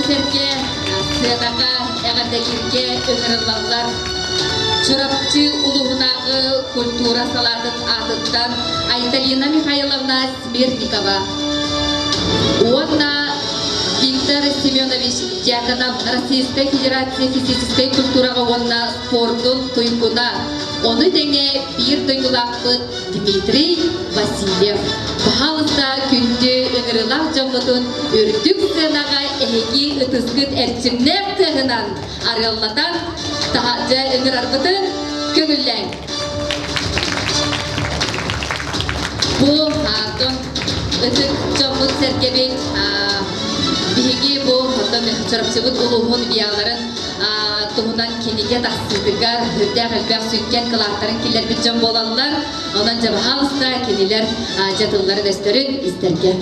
дьон-сэргэ сыанаҕа эҕэрдэлииргэ ыҥырыллаллар. Чурапчы улууһунааҕы культура салаатын аатыттан Айталина Михайловна Смирникова уонна Виктор Семенович Дьяконов Российскай Федерация физическэй культураҕа уонна спордун туйгуна, ону тэҥэ биир дойдулаахпыт Дмитрий Васильев. Баһаалыста күндү ыҥырыылаах дьоммутун үрдүк сыанаҕа эһиги ытыскыт эрчимнээх тыаһынан арыаллатан таһаардьа ыҥырарбытын көҥүллээҥ. Бу оттон ытык дьоммут сэргэбит биһиги бу оттон Чурапчыбыт улууһун виаларын туһунан кинигэ тахсыытыгар үрдээх элбэх сүҥкэн кылааттарын киллэрбит дьон буолаллар. Онон дьэ баһаалыста кинилэр дьэ тылларын-өстөрүн истэргэ.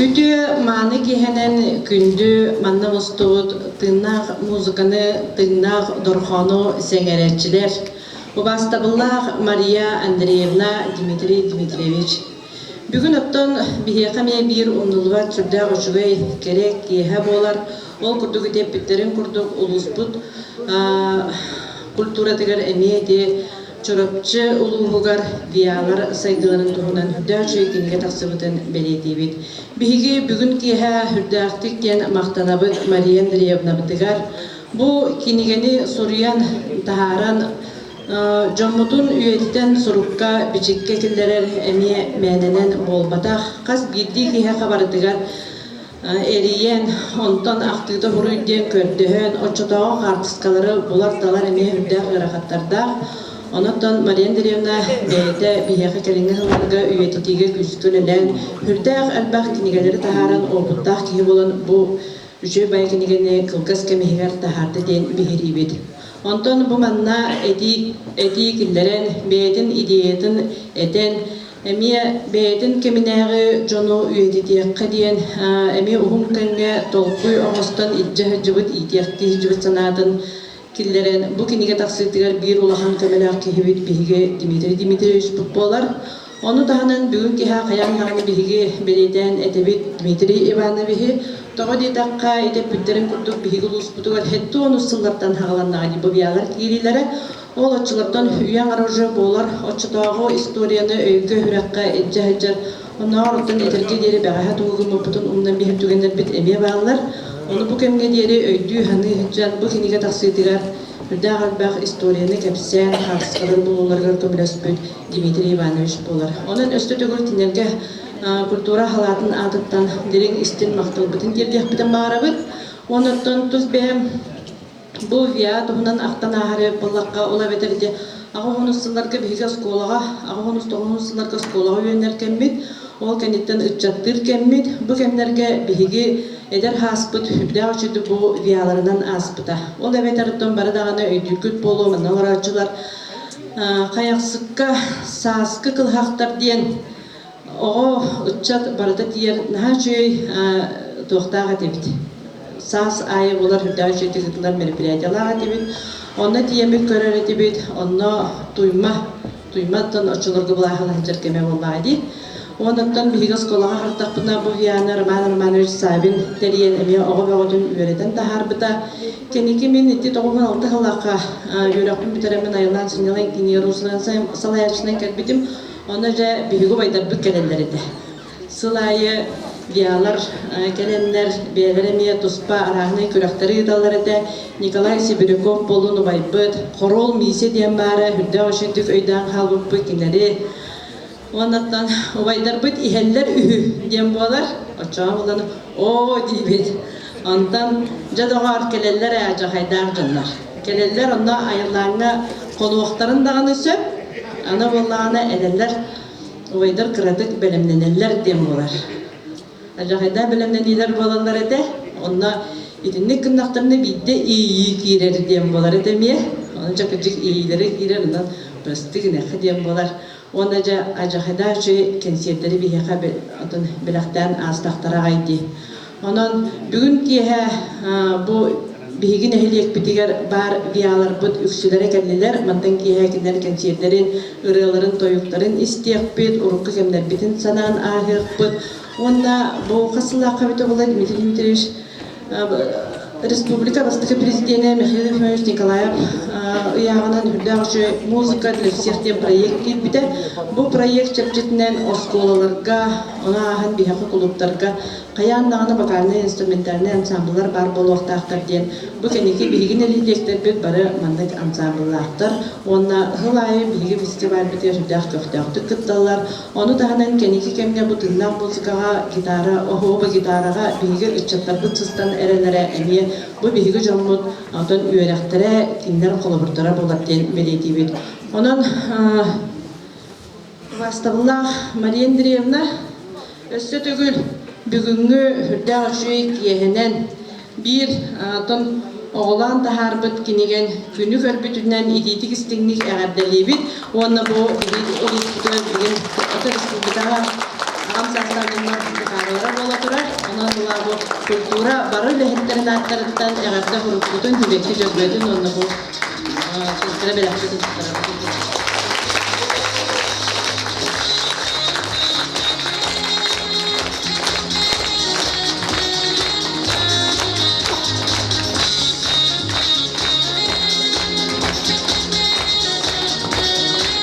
Үтүө мааны киһинэн күндү манна мустубут тыыннаах музыканы, тыыннаах дорхоону сэҥээрээччилэр, Убаастабыллаах Мария Андреевна, Дмитрий Дмитриевич, бүгүн оттон биһиэхэ эмиэ биир умнуллубат сүрдээх үчүгэй, кэрэ киэһэ буолар. Ол курдук ити эппиттэрин курдук улууспут культуратыгар эмиэ ити Чурапчы улууһугар ВИА-лар сайдыыларын туһунан үрдээх үчүгэй кинигэ тахсыбытын бэлиэтиибит. Биһиги бүгүн киэһэ үрдээхтик диэн махтанабыт Мария Андреевнабытыгар, Бу кинигэни суруйан таһааран дьоммутун үйэтитэн сурукка, бичиккэ киллэрэр эмиэ мээнэнэн буолбатах. Хас биирдии киһиэхэ барытыгар эрийэн, онтон ахтыыта суруй диэн көрдөһөн, оччотооҕу хаартыскалары булар-талар эмиэ үрдээх ыарахаттардаах. Онон Мария Андреевна бэйэтэ биһиэхэ кэлиҥҥи сылларга үйэтитиигэ күүскэ үлэлээн, сүрдээх элбэх кинигэлэри таһааран уопуттаах киһи буолан бу Үчүгэй бай кинигэни кылгас кэм иһигэр таһаарда диэн биһириибит. Онтон бу манна этии, этии киллэрэн, бэйэтин идеятын этэн, эмиэ бэйэтин кэминээҕи дьону үйэтитиэххэ диэн эмиэ уһун кэмҥэ толкуй оҥостон илдьэ сылдьыбыт, иитиэхтии сылдьыбыт санаатын киллэрэн, бу кинигэ тахсыытыгар биир улахан көмөлөөх киһибит биһиги Дмитрий Дмитриевичпыт буолар. Ону таһынан бүгүн киһи хайаан даҕаны биһиги бэлиэтээн этэбит Дмитрий Ивановиһы. Тоҕо диэтэххэ, ити эппиттэрин курдук биһиги улууспутугар сэттэ уонус сыллартан хаҕаланнаҕа дии бу биалар киириилэрэ. Ол оччолортон үйэ аҥара уже буолар оччотооҕу историяны өйгө-сүрэххэ илдьэ сылдьар оннооҕор оттон этэргэ диэри бэҕэһээ тугу гыммыппытын умнан биһир түгэннэрбит эмиэ бааллар. Ону бу кэмҥэ диэри өйдүү-саныы сылдьан бу кинигэ тахсыытыгар үрдээх элбэх историяны кэпсээн, хаартыскалары булууларыгар көмөлөспүт Дмитрий Иванович буолар. Онон өстө төгүл кинилэргэ культура халаатын аатыттан дириҥ истин махталбытын тиэрдиэхпитин баҕарабыт. Онон тус бэйэм бу ВИА туһунан ахтан ааһары буоллахха, ол эбэтэр ити 80 сылларга биһиги оскуолаҕа, 89 сылларга оскуолаҕа үөрэнэр кэммит, ол кэнниттэн ыччаттыыр кэммит. Бу кэмнэргэ биһиги эдэр ааспыт үрдээх үчүгэй бу ВИАларынан ааспыта. Ол эбэтэр оттон бары даҕаны өйдүүргүт буолуо, манна олорооччулар Хайахсыкка сааскы кылыһахтар диэн оҕо, ыччат барыта тиийэр наһаа үчүгэй туохтаах этибит. Саас аайы буолар үрдээх үчүгэйдик ыытыллар мероприятиялаах этибит. Онно тиийэммит көрөр этибит. Онно Туйма, Туйматтан оччолорго былааһын сылдьар кэмэ буоллаҕа дии. Онон биһиги оскуолаҕа хартахпытына бу Виана Роман Романович Савин тэрийэн эмиэ оҕо бөҕөтүн үөрэтэн таһаарбыта. Кэнники мин ити 96 сыллаахха үөрэхпин бүтэрэммин айылаан сынньалаҥ киинигэр уусуран салайааччынан кэлбитим. Онно дьэ биһиги убайдарбыт кэлэллэр этэ. Сыл аайы ВИАлар кэлэннэр бэйэлэрэ эмиэ туспа арааһынай күрэхтэри ыыталлар этэ. Николай Сибиряков буолун убайбыт, Хоруол Миисэ диэн баара үрдээх үчүгдүк өйдөөн хаалбыппыт кинилэри Уоннаттан убайдарбыт иһэллэр үһү диэн буолар. Оччоҕо булан оо диибит. Онтон дьэ доҕоор кэлэллэр ээ дьахайдаах дьоннор. Кэлэллэр онно айыллааҥҥа хонуохтарын даҕаны сөп. Аны буоллаҕына эдэллэр убайдар кыратык бэлэмнэнэллэр диэн буолар. Алдьархайдаах бэлэмнэниилэр буолаллар этэ. Онно итинник гыннахтарына биирдэ иэйии киирэр диэн буолар этэ эмиэ. Ону дьэ кырдьык иэйиилэрэ киирэр, онон прости гыныахха диэн буолар. Уонна дьэ алдьархайдаах үчүгэй кэнсиэрдэри биһиэхэ отон бэлэхтээн аастахтара аҕай дии. Онон бүгүн киэһэ бу Биһиги нэһилиэкпитигэр баар ВИА-ларбыт үксүлэрэ кэллилэр. Мантан киэһэ кинилэр кэнсиэрдэрин, ырыаларын, тойуктарын истиэхпит, урукку кэмнэрбитин санаан ааһыахпыт. Уонна бу хас сыллаахха эбитэ буолла Дмитрий Дмитриевич Республика бастакы президенэ Михаил Ефимович Николаев ыйааҕынан үрдээх үчүгэй музыка для всех диэн проект киирбитэ. Бу проект чэрчитинэн оскуолаларга, ону ааһан биһиэхэ кулууптарга хайаан даҕаны вокальнай инструментальнай ансамбллар баар буолуохтаахтар диэн бу кэнники биһиги нэһилиэктэрбит бары маннык ансамбллаахтар уонна сыл аайы биһиги фестивальбытыгар сүрдээх көхтөөхтүк кытталлар. Ону таһынан кэнники кэмҥэ бу тыыннаах музыкаҕа гитара, оһуоба гитараҕа биһиги ыччаттарбыт сыстан эрэллэрэ эмиэ бу биһиги дьоммут онтон үөрэхтэрэ кинилэр холобурдара буолар диэн бэлиэтиибит. Онон Убаастабыллаах Мария Андреевна, өссө төгүл бүгүҥҥү сүрдээх үчүгэй киэһэнэн биир оттон оҕолоон таһаарбыт кинигэн күнү көрбүтүнэн итиитик истиҥник эҕэрдэлиибит уонна бу биһиги улууспутугар билигин ото республикаҕа аҕам саастаах дьоннор декадалара буола турар. Онон була бу культура бары үлэһиттэрин ааттарыттан эҕэрдэ сурукпутун, сибэкки дьөрбөтүн уонна бу культура бэлэхпитин туттарабыт.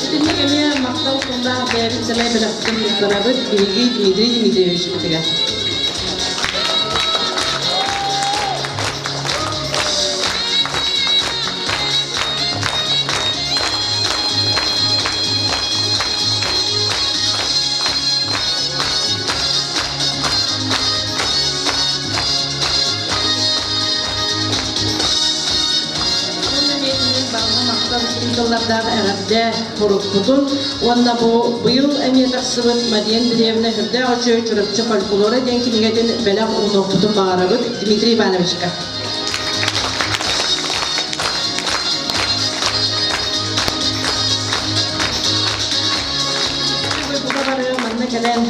Итинник эмиэ махтал тыллаах бэйэбит сэмэй бэлэхпитин туттарабыт биһиги Дмитрий Дмитриевичпитигэр. Тыллардаах эҕэрдэ сурукпутун уонна бу быйыл эмиэ тахсыбыт Мария Андреевна Үрдээх Үчүгэй Чурапчы фольклора диэн кинигэтин бэлэх уунуохпутун баҕарабыт Дмитрий Ивановичка. Манна кэлэн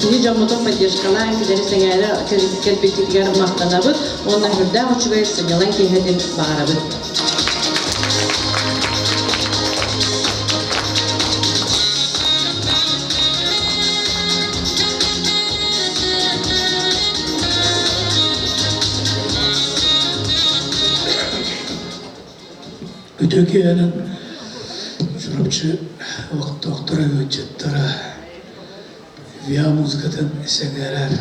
биһи дьоммутун поддержкалаан килэри сэҥээрэ кэлбиккитигэр махтанабыт уонна сүрдээх үчүгэй сынньалаҥ киэһэтин баҕарабыт. Үтүө киэһэнэн Чурапчы олохтоохторо, ыалдьыттара ВИА музыкатын сэҥээрэр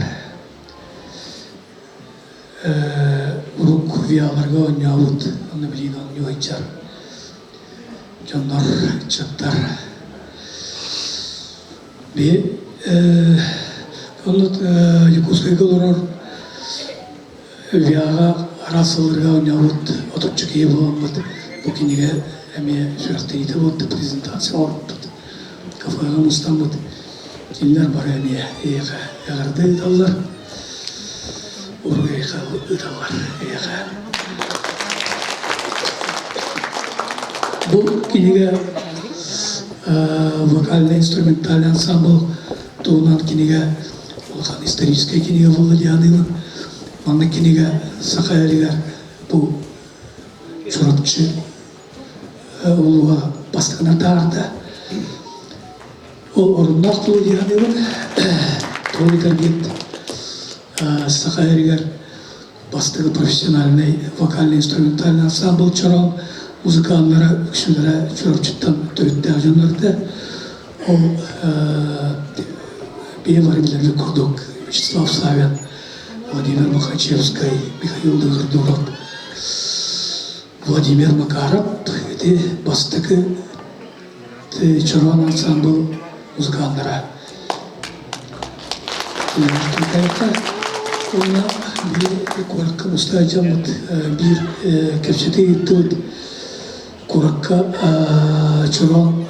урукку ВИА-ларга оонньообут, онно билигин оонньуу сылдьар дьоннор, ыччаттар. Би онно Якутскайга олорор ВИА-ҕа араас сылларга оонньообут отучча киһи буоламмыт бу кинигэ эмиэ сүрэхтэниитэ буолта, презентация оҥорбуппут. Кафеҕа мустаммыт кинилэр бары эмиэ эйиэхэ эҕэрдэ ыыталлар, уруй ыыталлар эйиэхэ. Бу кинигэ вокально-инструментальный ансамбл туһунан кинигэ улахан историческай кинигэ буолла дии саныыбын. Манна кинигэ саха эригэр бу Чурапчы улууһа бастакынан таарда. Ол оруннаах тугу дии саныыбын. Тоҕо диэтэр саха эригэр бастакы профессиональный вокально-инструментальный ансамбл Чороон музыканнара үксүлэрэ Чурапчыттан төрүттээх дьоннор этэ. Ол бэйэ бары билэрбит курдук Вячеслав Савин, Владимир Махачевскай, Михаил Дыгырдуров, Владимир Макаров ити бастакы Чороон ансамбл музыканнара. Уонна биир куоракка муста дьоммут биир кэпсэтии ыыттыбыт. Куоракка Чороон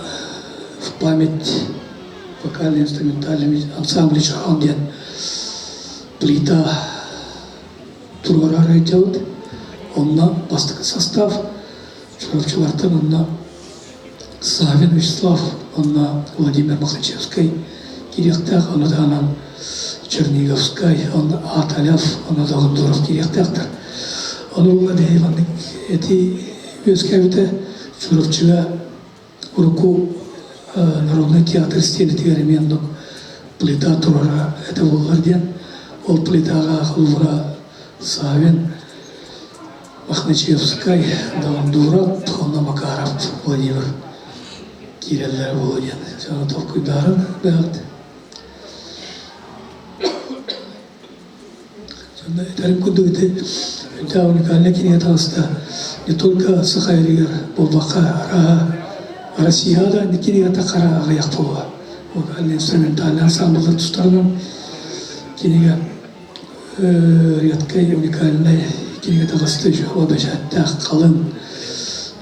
в память вокально-инструментальный ансамбль Чороон диэн плита туруорар ыйдьабыт. Онно бастакы состав Чурапчылартан онно Савин Вячеслав, онно Владимир Махачевскай киириэхтээх, ону таһынан Черниговскай, онно Аталев, онно Догондуров киириэхтээхтэр. Ону була биһи маннык эти үөскээбитэ Чурапчыга урукку народный театр стенэтигэр эмиэ оннук плита турара этэ буоллар диэн ол плитаҕа холобура Савин Мохначевскай, Даандуров уонна Макаров Владимир киирэллэрэ буолуо диэн дьону толкуйдаарын бэҕэт. Сонно этэрим курдук ити үрдээх уникальнай кинигэ таҕыста не только Саха сиригэр буолбакка арааһа Россияҕа да кинигэтэ хара аҕыйах буолуо. Вокальный инструментальный ансамбльдар тустарынан кинигэ редкай уникальнай кинигэ таҕыста үчүгэй бэчээттээх халыҥ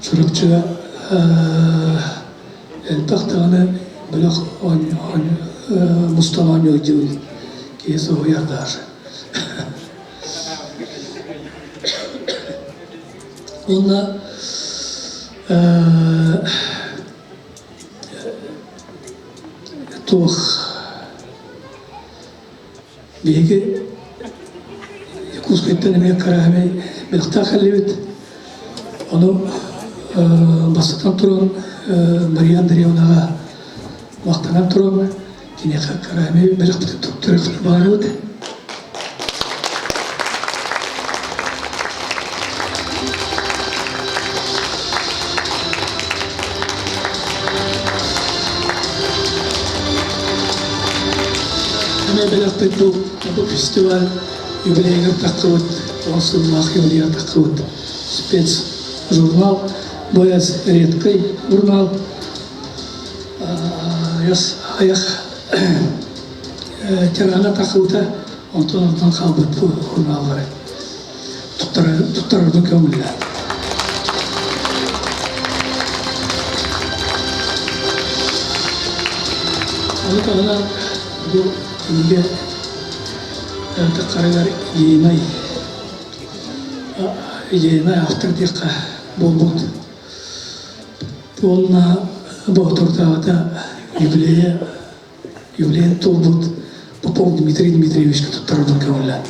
Чурапчыга элбэх даҕаны бөлөх мустан оонньуур дьыл киһи соһуйар даже. Уонна туох Биһиги Якутскайтан эмиэ кыраһабай бэлэхтээх кэллибит. Ону бастатан туран Мария Андреевнаҕа махтанан туран киниэхэ кыраһабай бэлэхпитин туттарыахпытын баҕарабыт. Эмэ бэлэхпит бу бу фестиваль юбилейыгар таххыбыт, он сыллаах юбилейга таххыбыт спецжурнал, боец редкий журнал, айах тирана таххыбыта, онтон онтон хаалбыт бу журналлары туттарарбын көҥүллээн. Ону таһынан бу кинигэ таххарыгар идейнай идейнай автор диэххэ буолбут. Уонна Боотурдааҕыта юбилейа юбилейын туолбут Попов Дмитрий Дмитриевичка туттарарбын көҥүллээн.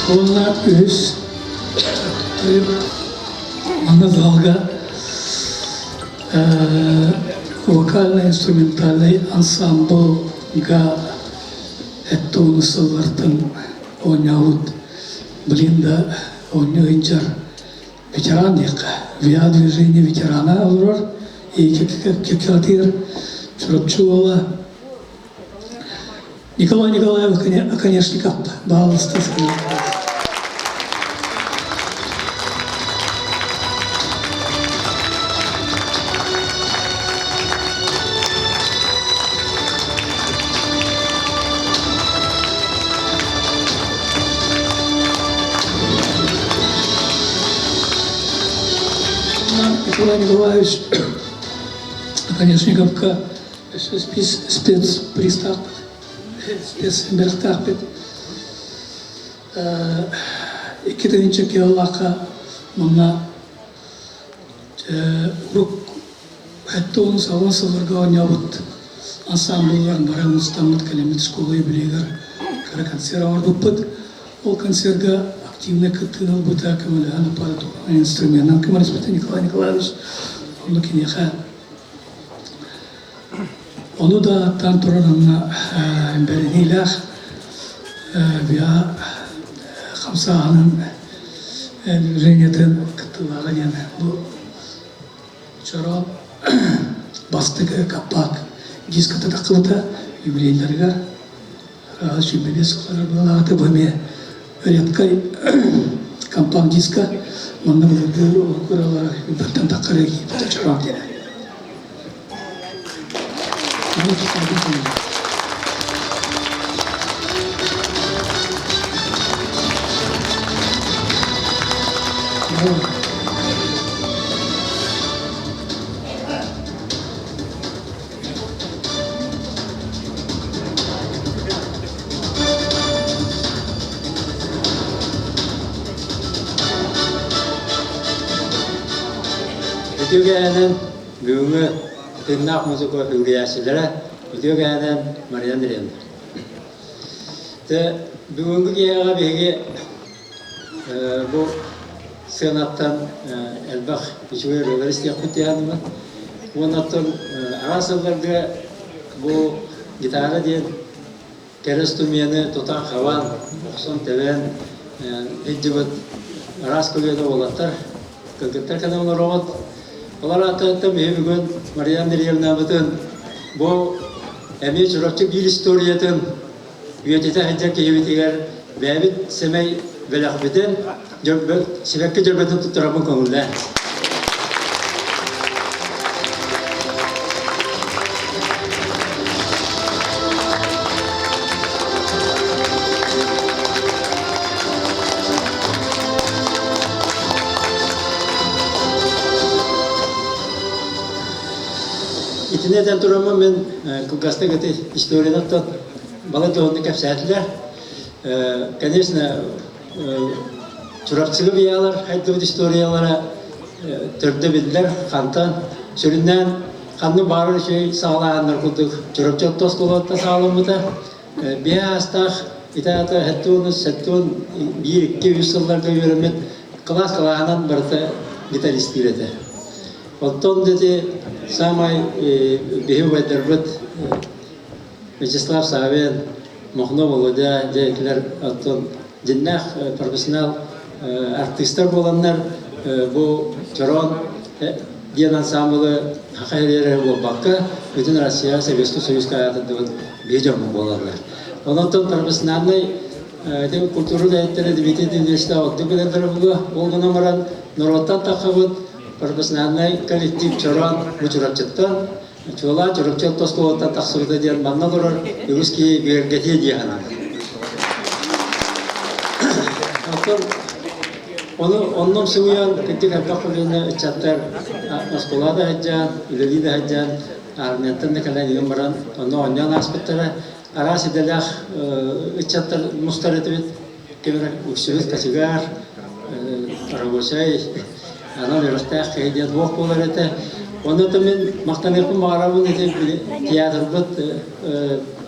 Уонна үһүс манна залга вокально-инструментальный ансамблга эттуун сыллартан оонньообут блин да оонньуу сылдьар ветеран диэххэ ВИА движение ветерана олорор кэккэлэтигэр Чурапчы уола Николай Николаев Оконешников баалыста Николай Николаевич Оконешниковка спецпристаахпыт, спецбэлэхтээхпит. 2 тыһыынча киһилаахха манна урук 76 сылларга оонньообут ансамбллар бары мустаммыт кэлэммит школа юбилейыгар кыра концерт оҥорбуппут. Ол концерга активнай кыттыыны ылбыта, көмөлөһөн аппаратурнай инструменынан көмөлөспүтэ Николай Николаевич. Онно киниэхэ ону да аттаан туран онно бэриниилээх ВИА хамсааһынын движениетын кыттыылааҕа диэн бу Чороон бастакы компакт диската тахсыбыта юбилейдарыгар 25 сылларыгар быалаата бу эмиэ редкай компакт диска манна былыргы ыралара бэртэн таххара киирбитэ чороон диэн. Үтүө кэһэнэн бүгүҥҥү тыыннаах музыка үгүрүйээччилэрэ үтүө кэһэнэн Мария Андреевна. Тэ бүгүҥҥү киэһэҕэ биһиги бу сыанаттан элбэх үчүгэй ырыалары истиэхпит диэханыммыт. Уонна оттон араас сылларга бу гитара диэн кэрэ устумуйаны тутан-хабан, охсон-тэбэн илдьибит араас көлүөнэ уолаттар, кыргыттар кэлэн олороҕут. Олор ааттарыттан биһи бүгүн Мария Андреевнабытын бу эмиэ Чурапчы биир историятын үйэтитэ сылдьар киһибитигэр бэйэбит сэмэй бэлэхпитин сибэкки дьөрбөтүн туттарабын көҥүллээн. Итини этэн тураммын мин кылгастык ити историяны балай туһунна кэпсээтилэр. Конечно, Чурапчыга биялар хайдыбыт историялара төрдө биллэр, хантан сүрүннээн ханнык баарар үчүгэй саҕалааһыннар курдук Чурапчы орто оскуолатыттан саҕаламмыта. Биэ аастаах ити аата сэттион сэттион биир икки үс сылларга үөрэммит кылаас кылааһынан барыта гитаристыыр этэ. Оттон дети самай биһи убайдарбыт Вячеслав Савин, Мохно Володя дьэ оттон дьиннээх профессионал артыыстар буоланнар бу Чороон диэн ансаамбылы Хаха эрэ буолбакка бүтүн Россия Советский Союзка аатырдыбыт биир дьоммут буолаллар. Онон профессиональнай культура үлэһиттэрэ Дмитрий Дмитриевич ордук билэллэрэ буолуо. Ол гынан баран норуоттан таххабыт профессиональнай коллектив Чороон бу Чурапчыттан Чуолаан Чурапчы орто оскуолаттан тахсыбыта диэн манна олорор үгүс киһи бигэргэтиэ дии санаатым. Оттон ону оннум сымыйан кырдьык элбэх көлүөнэ ыччаттар оскуолаҕа да сылдьан, үлэлии да сылдьан, армияттан да кэлэн иһэн баран онно оонньоон ааспыттара. Араас идэлээх ыччаттар мустар этибит. Ким эрэ үксүбүт кочегар, рабочай, анал үөрэхтээх киһи диэн туох буолар этэ. Онно мин махтаныахпын баҕарабын ити театрбыт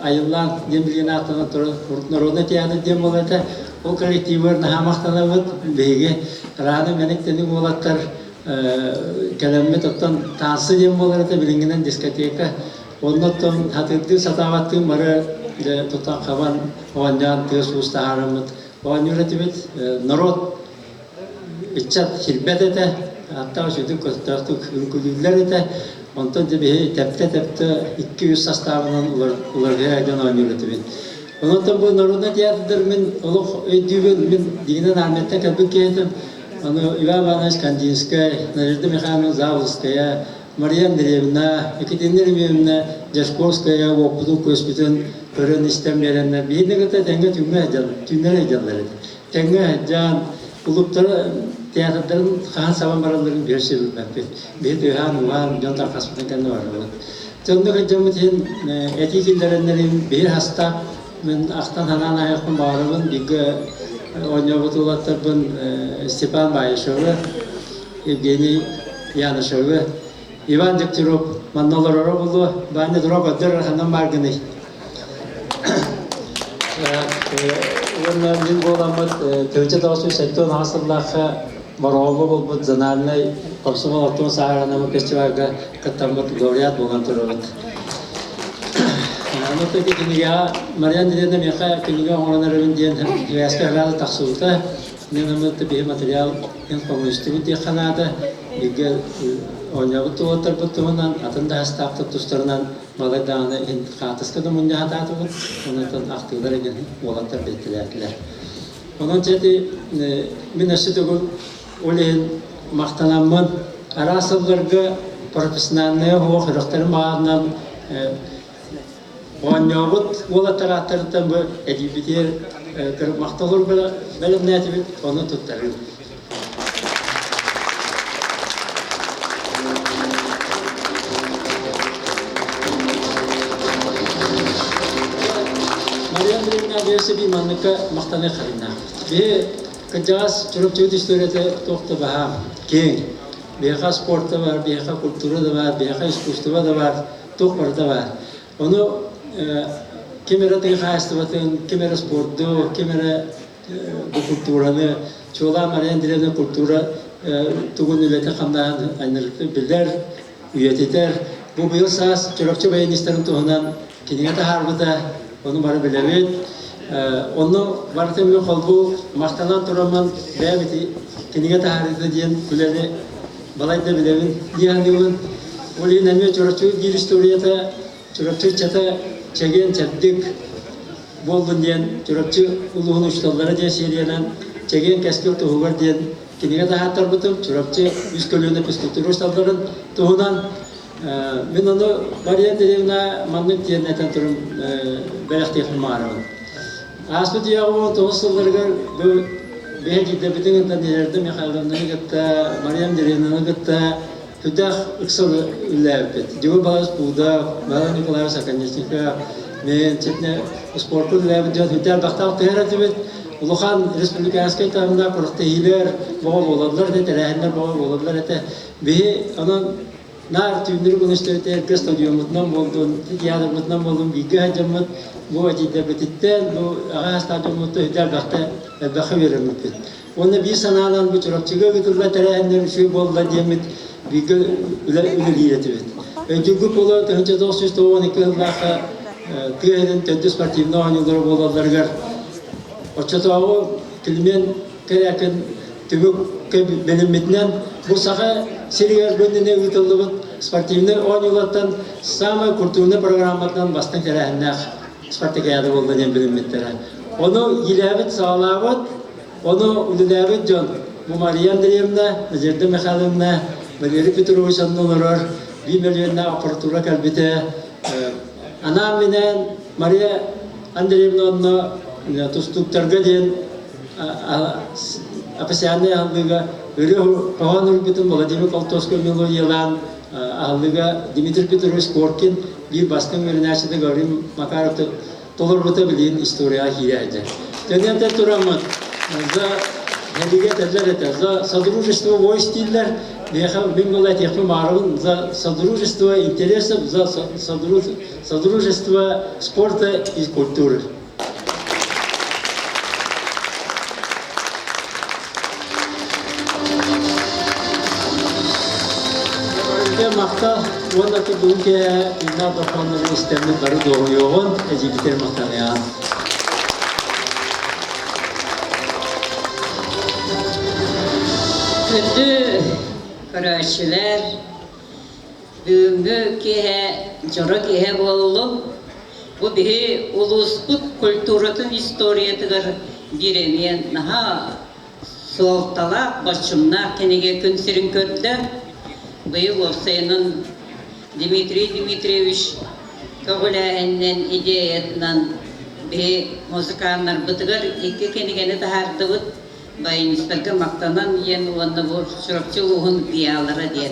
айыллаан диэн билигин ааттанан турар народный театр диэн буолар этэ. Ол коллективыгар наһаа махтанабыт. Биһиги Раны мэник-тэник уолаттар кэлэммит оттон танцы диэн буолар этэ билиҥҥинэн дискотека. Онно оттон хатырдыы сатаабаттыын бары тутан-хабан оонньоон тыас-уус таһаараммыт оонньуур этибит. Народ ыччат сирбэт этэ, аттаах үчүгдүк көстөөхтүк үҥкүүлүүллэр этэ. Онтон дьэ биһи тэптэ-тэптэ икки-үс састаабынан уларыйа дьон оонньуур этибит. Онон бу народнай театрдар мин олох өйдүүбүн, мин дигинэн армияттан кэлбит киһитим. Аны Иван Иванович Кандинскай, Надежда Михайловна Заволжская, Мария Андреевна, Екатерина Ремьевна Дьашковская уоппутун-күөспүтүн көрөн-истэн биэрэннэр биһиги кытта тэҥҥэ түҥҥэ сылдьан, түҥнэрэ сылдьаллар этэ. Тэҥҥэ сылдьан, кулууптары, театрдарын хаһан сабан баралларын биир сөбүлбэппит. Биһи тыаһаан-ууһаан дьон тарҕаспытын кэннэ барабыт. Дьонно сылдьаммыт иһин этии киллэрэннэрин биһи хаста мин ахтан-санаан аһыахпын баҕарабын. Бииргэ оонньообут уолаттарбын Степан Баишевы, Евгений Янышевы, Иван Дегтярев манна олороро буолуо, Ваня Дуров өдөр ханан бааргыный? Уонна мин буоламмыт 1978 сыллаахха Мороҕоҥҥо буолбут зональнай комсомол оттон сааһыранаммыт фестивальга кыттаммыт лауреат буолан турабыт. Аны кинигэҕэ Мария Андреевна миэхэ кинигэ оҥорон эрэбин диэн сибээскэ араас тахсыбыта. Мен ымыт биһи материал эн хомуйустубут диэххэ наада. Бииргэ оонньообут уолаттарбыт туһунан, атын да астаахтар тустарынан балай даҕаны иһин хаатыска да мунньа сатаатыбыт. Онон ахтыылар игин уолаттар бэттилээтилэр. Онон чэти мин өссө төгүл ол иһин махтанаммын араас сылларга профессиональнай оһох үрэхтэрин баҕатынан Оонньообут уолаттар ааттарыттан бу эдьиийбитигэр махтал бэлэмнээтибит, ону туттарыым. Мария Андреевна Берсеби манныкка махтаныах харыннаах. Биһи кырдьаҕас Чурапчыбыт историята туох да баһаам, киэҥ. Биһиэхэ спорт да баар, биһиэхэ культура да баар, биһиэхэ искусство да баар, туох барыта баар. Ону ким эрэ тыа хаһаайыстыбатын, ким эрэ спорду, ким эрэ бу культураны, чуолаан Мария Андреевна культура тугун үлэтин-хамнаһын анньырыты билэр, үйэтитэр. Бу быйыл саас Чурапчы баянистарын туһунан кинигэ таһаарбыта, ону бары билэбит. Онно барытын мин холбуу махтанан тураммын бэйэм ити кинигэ таһаарыыта диэн үлэни балайда билэбин дии саныыбын. Ол иһин эмиэ Чурапчы биир историята Чурапчы ыччата чэгиэн чэбдик буоллун диэн Чурапчы улууһун учууталлара диэн сериянан Чэгиэн кэскил туһугар диэн кинигэ таһааттарбытым. Чурапчы үс көлүөнэ физкультура учууталларын туһунан. Мин ону Мария Андреевна маннык диэн этэн туран бэлэхтиэхпин баҕарабын. Ааспыт үйэҕэ 19 сылларыгар бу биһиги кытта Надежда Михайловнаны кытта, Мария Андреевнаны кытта Сүрдээх ыкса үлэлээбиппит. Дьугур Балас Пудов, Михаил Николаевич Оконешников, мен читне спортка үлэлээбит дьон сүрдээх элбэхтэ алтыһар этибит. Улахан республиканскай таһымнаах күрэхтэһиилэр боҕо буолаллар этэ, тэрээһиннэр боҕо буолаллар этэ. Биһи онон наар түүннэри күнүстэри эргэ стадиоммутунан буоллун, театрбытынан буоллун бииргэ сылдьаммыт бу эдьиийдэрбититтэн, бу аҕа стадиоммуттан сүрдээх элбэхтэ элбэххэ үөрэммиппит. Уонна биир санаанан бу Чурапчыга ыытыллар тэрээһиннэр үчүгэй буолла диэммит бииргэ үлэлиир этибит. Өйдүүргүт буолуо 1992 сыллаахха тыа сирин төрдүс спортивнай оонньуулара буолалларыгар оччотооҕу Климент Корякин түмүк билиммитинэн бу Саха сиригэр бу иннинэ ыытыллыбыт спортивнай оонньуулартан самай культурнай программатынан бастыҥ тэрээһиннээх спартакиада буолла диэн билиммиттэрэ. Ону иилээбит-саҕалаабыт Ону үлэлээбит дьон бу Мария Андреевна, Надежда Михайловна, Валерий Петрович онно олорор, биир мөлүйүөннээх аппаратура кэлбитэ. Анаан-минээн Мария Андреевна онно тустууктарга диэн апасианнай аһыллыыга ырыа хоһоон ылбытын Владимир Колтовской мелодиялаан аһыллыыга Дмитрий Петрович Коркин биир бастыҥ үөрэнээччитэ Гаврил Макаров толорбута билигин историяҕа киирээччи. Төнүөнтэн тураммыт за Хэдигэ этэллэр этэ, за содружество войск дииллэр, миэхэ мин була этиэхпин баарыбын, за содружество интересов, за содружество спорта и культуры. Махтал уонна бүгүн киэһэ Инна Дорхоновна истэммит бары дуоһуйуоҕун, эдьиийбитигэр махтаныаҕын. Күндү көрөөччүлэр, бүгүҥҥү киэһэ дьоро киэһэ буоллун. Бу биһи улууспут культуратын историятыгар биир эмиэ наһаа суолталаах, боччумнаах кинигэ күн сирин көрдө. Быйыл уопсайынан Дмитрий Дмитриевич көҕүлээһининэн, идеятынан биһи музыканнарбытыгар икки кинигэни таһаардыбыт. Баянистарга махтанан диэн уонна бу Чурапчы улууһун пиалара диэн.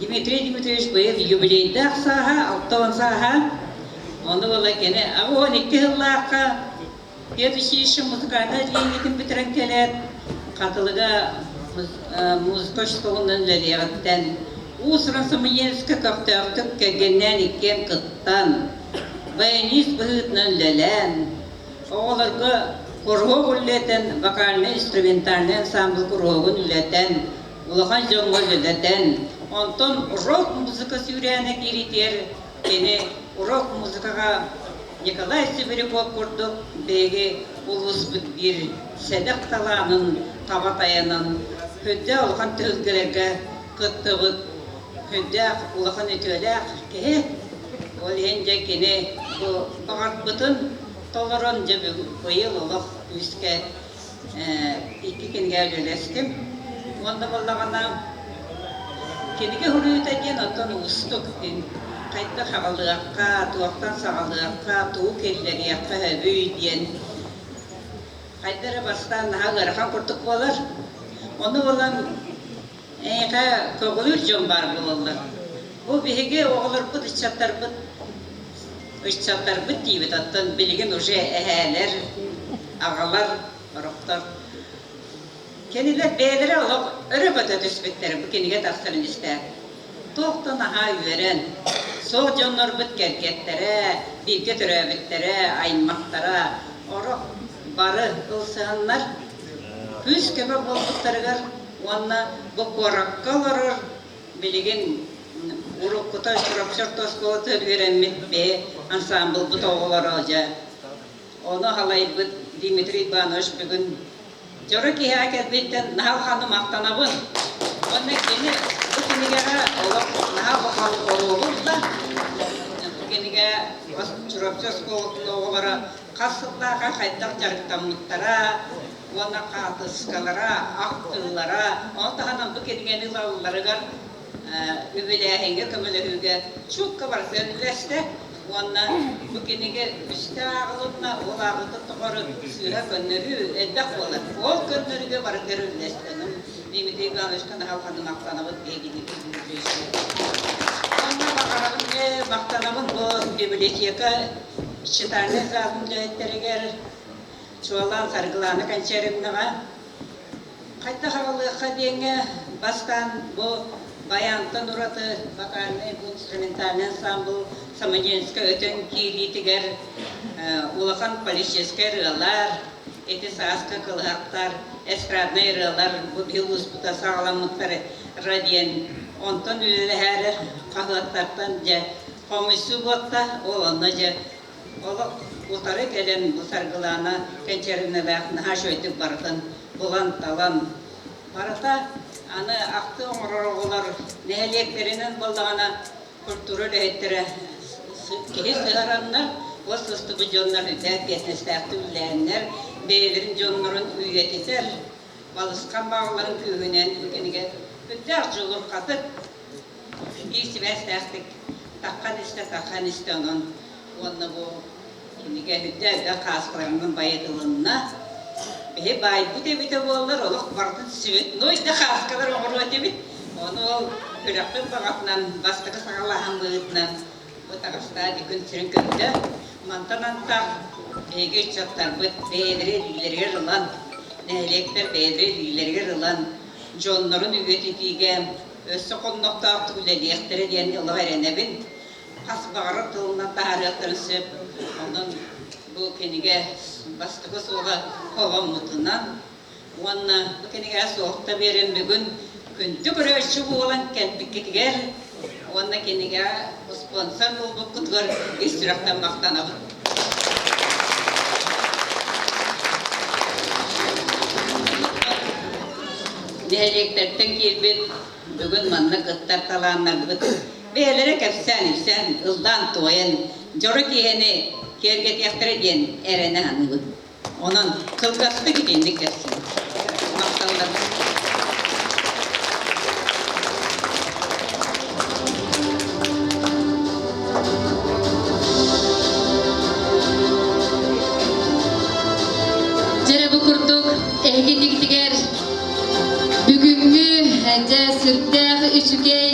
Дмитрий Дмитриевич быйыл юбилейдаах сааһа, 60 сааһа. Ону буола кини 82 сыллаахха Педучилище музыкальнай отделениетын бүтэрэн кэлээт, Хатылыга музыка учууталынан үлэлиэҕиттэн уус-уран Самоедовска көхтөөхтүк кэргэнинээн иккиэн кыттан, баянист быһыытынан үлэлээн, оҕолорго куруһуок үлэлэтэн, вокальнай-инструментальнай ансамбль куруһуогун үлэтэн, улахан дьоҥҥо үлэлэтэн, онтон рок-музыка сүүрээнэ киириитигэр кини рок-музыкаҕа Николай Сибиряков курдук биһиги улууспут биир сэдэх талаанын таба тайанан, сүрдээх улахан түһүлгэлэргэ кыттыбыт, сүрдээх улахан үтүөлээх киһи. Ол иһин дьэ кини бу баҕарбытын толорон дьэ быйыл олох күүскэ икки кинигэ үлэлэстим. Уонна буоллаҕына кинигэ суруйуута диэн оттон уустук хайдах аҕалыахха, туохтан саҕалыахха, тугу киллэриэххэ сөбүй диэн хайда эрэ бастаан наһаа ыарахан курдук буолар. Ону булан эйиэхэ көҕүлүүр дьон баар буолаллар. Бу биһиги оҕолорбут, ыччаттарбыт ыччаттарбыт диибит, оттон билигин уже эһээлэр, аҕалар, орохтор. Кинилэр бэйэлэрэ олох өрө көтө түспүттэрэ бу кинигэ тахсарын истээт. Туох да наһаа үөрэн, суох дьоннорбут кэргэттэрэ, бииргэ төрөөбүттэрэ, аймахтара орох бары ылсыһаннар күүс-көмө буолбуттарыгар уонна бу куоракка олорор билигин уруккута Чурапчы орто оскуолатыгар үөрэммит бэйэ ансаамбылбыт оҕолоро дьэ ону халайбыт Дмитрий Иванович бүгүн дьоро киһиэхэ кэлбиттэн наһаа улаханнык махтанабын. Уонна кини бу кинигэҕэ олох наһаа улахан оруолу ылла. Бу кинигэ Чурапчы оскуолатын оҕолоро хас сыллааҕа хайдах дьарыктаммыттара уонна хаартыскалара, ахтыылара, ону таһынан бу кинигэни ылалларыгар үбүлээһиҥҥэ көмөлөһүүгэ чуукка барытын үлэстэ уонна бу кинигэ үстэ ааҕылынна, ол ааҕыытын тухары сыыһа көннөрүү элбэх буолар. Ол көннөрүүгэ барытыгар үллэстэ. Дмитрий Ивановичка наһаа улаханнык махтанабыт биһигини Уонна баҕарабын махтанабын бу библиотека читальнай залын үлэһиттэригэр, чуолаан Саргылаана Кончариновнаҕа Хайдах аҕалыахха диэҥҥэ бастаан бу баянтан ураты вокальнай инструментальнай ансаамбыл Самодельскай өтөн киириитигэр улахан политическай ырыалар, ити сааскы кылыһахтар, эстраднай ырыалар бу биһи улууспута саҕаламмыттара диэн онтон үлэлэһээри хаһыаттартан дьэ хомуйсуу буолта, ол онно дьэ Олох утары кэлэн бу Саргылаана Кэнчээриналаах наһаа үчүгэйдик барытын булан-талан барыта аны ахтыы оҥорор оҕолор нэһилиэктэринэн буоллаҕына культура үлэһиттэрэ киһи сыһараннар, ол сыстыбыт дьоннор үрдээх эппиэтинэстээхтик үлэлээннэр бэйэлэрин дьоннорун үйэтитэр балысхан баҕаларын күүһүнэн бу кинигэ үрдээх дьулурҕатык биир сибээстээхтик таххан истэ, таххан истэ онон уонна бу кинигэ үрдэ элбэх хааскаларынан байытылынна. Биһи баайбыт эбитэ буоллар олох барытын цветной да хааскалар оҥоруо этибит. Ону ол күрэхпит баҕатынан бастакы саҕалааһын быһыытынан бу таҕыстаа күн сирин көрдө. Мантан антах биһиги ыччаттарбыт бэйэлэрэ илиилэригэр ылан, нэһилиэктэр бэйэлэрэ илиилэригэр ылан дьоннорун үйэтитиигэ өссө хоннохтоохтук үлэлиэхтэрэ диэн олох эрэнэбин. Хас баҕарар тылынан таһаарыахтарын сөп. Онон бу кинигэ бастакы суола холоммутунан уонна бу кинигэҕэ суолта биэрэн бүгүн күндү көрөөччү буолан кэлбиккитигэр уонна кинигэҕэ спонсор буолбуккутугар ис сүрэхтэн махтанабын. Нэһилиэктэртэн киирбит бүгүн манна кыттар талааннарбыт бэйэлэрэ кэпсээн-ипсээн, ыллаан-туойан, дьоро киэһэни киэргэтиэхтэрэ диэн эрэнэ саныыбын. Онон кылгастык итинник кэпсиим. Махталлар. Дьэрэ бу курдук эһигиннигитигэр Бүгүҥҥү дьэ сүрдээх үчүгэй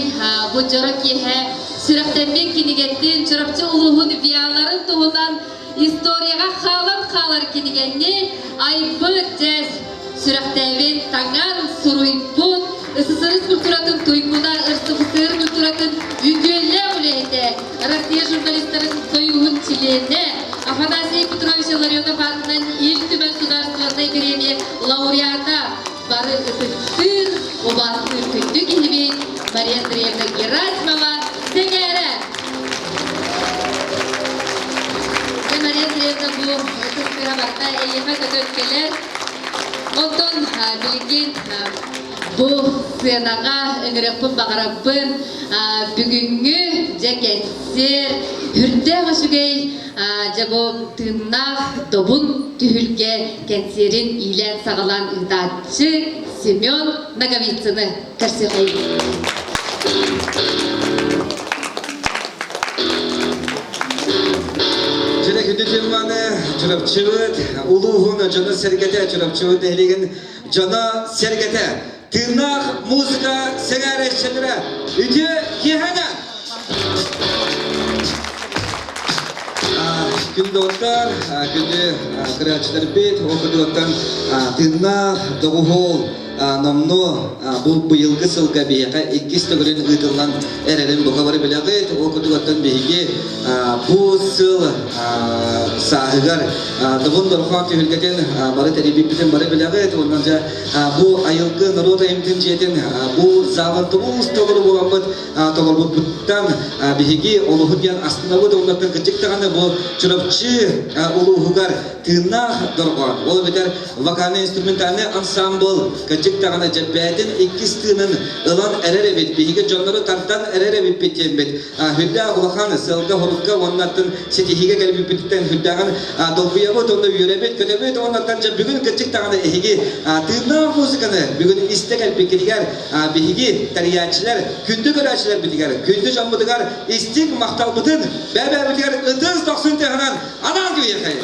бу дьоро киэһэ сүрэхтэммит кинигэтин Чурапчы улууһун виаларын туһунан историяҕа хаалан хаалар кинигэни айбыт дьэ сүрэхтээбит таҥан суруйбут СССР культуратын туйгуна РСФСР культуратын үтүөлээх үлэһитэ Россия журналистарын союһун чилиэнэ Афанасий Петрович Илларионов аатынан Ил Түмэн судаарыстыбаннай бириэмийэ лауреата бары ытыктыыр, убаастыыр күндү киһибит Мария Андреевна Герасимова сэҥээрэ. Мария Андреевна бу ытыктыыра барыта эйиэхэ көтөн кэлэр. Онтон билигин бу сыанаҕа ыҥырыахпын баҕарабын бүгүҥҥү дьэ кэнсиэр үрдээх үчүгэй дьэ бу тыыннаах добун түһүлгэ кэнсиэрин иилээн-саҕалаан ыытааччы Семен Ноговицыны көрсүөххэйин. Дьэ күндү дьылманы Чурапчыбыт улууһун дьоно-сэргэтэ Чурапчыбыт нэһилиэгин дьоно-сэргэтэ тыыннаах музыка сэҥээрээччилэрэ үтүө киэһэнэн! Күндү доҕоттор, күндү көрөөччүлэрбит, ол курдук тыыннаах доҕуһуол. номнуо бу быйылгы сылга биһиэхэ иккис төгүлүн ыытыллан эрэрин бука бары билэҕит. Ол курдук оттон биһиги бу сыл сааһыгар Добун Дорхоон түһүлгэтин бары тэрийбиппитин бары билэҕит. Уонна дьэ бу айылгы норуот айымньытын дьиэтин бу залын тумус толору буоламмыт толорбуппуттан биһиги олуһун диэн астынабыт. Оннуттан кырдьык даҕаны бу Чурапчы улууһугар тыыннаах дорҕоон, ол эбэтэр вокальнай-инструментальнай ансаамбыл кырдьык даҕаны дьэппээтин иккис тыынын ылан эрэр эбит, биһиги дьоннору тардан эрэр эбиппит диэммит сүрдээх улахан сыалга-сорукка уонна атын ситиһиигэ кэлбиппититтэн сүрдээҕин долгуйабыт уонна үөрэбит, көтөбүт уонна дьэ бүгүн кырдьык даҕаны эһиги тыыннаах музыканы бүгүн истэ кэлбиккитигэр биһиги тэрийээччилэр, күндү көрөөччүлэрбитигэр, күндү дьоммутугар истиҥ махталбытын бэйэ-бэйэбитигэр ытыс дохсун тыаһынан анаан кэбиһиэххэйиҥ.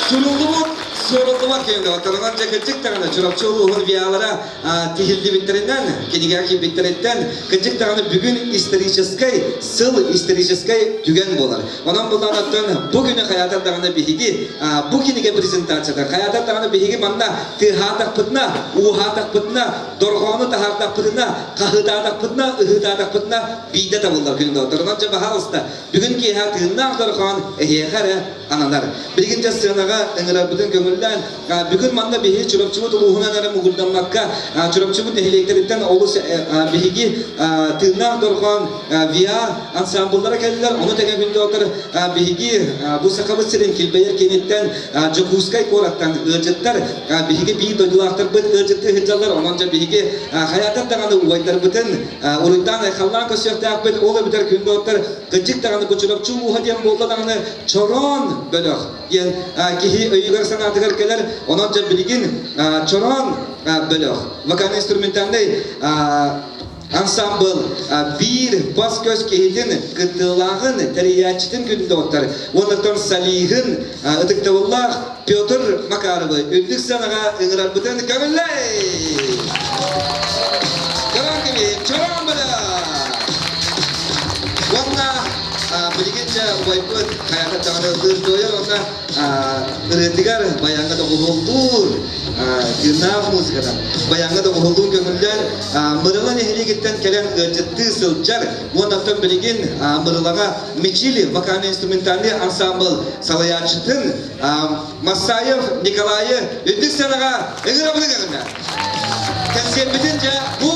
Суруллубут, суоруллубат күн доҕотторунан дьэ кырдьык даҕаны Чурапчы улууһун ВИА-лара тиһиллибиттэринэн, кинигэҕэ киирбиттэриттэн кырдьык даҕаны бүгүн историческай сыл, историческай түгэн буолар. Онон булаанаттан бу күнү хайаатар даҕаны биһиги бу кинигэ презентацията хайаатар даҕаны биһиги манна тыаһаатахпытына, ууһаатахпытына, дорҕоону таһаардахпытына, хаһыытаатахпытына, ыһыытаатахпытына биирдэ табыллар күн доҕоттор. Онон дьэ баһаалыста бүгүн киэһэ тыыннаах дорҕоон эһиэхэ эрэ ананар. Билигин дьэ сыанаҕа ыҥырарбытын көҥүллээн, бүгүн манна биһиги Чурапчыбыт улууһунан эрэ муҥурдаммакка, Чурапчыбыт нэһилиэктэриттэн олус биһиги тыыннаах дорҕоон ВИА ансаамбыллара кэллилэр. Ону тэҥэ күндү биһиги бу Сахабыт сирин килбэйэр кииниттэн Дьокуускай куораттан ыалдьыттар биһиги биир дойдулаахтарбыт ыалдьыттыы сылдьаллар. Онон дьэ биһиги хайаатар даҕаны убайдарбытын уруйдаан-айхаллаан көрсүөхтээхпит. Ол эбэтэр күндү кырдьык даҕаны бу Чурапчы улууһа диэн буолла даҕаны чороон бөлөх диэн киһи өйүгэр-санаатыгар кэлэр. Онон дьэ билигин чороон бөлөх вокально-инструментальнай ансаамбыл биир бас-көс киһитин кыттыылааҕын, тэрийээччитин күндү уонна солиһын ытыктабыллаах Петр Макаровы үрдүк сыанаҕа ыҥырарбытын көҥүллэй! Чороон кэбиһин, чороон бөлөх! Уонна билигин дьэ убайбыт хайата даҕаны ыллыыр туойар уонна ырыатыгар баяҥҥа доҕуһуоллуур тыыннаах музыката баяҥҥа доҕуһуоллуун көҥүллээн Мырыла нэһилиэгиттэн кэлэн ыалдьыттыы сылдьар уонна оттон билигин Мырылаҕа Мичили вокально-инструментальный ансаамбыл салайааччытын Массаев Николайы үрдүк сыанаҕа ыҥырабын ыҥырына. Кэнсиэрбитин дьэ бу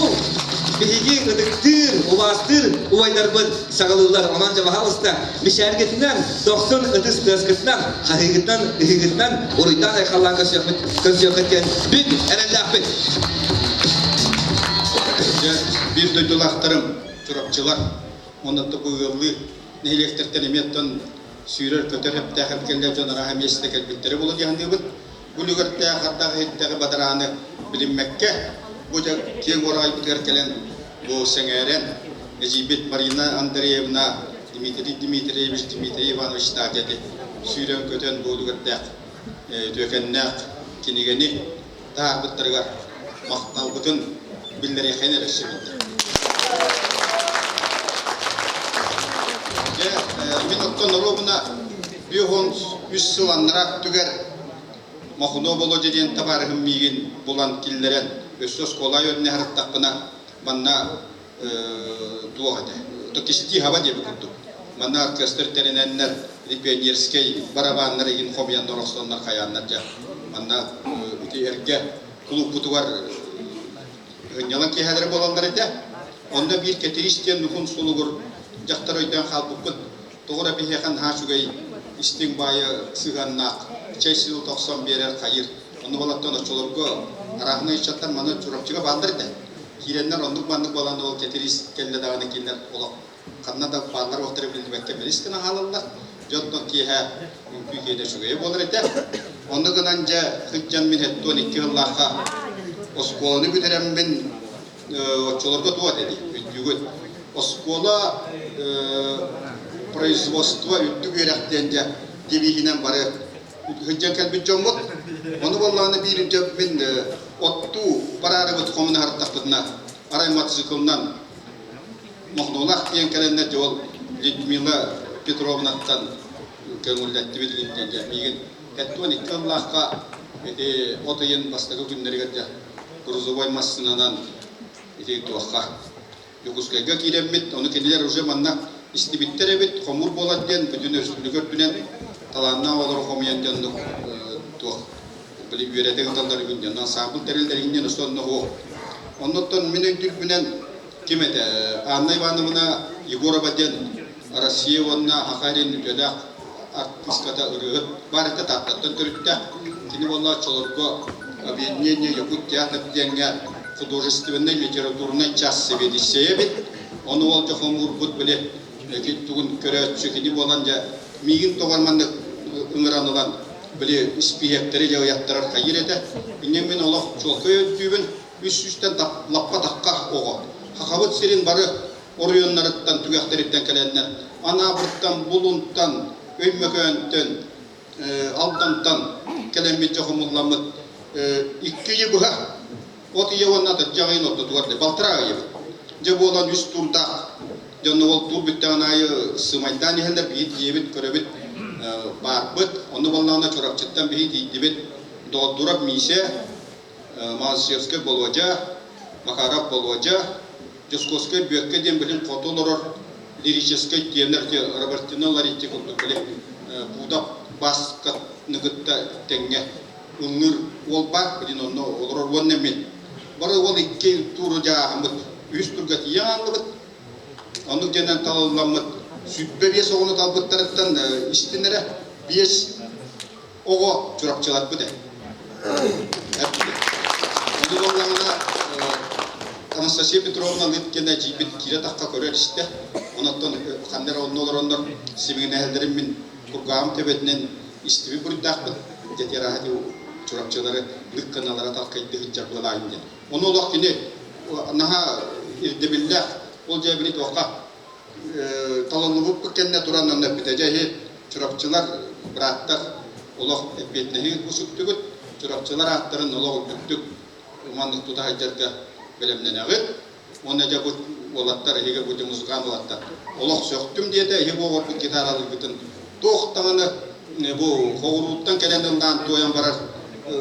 биһиги ытыктыыр, убаастыыр убайдарбыт саҕалыыллар. Онон дьэ баһаалыста мишээргитинэн, дохсун ытыс тыаскытынан, хаһыыгытынан, ыһыыгытынан уруйдаан айхаллаан көрсүөхпүт, көрсүөххүт диэн бүк эрэллээхпит. Дьэ, биир дойдулаахтарым, чурапчылар, уонна бу ыаллыы нэһилиэктэртэн эмиэ оттон сүүрэр-көтөр эптээх эргиллэр дьон арааһа миэстэ кэлбиттэрэ буолуо дии саныыбын. Бу үлүгэрдээх ардах иһиттэҕи бадарааны билиммэккэ, бу дьэ киэҥ уораҕайбытыгар кэлэн бу сэҥээрэн, эдьиийбит Марина Андреевна, Дмитрий Дмитриевич, Дмитрий Иванович Таатяти сүүрэн-көтөн бу үлүгэрдээх үтүөкэннээх кинигэни таһаарбыттарыгар махталбытын биллэриэххин эрэ сөбүттэр. Дьэ, мин оттон оруобуна 53 сыл аннараа өттүгэр Мохунуо Володя диэн табаарыһым миигин булан киллэрэн, өссө оскуола үөрэнэ сырыттахпына, манна туох этэ, кистии хаба диэбит курдук. Манна оркестр тэринэннэр, пионерскай барабааннар игин хомуйаннар охсоннор хайааннар дьэ манна ити эргэ кулууппутугар ынньалаҥ киэһэлэрэ буолаллар этэ. Онно биир Кэтириис диэн нухун сулугур дьахтар өйдөөн хаалбыппын. Тоҕо эрэ биһиэхэ наһаа үчүгэй истиҥ баайы сыһыаннаах чэй сыл тохсон биэрэр хайыр. Онно балаттан оччолорго арааһынай ыччаттар маны Чурапчыга бааллар этэ. Киирэннэр оннук-маннык буолан ол Кэтириис кэллэ даҕаны кинилэр олох ханна да бааллар уохтара биллибэккэ мэлис гына хаалаллар. Дьэ оттон киэһэ үҥкүү киэнэ үчүгэйэ буолар этэ. Онно гынан дьэ сылдьан мин 72 сыллаахха оскуоланы бүтэрэммин оччолорго туох этэ өйдүүгүт? Оскуола производство үрдүк үөрэх диэн дьэ девиһинэн бары сылдьан кэлбит дьоммут. Ону буоллаҕына биир мин оттуу бараарыбыт хомуна сырыттахпытына арай мотоциклынан Мохнолах диэн кэлэннэр дьэ ол Людмила Петровнаттан көҥүллэттибит диэн дьэ миигин 72 сыллаахха. Ити от ыйын бастакы күннэригэр дьэ грузовой массыынанан ити туохха Дьокуускайга киирэммит, ону кинилэр уже манна истибиттэр эбит, хомуур буолар диэн бүтүн өрөспүүбүлүкэ үрдүнэн талааннаах оҕолору хомуйан диэн оннук туох били үөрэтэ ыыталлар үһүн диэн ансаамбыл тэриллэр диэн өссө онно суох. Оннуттан мин өйдүүрбүнэн ким этэ Анна Ивановна Егорова диэн Россия уонна Саха сирин үтүөлээх артыыската ырыаһыт баар этэ Тааттаттан төрүттээх. Кини буолла оччолорго объединение Якут театр диэҥҥэ художественнай литературнай час сэбиэдиссэйэ эбит. Ону ол дьэ хомуурбут били тугун көрөөччү кини буолан дьэ миигин тоҕо маннык ыҥыран ылан били испииһэктэри дьэ ыйаттарар хайыыр этэ. Инньэ мин олох чуолкай өйдүүбүн үс сүүстэн лаппа тахха оҕо. Хахабыт сирин бары оройуоннарыттан, түгэхтэриттэн кэлэннэр Анаабыртан, Булунтан, Өймөкөөнтөн, Алдантан кэлэммит дьэ хомулламмыт икки ыйы быһа от ыйа уонна атырдьах ыйын ортотугар да балтараа ый эбит. Дьэ буолан үс туурдаах дьонно ол туур бүттэҕин аайы сымайдаан иһэллэр биһи тиийэбит көрөбүт баарбыт. Онно буоллаҕына Чурапчыттан биһи тиийдибит Доҕордуурап Миисэ, Малышевскай Болуодьа, Макаров Болуодьа, Дьоскуоскай Бүөккэ диэн билин хоту олорор лирическэй тенор Робертино Ларитти курдук били Буудап Басканы кытта тэҥҥэ ыллыыр уол баар, билин онно олорор уонна мин. Бары уол икки тууру дьааһыммыт, үс турга тиийэн хааллыбыт. Оннук дьэнэн талылламмыт 25 оҕону талбыттарыттан истин эрэ биэс оҕо Чурапчыларбыт ээ. Ону буоллаҕына Анастасия Петровна Лыткина эдьиийбит киирэ-тахха көрөр-истэ. Онон ханна эрэ онно олороннор сибигинэһэллэрин мин кургааҕым төбөтүнэн истибит буруйдаахпын. Дьэ арааһа Чурапчылары лык гыналара талкайды сылдьар буолаайын диэн. Ону олох кини наһаа ирдэбиллээх ол дьэ били туохха талыллыбыппыт кэннэ туран онно эппитэ дьэ иһи Чурапчылар бырааттар олох эппиэтинэһи усуктугут Чурапчылар ааттарын олох үрдүктүк маннык тута сылдьарга бэлэмнэнэҕит уонна дьэ бу уолаттар эһиги бу музыкант уолаттар олох сөхтүм диэтэ эһиги оҕорбут гитараларгытын туох даҕаны бу хоҕурууттан кэлэн ыллаан туойан барар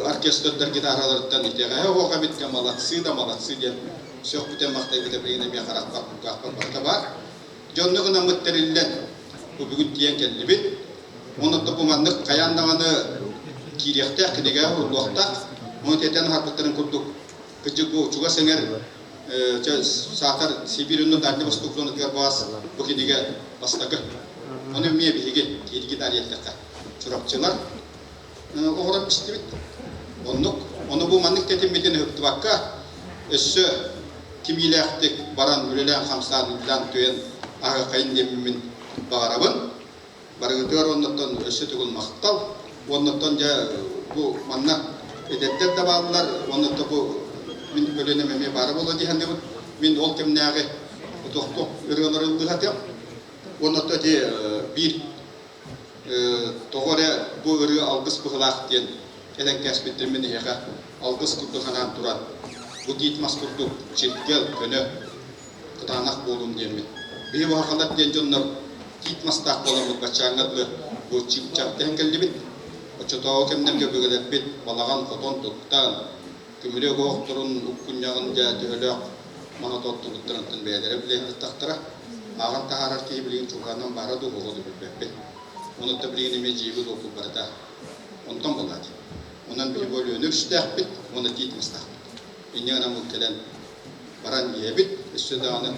оркестрдар гитараларыттан итэҕэһэ оһох эбит молодцы да молодцы диэн сөхпүтэ махтайбыта билигин эмиэ харахпар кулгаахпар барыта баар. Дьонно гынаммыт тэриллэн бу бүгүн тиийэн кэллибит. Онон бу маннык хайаан даҕаны киириэхтээх, кинигэҕэ уһуллуохтаах. Ону тиэтэн аһарбыттарын курдук кырдьык бу чугас эҥэр саатар Сибиир онно Дальний Восток зонатыгар баас бу кинигэ бастакы. Ону эмиэ биһиги киирги таарыйатахха Чурапчылар оҕорон истибит. Оннук. Ону бу маннык тэтиммитин ыһыктыбакка, өссө кимиилээхтик баран үлэлээн-хамсаан, үлэлээн-туйан аһыаххайын диэммин баҕарабын. Барыгытыгар оннуттан өссө тугун махтал. Оннуттан дьэ бу манна эдэрдэр да бааллар, оннуттан бу мин көлүөнэм эмиэ баара буолуо дии саныыбын. Мин ол кэмнээҕи тохтох ырыалары ыллыһатыам. Оннуттан ити биир Тоҕо эрэ бу ырыа алгыс быһылаах диэн этэн кээспиттэрин мин эһиэхэ алгыс курдук анаан туран, бу тиит мас курдук чиргэл, көнө, кытаанах буолун диэммин. Биһи буһахалар диэн дьоннор тиит мастаах буоламмыт баччааҥҥа дылы бу чыып-чаап дэһэн кэллибит. Оччотооҕу кэмнэргэ өбүгэлэрбит балаҕан, хотон туттан, көмүрүөк оһохторун уккунньаҕын дьэ төһөлөөх маһы тоттубуттарыттан бэйэлэрэ билэ сырыттахтара. Ааҕан таһаарар киһи билигин чугаһынан баара дуу, оҕо да билбэппин. Онуттан билигин эмиэ дьиэбит уоппут барыта онтон буолаат. Онон биһиги Өлүөнэ өрүстээхпит уонна тиит мастаахпыт. Инньэ гынан бу кэлэн баран иһэбит, өссө даҕаны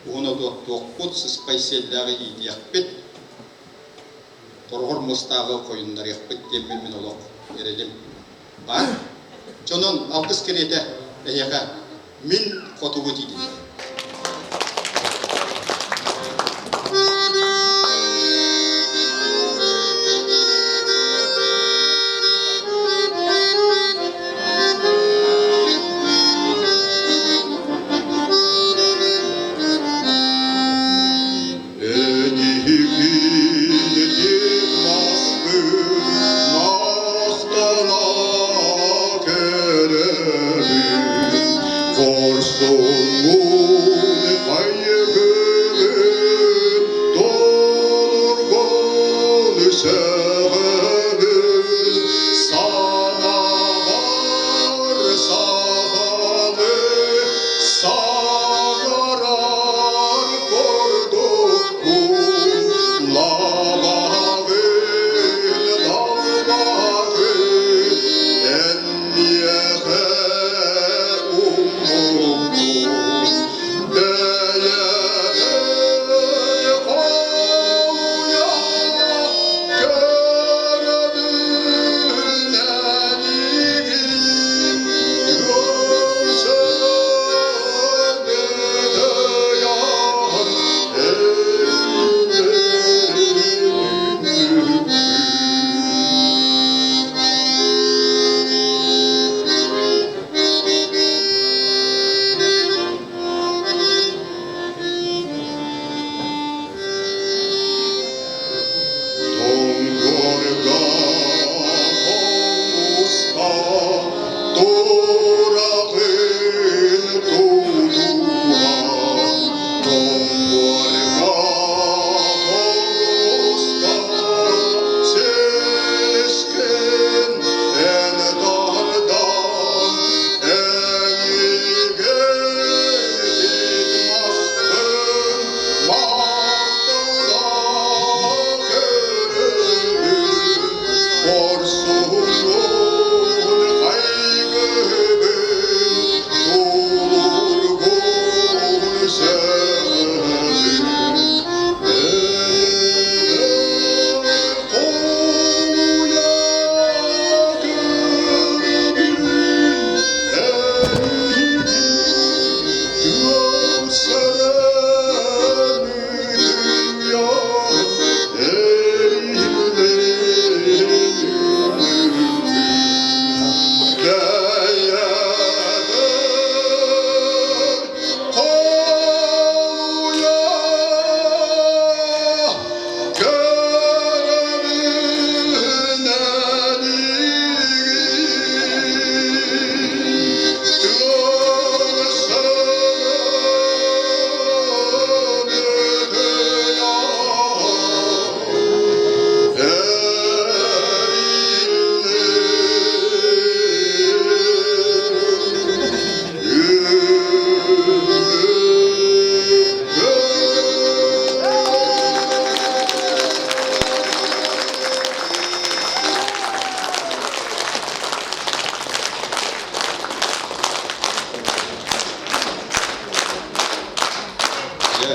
уһун отуохтуохпут, сыспай сиэллээҕи иитиэхпит, хороҕор муостааҕы хойуннарыахпыт диэммин мин олох эрэлим баар. Дьонон алгыс кэриэтэ эһиэхэ мин хотугу диибин. Хорсуннун хайгыгын толоргон сөҕөбүн санаабыт.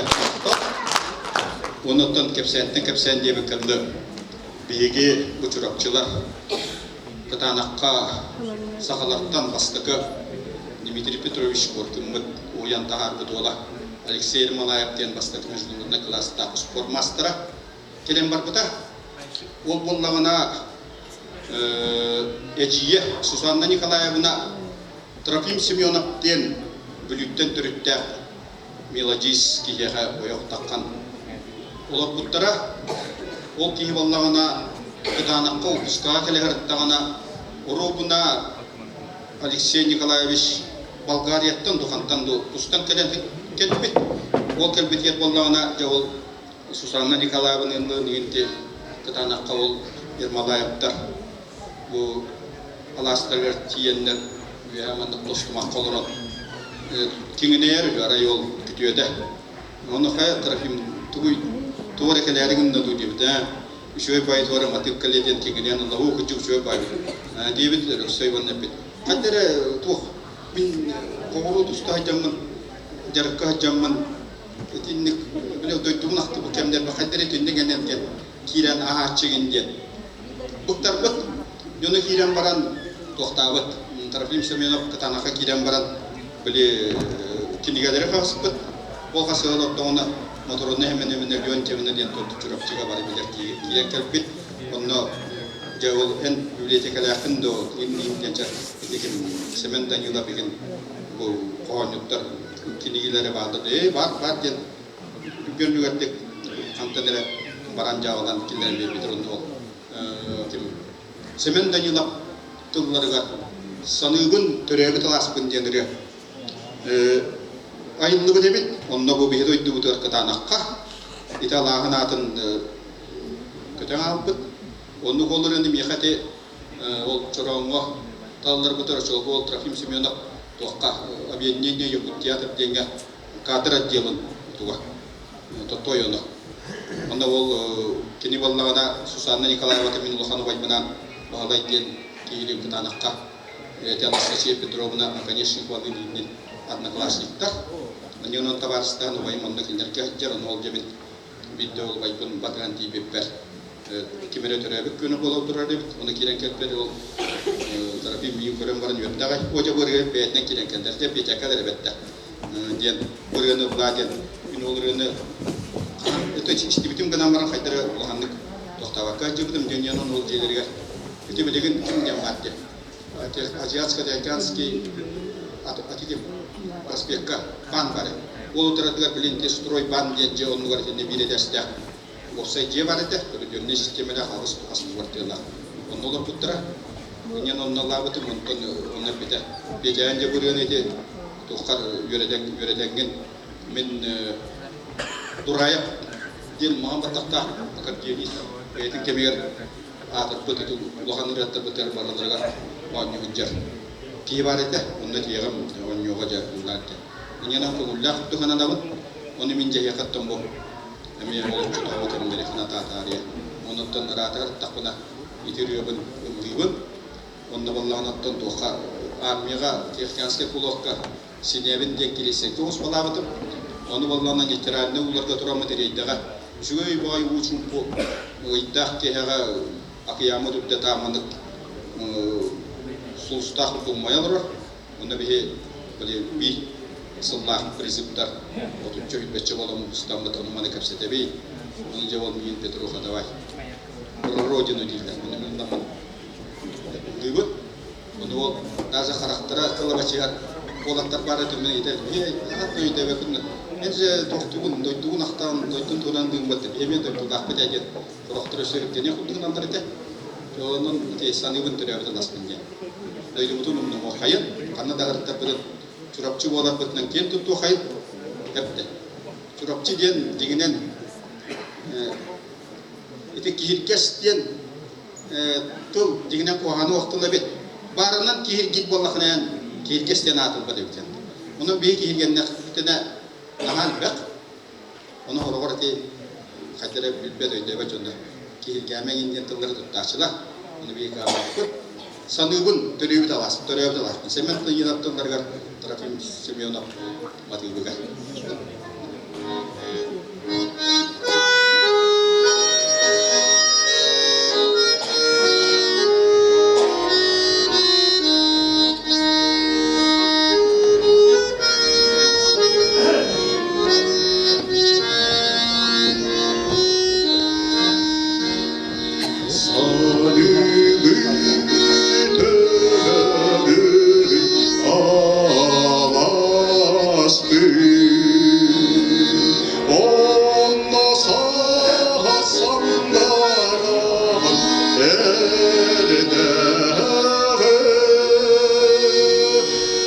Махтал. Оннуттан кэпсээнтэн кэпсээн диэбиккэ дылы, биһиги бу чурапчылар Кытаанахха сахалартан бастакы Дмитрий Петрович Коркиммыт уһуйан таһаарбыт уола Алексей Ермолаев диэн бастакы международнай кылаастаах спорт маастара кэлэн барбыта. Ол буоллаҕына эдьиийэ Сусанна Николаевна Трофим Семенов диэн Бүлүүттэн төрүттээх мелодист киһиэхэ ойох таххан олорбуттара. Ол киһи буоллаҕына Кытаанахха выпускаҕа кэлэ сырыттаҕына оруобуна Алексей Николаевич Болгарияттан Духантан тустан кэлэн кэлбит. Ол кэлбитигэр буоллаҕына дьэ ол Сусанна Николаевналыын инти Кытаанахха ол Ермолаевтар бу алаастарыгар тиийэннэр үөһэ маннык тостумахха олорон киҥинэйэр үһү арай ол күтүөтэ. Ону хайа Трофим тугуй тугу эрэ кэлээри гынна дуу диэбит ээ үчүгэй баай туора матыып кэлиэ диэн киҥинэйэн ылла уу кырдьык үчүгэй баай диэбит Өлөксөй уонна эппит ханна эрэ туох мин оҕуруот уста сылдьаммын дьарыкка сылдьаммын итинник били дойдубун ахтыбыт кэмнэрбэ хайдах эрэ итинник энергия киирэн аһааччыгын диэн Быктарбыт дьону киирэн баран туохтаабыт Трофим Семенов Кытаанахха киирэн баран били кинигэлэри хаспыт. Ол хасыһан ортоҕуна Моторонна Хеменевна Леонтьевна диэн туох Чурапчыга бары билэр киирэн кэлбит. Онно дьэ ол эн библиотекалааххын дуо им диэн ити ким Семен Данилов игин бу хоһоонньуттар кинигэлэрэ бааллар ээ баар баар диэн Түргэннүгэрдик хантан эрэ баран дьаабалаан киллэрэн биэрбитэр онно ол ким Семен Данилов тылларыгар саныыбын төрөөбүт алааспын диэн ырыа айыллыбыт эбит. Онно бу биһи дойдубутугар Кытаанахха ити алааһын аатын көтөн аалбыт. Оннук ол ырыаны миэхэ ити ол чорооҥҥо талларбытар очолго ол Трофим Семенов туохха объединение Якут театр диэҥҥэ кадр отделын туга тойоно. Онно ол кини буоллаҕына Сусанна Николаева мин улахан убайбынаан Баһылай диэн киһилиин Кытаанахха эти Анастасия Петровна Оконешниковалыын ииннин одноклассниктар. Они онон табаарыстаан убайым онно кинилэргэ сылдьар, ону ол дьэбин биирдэ ол убайбын батыһан тиийбиппэр ким эрэ төрөөбүт күнэ буола турар эбит, ону киирэн кэлбит ол Трофим миигин көрөн баран үөрдэҕэй, о дьэ бу ырыа бэйэтинэн киирэн кэллэр, дьэ Петяка да эбэттэ диэн ырыаны ыллаа диэн мин ол ырыаны это истибитим гынан баран хайдары улаханнык тохтообокко сылдьыбытым диэн диэн ол дьиэлэригэр ити билигин ким диэн баар диэн Азиатско-Тихоокеанский атитим проспекка баан баар ол утаратыгар билин строй баан диэн дьиэ оннугар итиннэ биир этээстээх уопсай дьиэ баар этэ көрүдүөрнэй систиэмэлээх аҕыс хас квартиралаах онно олорбуттара Инньэн онно ылаабытым, онтон онно эппитэ. Петян дьэ бу ити туоххар үөрэтэҥҥин мин Дураев диэн маҕан баттахтаах аккордеонист бэйэтин кэмигэр аатырбыт ити улахан ырыаттарбытыгар барыларыгар оонньуу сылдьар киһи баар этэ. Онно тиэҕим оонньууга дьэ ыллаан диэн. Инньэнэн көҥүллээх курдук сананабын. Ону мин дьэһиэхэттэн бу эмиэ олоччу тоҕо кэмнэри ханатаатаарыйа. Онуттан ыраатар тахпына ити ырыабын ыллыыбын. Онно буоллаҕына оттон туохха армияҕа Тихоокеанскай флокка Синебин диэн кириэстэккэ успалаабытым. Ону буоллаҕына нейтральнай ууларга тураммыт рейдэҕэ үчүгэй баҕайы уу чуумпу ыйдаах киэһэҕэ акыйааммыт үрдэ тааманык сулустаах курдук умайа олорор. Онно биһи били биир сыллаах призывтар отучча билбэччэ буолан мустаммыт ону маны кэпсэтэбий. Ону дьэ ол миин Петруха давай родину дииллэр. Ону мин ылламмын ыллыыбыт. Ону ол даже харахтара кылабачыһар уолаттар баар этим мин ыйытар эй аҕат өйдөөбөккүн эн же тохтугун дойдугун ахтан дойдун туһунан дыыммат эмиэ дойдулаахпыт ээ диэн сорохтор өссө үрдэниэх курдугунаннар этэ. Онон ити саныыбын төрөөбүт аласпын диэн. Дойдубутун умнумуоххайын, ханна да ыһыртарбытын Чурапчы буоларбытынан киэн туттуоххайын эптэ. Чурапчы диэн дьиҥинэн ити киһиргэс диэн тыл дьиҥинэн куһаҕаны охтул эбит. Баарынан киһиргит буоллахына эн киһиргэс диэн аатырбат эбит. Онон биһи киһиргэннэхпитинэ наһаа элбэх. Ону хороҕор ити хайда эрэ билбэт өйдөөбөт дьоннор киһиргээмэҥ диэн тыллары туттааччылар. Ону биһиги кыаммаппыт. Саныыбын төрөөбүт алаас, төрөөбүт алааспын. Семен Антонинов тылларыгар Трофим Семенов матыыбыгар. Онно саха сандаран эрдэҕэ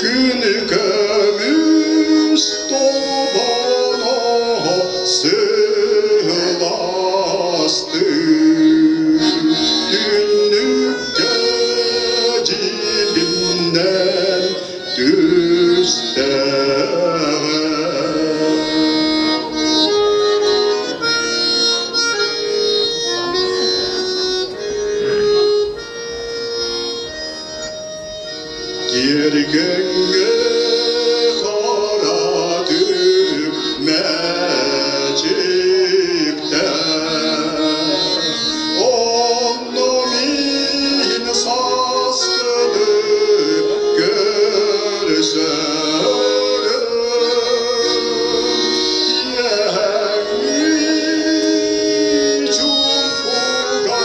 Күн көмүс толбоно сыластыы Түннүккэ дьиримнэн түстэҕэ. Тиэргэҥҥэ хара түк мээчиктээх, онно мин сааскыны көрсөрүм. Киэһэҥҥи чуумпуга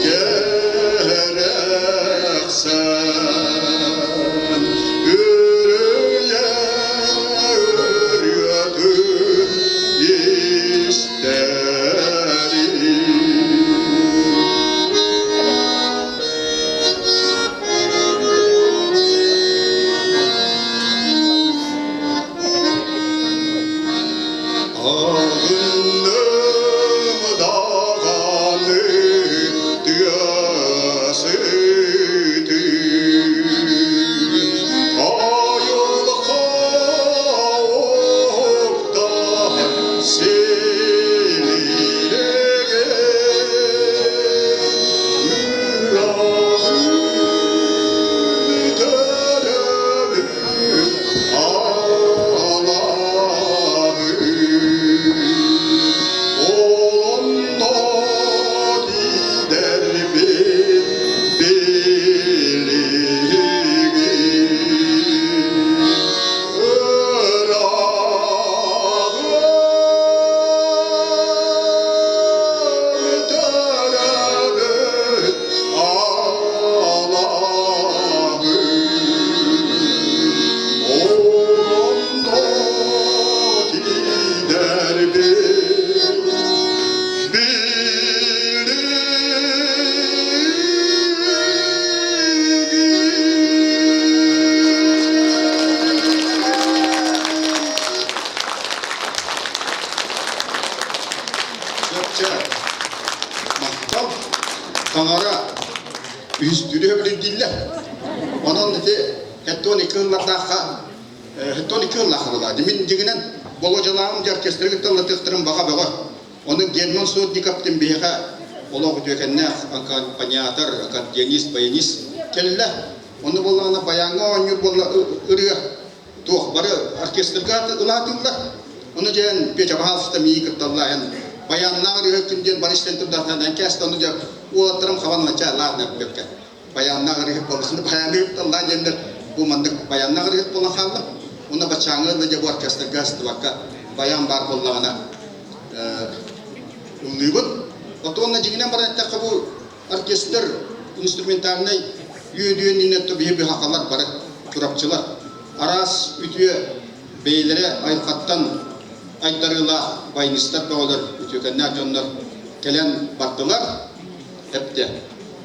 кэрэхсээн, үрүйэ ырыатын истэрим. Аҕынным даҕаны тыа сытын, айылҕа уктаах силигэ ыраҕын төрөбүт Олонно тиийдэрбин билигин ырааҕын төрөбүт Махтал таҥара үһүстүүрү сөбүлүүр Онон ити 72 ыллардаахха 72 ыллаах буолаа. Мин дьиҥинэн Болуодьалааҕым дьэ оркестры кытта ыллатыахтарын баҕа бөҕө. Ону Герман Сотников диэн биһиэхэ олох үтүөкэннээх аккомпаниатор, аккордеонист, баянист кэллэ. Ону буоллаҕына баяҥҥа оонньуур буолла ырыа туох бары оркестрга ылаатыллар. Ону дьэн Петя пожалуйста мии кытталлаан баяннаах ырыа күн диэн Борис Центрдаатынан кээстэ ону дьэ уолаттарым хабан нача ладно эппекке баяннаах ырыа буолла баяны ытталлаа диэннэр бу маннык баяннаах ырыа буолан хаалла. Уна бачааҥы да дьэ бу оркестрга астыбакка баян баар буоллаҕына ыллыыбын. Отуонна дьиҥинэн баран эттэххэ бу оркестр инструментальнай үөдүөн иннэтто биһи быһахалар бары чурапчылар араас үтүө бэйэлэрэ айылҕаттан айдарыылаах баянистар бөҕөлөр үтүөкэннээх дьоннор кэлэн бардылар эптэ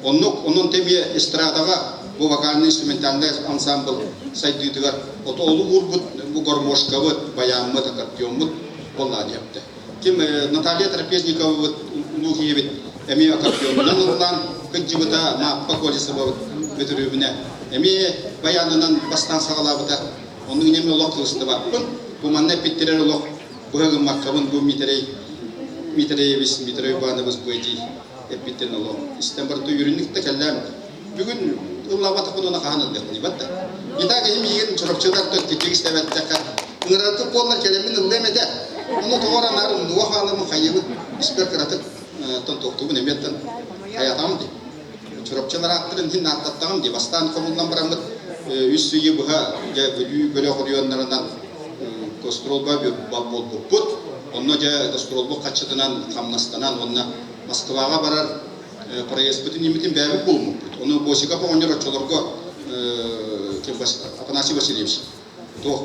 оннук онон эмиэ эстрадаҕа бу вокальный инструментальный ансамбль сайдыытыгар ото олук уурбут бу гармошкабыт баяммыт аккордеоммут буоллаа диэптэ Ким Наталья Трапезниковабыт улуу киһибит эмиэ аккордеонунан ыллаан кыдьыбыта, Мааппа Колесовабыт бөтүрүөбүнэ эмиэ баянынан бастаан саҕалаабыта. Оннук эмиэ олох кыбыстыбаппын. Бу манна эппиттэрэр олох быһа гыммаккабын бу Митрей Митреевич, Митрей Иванович бу эдьиий эппиттэрин олох истэн барыта үөрүннүк да кэллэм. Бүгүн ыллаабатахпын уонна хаһан ыллыахпын бат да. Итак, киһи миигин чурапчылар төттүтүк истэбэттэххэ ыҥыраргыт буоллар кэлэммин ыллыам этэ. Ону тоҕо эрэ наар умнуга хаалабын хайыыбын испэр кыратык тон туохтуубун эмиэттэн хайатаҕым дии. Чурапчылар ааттарын иһин ааттаттаҕым дии. Бастаан хомуллан бараммыт үс ыйы быһа дьэ Бүлүү бөлөх оройуоннарынан гастролга буолбуппут. Онно дьэ гастролбут хаччытынан хамнастанан уонна Москваҕа барар проездпытын иммитин бэйэбит булуммуппут. Ону Босиков оҕонньор оччолорго Афанасий Васильевич туох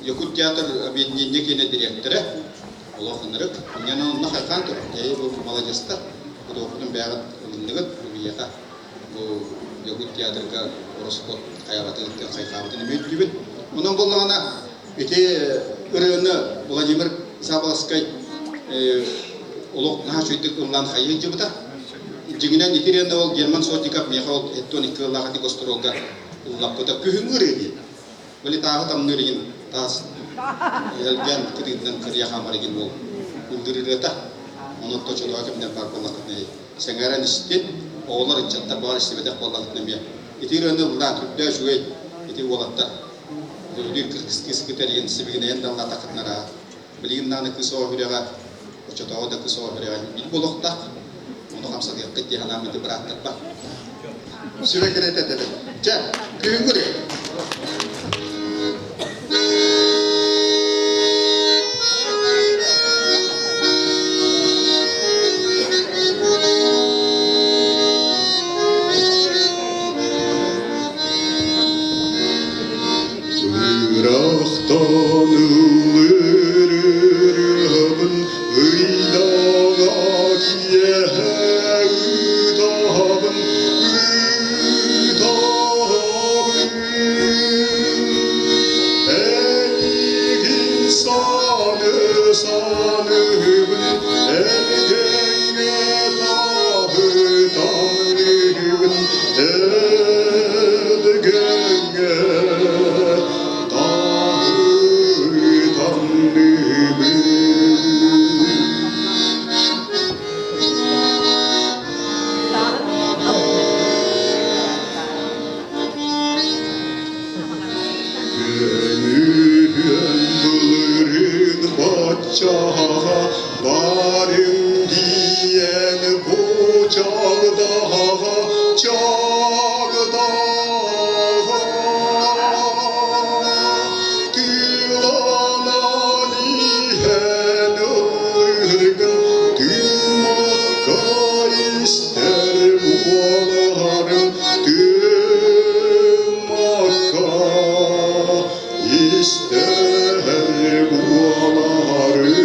Якут театр объединение киэнэ дириэктэрэ олох ынырык. Инньэ онно хайхаан турар. Эйи бу маладьыастар, худуоһунньук бэйэҕит ылынныгыт, бу биһиэхэ бу Якут театрга ороскуот хайаҕатын хайхаабытын эмиэ өйдүүбүн. Онон буоллаҕына ити ырыаны Владимир Заболоцкай олох наһаа үчүгэйдик ыллаан хайыы сылдьыбыта. Дьиҥинэн ити ырыаны ол Герман Сотников миэхэ ол 72 ыллаах ити гастролга ыллаппыта. Күһүҥҥү ырыа диэн. Били тааһы тамныыр игин таас элгэн кытыытынан кырыйа хаамар игин ол ыллыыр ырыата. Онон точолоҕо кэмнэр баар буоллаххытына сэҥээрэн истин, оҕолор ыччаттар баҕар истибэтэх буоллаххытына эмиэ ити ырыаны ыллаан үрдээ үчүгэй ити уолаттар үлэлиир кыргыз кытарыйан сибигинэйэн даллаатаххытына билигин даҕаны кыс оҕо үрэҕэ оччотооҕу да кыс оҕо үрэҕэ биир буолуохтаах ону хамсатыаххыт дии санааммыты бырааттарбар Сүбэ кирэтэ этэ. Чэ, күһүҥҥү Ыраахтан ыллыыр ырыабын ыйдаҥа киэһэ ыытабын, ыытабын. Эйигин саны саныыбын, эргэҥҥэ таһытаныыбын, Эдгэҥҥэ таһытаныыбын. Көмүһүөн былырыын баччаҕа барыҥ диэн бу чагдаҕа чагдаҕа тыыланан иһэн ыллыыргын тыыммакка истэр буоларым Тыыммакка истэр буоларым.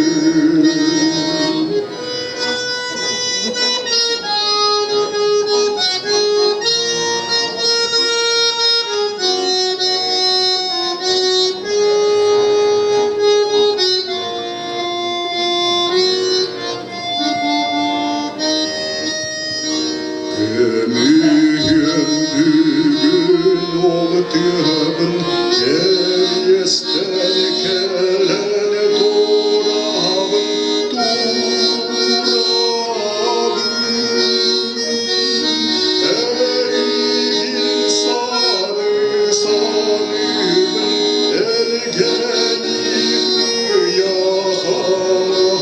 Көмүһүм бүгүн ол тыабын кэриэстэн кэлэн турабын, турабын. Эйигин саны саныыбын, элгэни кыйаханабын, элгэни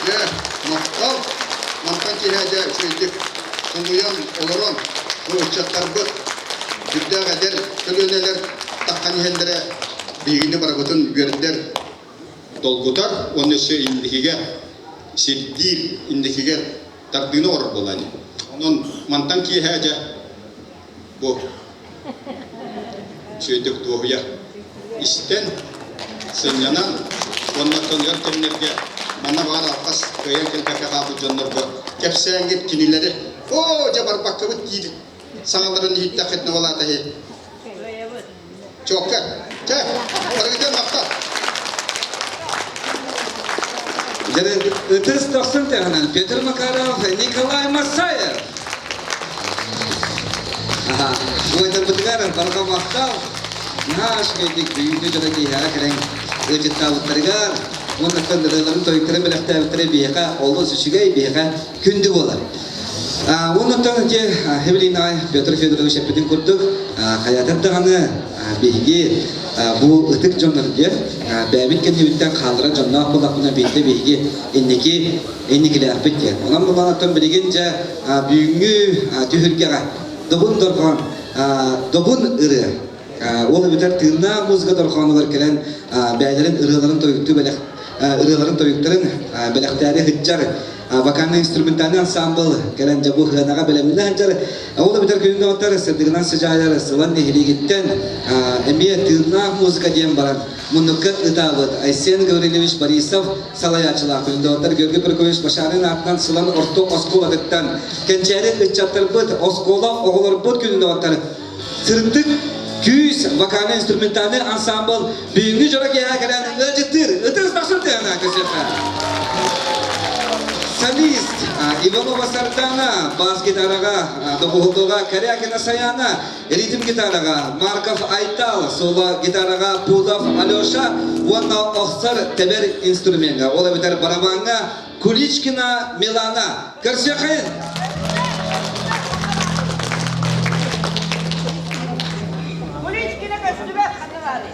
Дьэ, махтал! Мантан киэһэ дьэ үчүгэйдик тулуйан олорон бу ыччаттарбыт сүрдээх эдэр көлүөнэлэр таххан иһэллэрэ биһигини барыбытын үөрдэр, долгутар уонна өссө инникигэ сирдиир, инникигэ тардыыны оҥорор буолла ини. Онон мантан киэһэ дьэ бу үчүгэйдик дуоһуйа истэн, сынньанан уонна өр кэмнэргэ манна баҕар алҕас кыайан кэлбэккэ хаалбыт дьоннорго кэпсээҥҥит кинилэри оо дьэ барбаккабыт диир саҥаларын иһиттэххитинэ ол аата Чуокка. Чэ, барыгытын махтал. Ытыс дохсун тыаһынан Петр Макаров, Николай Масаев. Уойдарбытыгар барҕа махтал. Наһаа үчүгэйдик бүгүҥҥү дьоно киэһэҕэ кэлэн ыалдьыттаабыттарыгар уонна ырыаларын тойуктарын бэлэхтээбиттэрэ биһиэхэ олус үчүгэй, биһиэхэ күндү буолар. Уоннаттан ити Эвелина Петр Федорович эппитин курдук, хайатар даҕаны биһиги бу ытык дьоннор диэн бэйэбит кэннибиттэн хаалларар дьонноох буоллахпына биирдэ биһиги инники инникилээхпит диэн. Онон буллаҕыттан билигин дьэ бүгүҥҥү түһүлгэҕэ добун дорҕоон добун ырыа ол эбэтэр тыыннаах музыка дорҕоонугар кэлэн бэйэлэрин ырыаларын тойуктуу бэлэх ырыаларын тойуктарын бэлэхтээри сылдьар вокально-инструментальный ансамбл кэлэн дьэ бу сыанаҕа бэлэмнэнэ сылдьар. Ол эбэтэр күнүн доҕоттор сырдыгынан сыдьаайар сылан нэһилиэгиттэн эмиэ тыыннаах музыка диэн баран муннукка ытаабыт Айсен Гаврильевич Борисов салайааччылаах күнүн доҕоттор Георгий Прокопьевич Башарин аатынан Сылан орто оскуолатыттан кэнчээри ыччаттарбыт оскуола оҕолорбут күнүн доҕоттор Сырдык күүс вокально-инструментальный ансамбл бүгүҥҥү дьоро киэһэ кэлэн ыалдьыттыыр ытыс тахсыр тыана көрсүөххэ. Солист Иванова Сардана, бас гитараҕа, доҕуһуллуга Корякина Саяна, ритм гитараҕа Марков Айтал, соло гитараҕа Пудов Алеша уонна охсор тэбэр инструмеҥҥа, ол эбэтэр барабаҥҥа Куличкина Милана. Көрсүөххэйин! Куличкина көстүбэт хатылаары.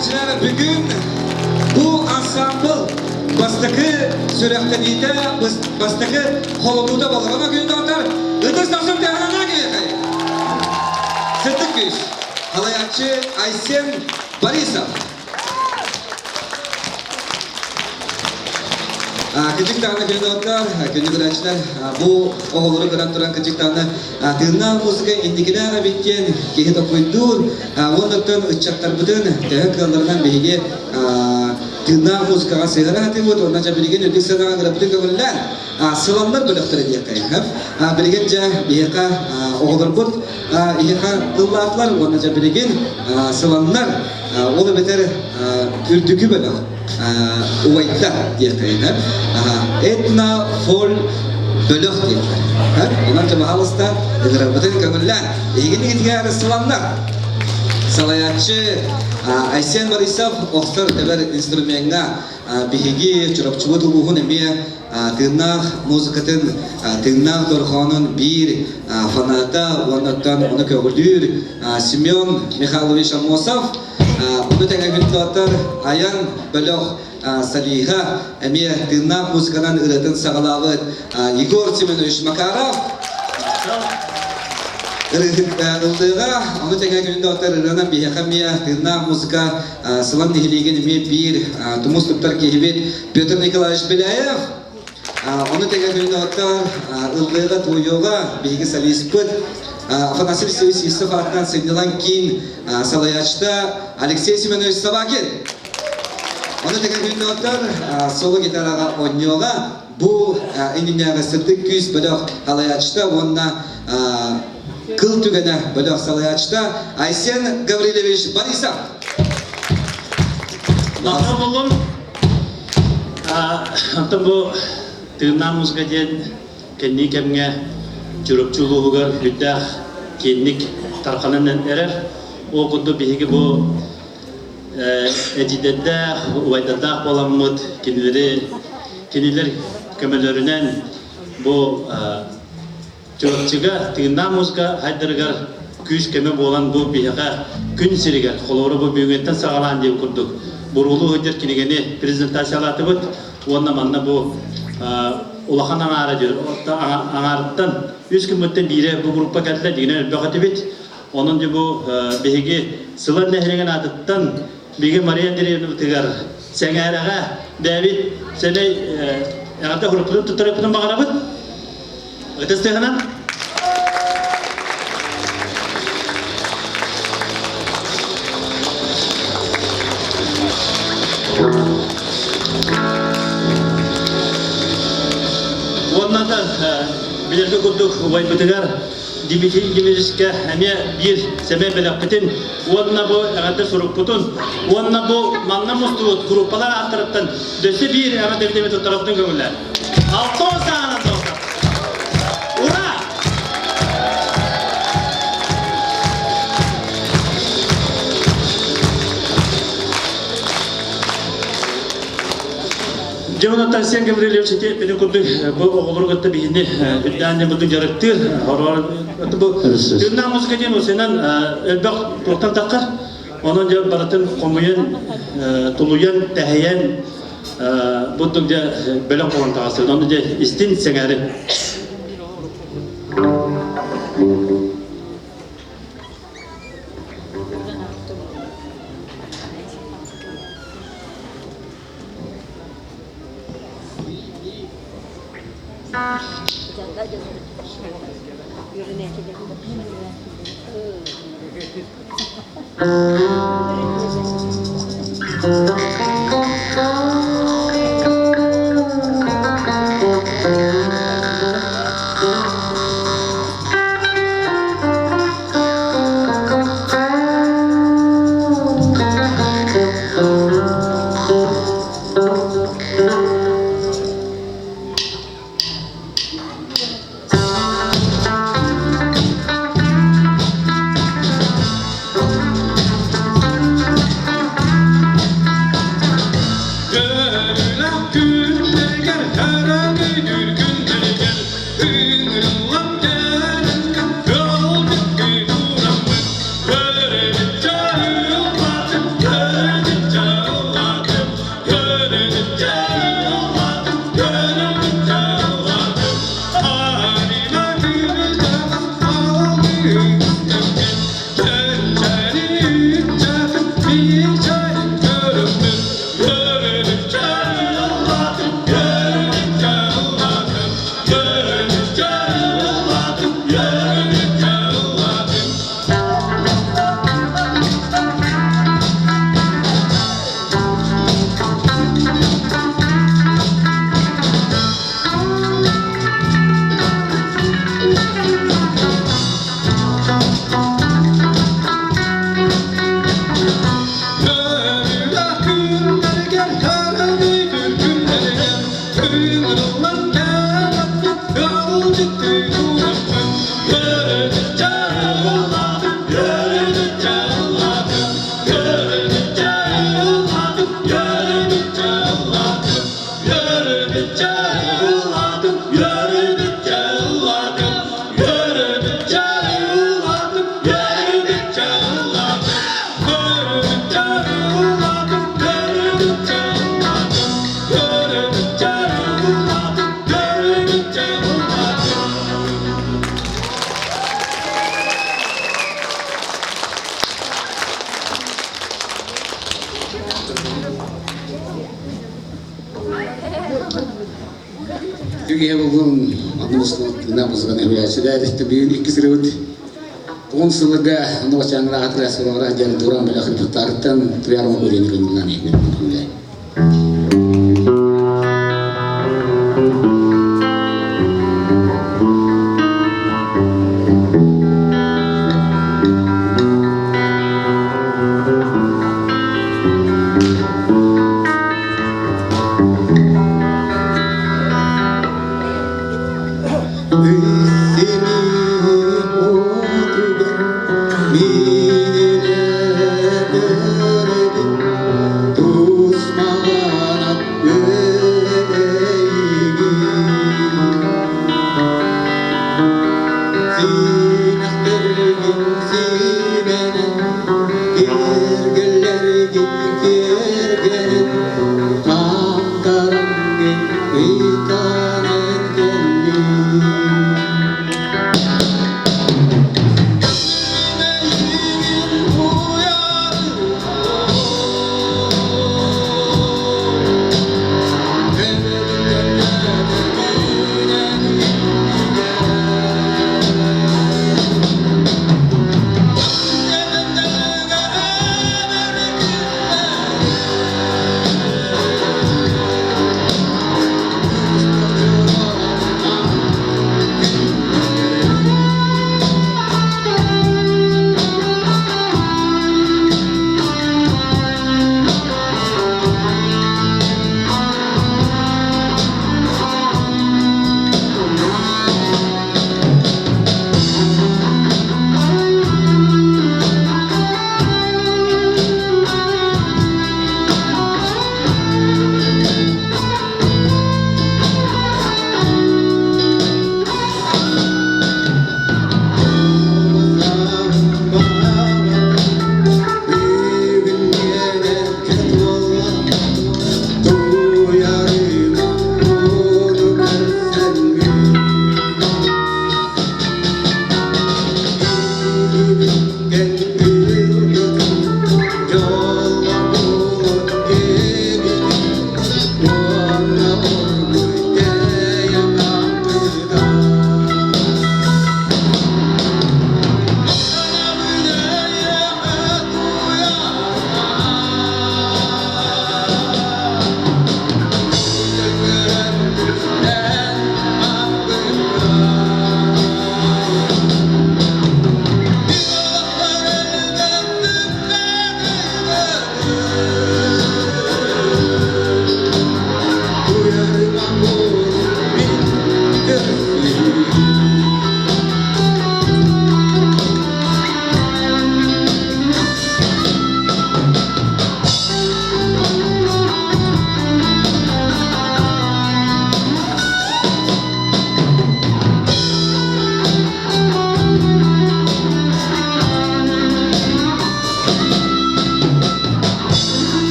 көрөөччүлэр бүгүн бу ансамбл бастакы сүрэхтэниитэ, бастакы холонуута болоҕоно күн доҕоттор ытыс дохсун тыаһанана киһиэхэ. Сырдык күүс. Халайааччы Айсен Борисов. Кырдьык даҕаны күнү күнү көрөөччүлэр бу оҕолору көрөн туран кырдьык даҕаны тыыннаах музыка инникилээх эбит диэн киһи толкуйдуур уоннаттан ыччаттарбытын төһө кыалларынан биһиги тыыннаах музыкаҕа сыһыара сатыыбыт уонна дьэ билигин үрдүк сыанаҕа ыҥырабытын көҥүллээн сыланнар бөлөхтөрө диэххэ билигин дьэ биһиэхэ оҕолорбут иһиэхэ ыллаатылар уонна дьэ билигин сыланнар ол эбэтэр үрдүкү бөлөх убайдар диэххэ этно фоль бөлөх диэххэ онон дьэ баһаалыста ыҥырарбытын көҥүллээн эһигини итигэр сыланнар салайааччы Айсен Борисов охсор тэбэр инструмеҥҥа биһиги Чурапчыбыт улууһун эмиэ тыыннаах музыкатын, тыыннаах дорҕоонун биир фаната уонна ону көҕүлүүр Семен Михайлович Аммосов, ону тэҥэ күндү Айан бөлөх Салиха эмиэ тыыннаах музыканан ырыатын саҕалаабыт Егор Семенович Макаров ыллыыга, ону тэҥэ күндү ырыанан биһиэхэ эмиэ тыыннаах музыка Сылан нэһилиэгин эмиэ биир тумус туттар киһибит Петр Николаевич Беляев. Ону тэҥэ күнү ыллыыга, туойууга биһиги солиспыт Афанасий Алексеевич Сивцев аатынан сынньалаҥ киин салайааччыта Алексей Семенович Собакин. Ону тэҥэ күнү соло гитараҕа оонньуоҕа бу иннинээҕи сырдык күүс бөлөх салайааччыта уонна кыл түгэнэ бөлөх салайааччыта Айсен Гаврильевич Борисов. Махтал буоллун. Онтон бу тыыннаах музыка диэн кэннии кэмҥэ Чурапчы улууһугар үрдээх киэҥник тарҕанан эрэр. Ол курдук биһиги бу эдьиийдэрдээх, убайдардаах буоламмыт кинилэри кинилэр көмөлөрүнэн бу Чурапчыга тыыннаах музыка хайдарыгар күүс-көмө буолан бу биһиэхэ күн сиригэр, холобура бу бүгүҥҥүттэн саҕалаан диэн курдук буруулуу сылдьар кинигэни презентациялаатыбыт уонна манна бу улахан аҥаара диир аҥаарыттан үс күммүттэн биирэ бу группа кэллэ дигинэн элбэх этибит. Онон дьэ бу биһиги Сылан нэһилиэгин аатыттан биһиги Мария Андреевнабытыгар сэҥээрэҕэ бэйэбит сэмэй эҕэрдэ группатын туттарыахпытын баҕарабыт. Ытыс тыаһынан. Уонна да билэргэ курдук убайбытыгар Дмитрий Дмитриевичкэ эмиэ биир сэмэй бэлэхпитин уонна бу эҕэрдэ сурукпутун уонна бу манна мустубут группалар ааттарыттан өссө биир эҕэрдэ битэмэ туттарабытын көҥүллээн. Алтон саанан доҕоттор! Ура! Дьэ онон Арсен Гаврильевич ити эппитин курдук бу оҕолору кытта биһини үрдээн бутун дьарыктыыр хороор бу тыыннаах музыка диэн усунан элбэх туохтан таххар онон дьэ барытын хомуйан тулуйан тэһэйэн Бурдук дьэ бөлөх буолан таҕыстыбыт. Ону дьэ истин сэҥээрин. киһи буоллун, онно мустубут музыканы үһүйээччилэр, бүгүн иккис ырыбыт 10 сылга Новочаҥҥа аатыра сураҕыра диэн туран бэлэх репертуарыттан Туйаар Моҕурианы көҥүллээн иһинэн.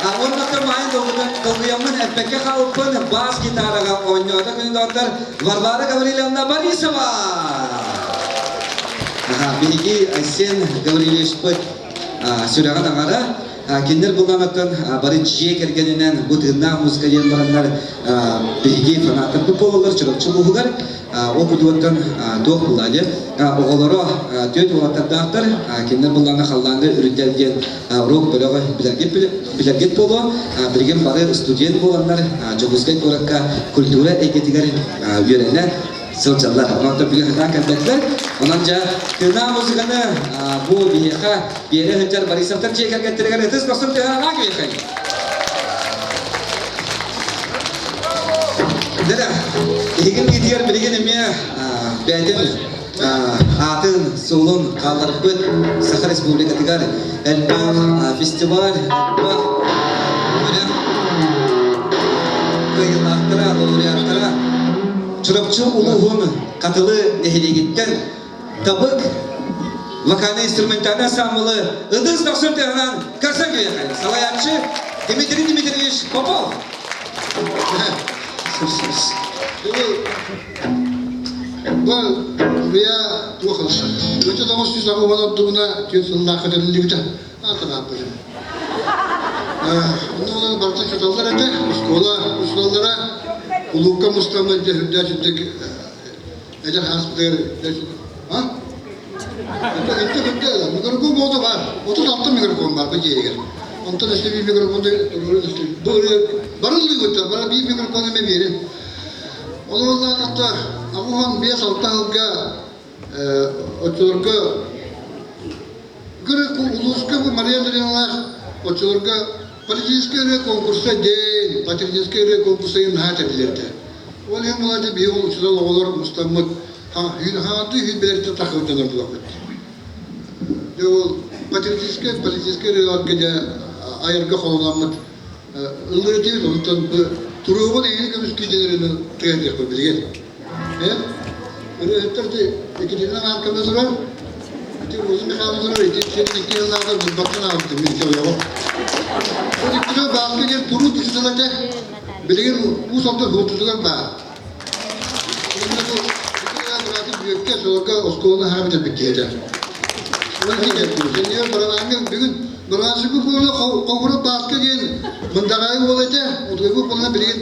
Уонна маайын долгуйаммын эппэккэ хаалбыппын бас гитараҕа оонньоото күнү доҕоттор Варвара Гаврильевна Борисова. Биһиги Айсен Гаврильевичпыт сүрэҕин аҥара кинилэр булланыттан бары дьиэ кэргэнинэн бу тыыннаах музыка диэн бараннар биһиги фанаттарбыт буолаллар Чурапчы улууһугар. Ол кутугуттан туох булла диэн оҕолоро түөрт уолаттардаахтар, кинилэр буллаҥҥа халлааҥҥа үрүдэл диэн рок бөлөҕү билэргит буолуо. Билигин бары студент буоланнар Дьокуускай куоракка культура эйгэтигэр үөрэнэ сылдьаллар. Онон бүгүн хатаан кэлбэтилэр. Онон дьэ тыынаа музыканы бу биһиэхэ биэрэ сылдьар Борисовтар дьиэ кэргэттэригэр ытыс дохсун тыаһанаах биэхэй. Дэрэ, иһигин иитигэр билигин эмиэ бэйэтин аатын, суолун хаалларбыт Саха Республикатыгар элбэх фестиваль, элбэх күрэх кыайыылаахтара, лауреаттара Чурапчы улууһун Хатылы нэһилиэгиттэн Табык вокально-инструментальный ансамблы ытыс дохсун тыаһынан көрсөн кэлиэхэ. Салайааччы Дмитрий Дмитриевич Попов. Бу я туох Өтө тоҕус жүз аҕыс ордугуна түөрт сыллаахха тэриллибитэ. Аатынааппытым. Онно барыта чуталлар этэ, оскуола учууталлара кулуупка мустаммыт дьэ үрдээх үрдүк эдэр хааспытыгар а? Инте күнде микрофон болду бар. 36 микрофон бар бу дьиэгэр. Онтон өссө биир микрофонду туруору өссө бу барыллыы көттөр, бара биир микрофон эме биэрин. Ол уоллаатахта аҕуһан биэс алта сылга оччолорго улууска бу Мария Андреевналаах оччолорго политическай ырыа конкурса диэн патриотическай ырыа конкурса наһаа тэриллэрдэ. Ол иһин булаачы биһи учуутал оҕолор мустаммыт хаҥатыы сүүрбэлэртэн тахсыбыттанар булаппыт. Дьэ ол патриотическай политическай ырыаларга дьэ айарга холонаммыт ыллыр этибит, онтон бу туругун эйини көмүскүү диэн тыаһытыахпыт билигин. Э? Ырыаһыттар ити Екатерина Марковна турар, ити Роза Михайловна турар, ити сен икки жыллааҕыта булбаккын аҕалтым мин ойоҕум. Ол иккигэ бааска диэн туруу учуутал этэ, билигин Уус Алдан Суоттутугар баар. Уонна бу бырааты Бүөккэ солорго оскуоланы хаһан бүтэрбит киһи этэ. Сеньор Барабаҥҥа бүгүн Барабанщикпыт буолла Хоҥура Бааска диэн Мындаҕаайы уол этэ. Утуйбут буолла билигин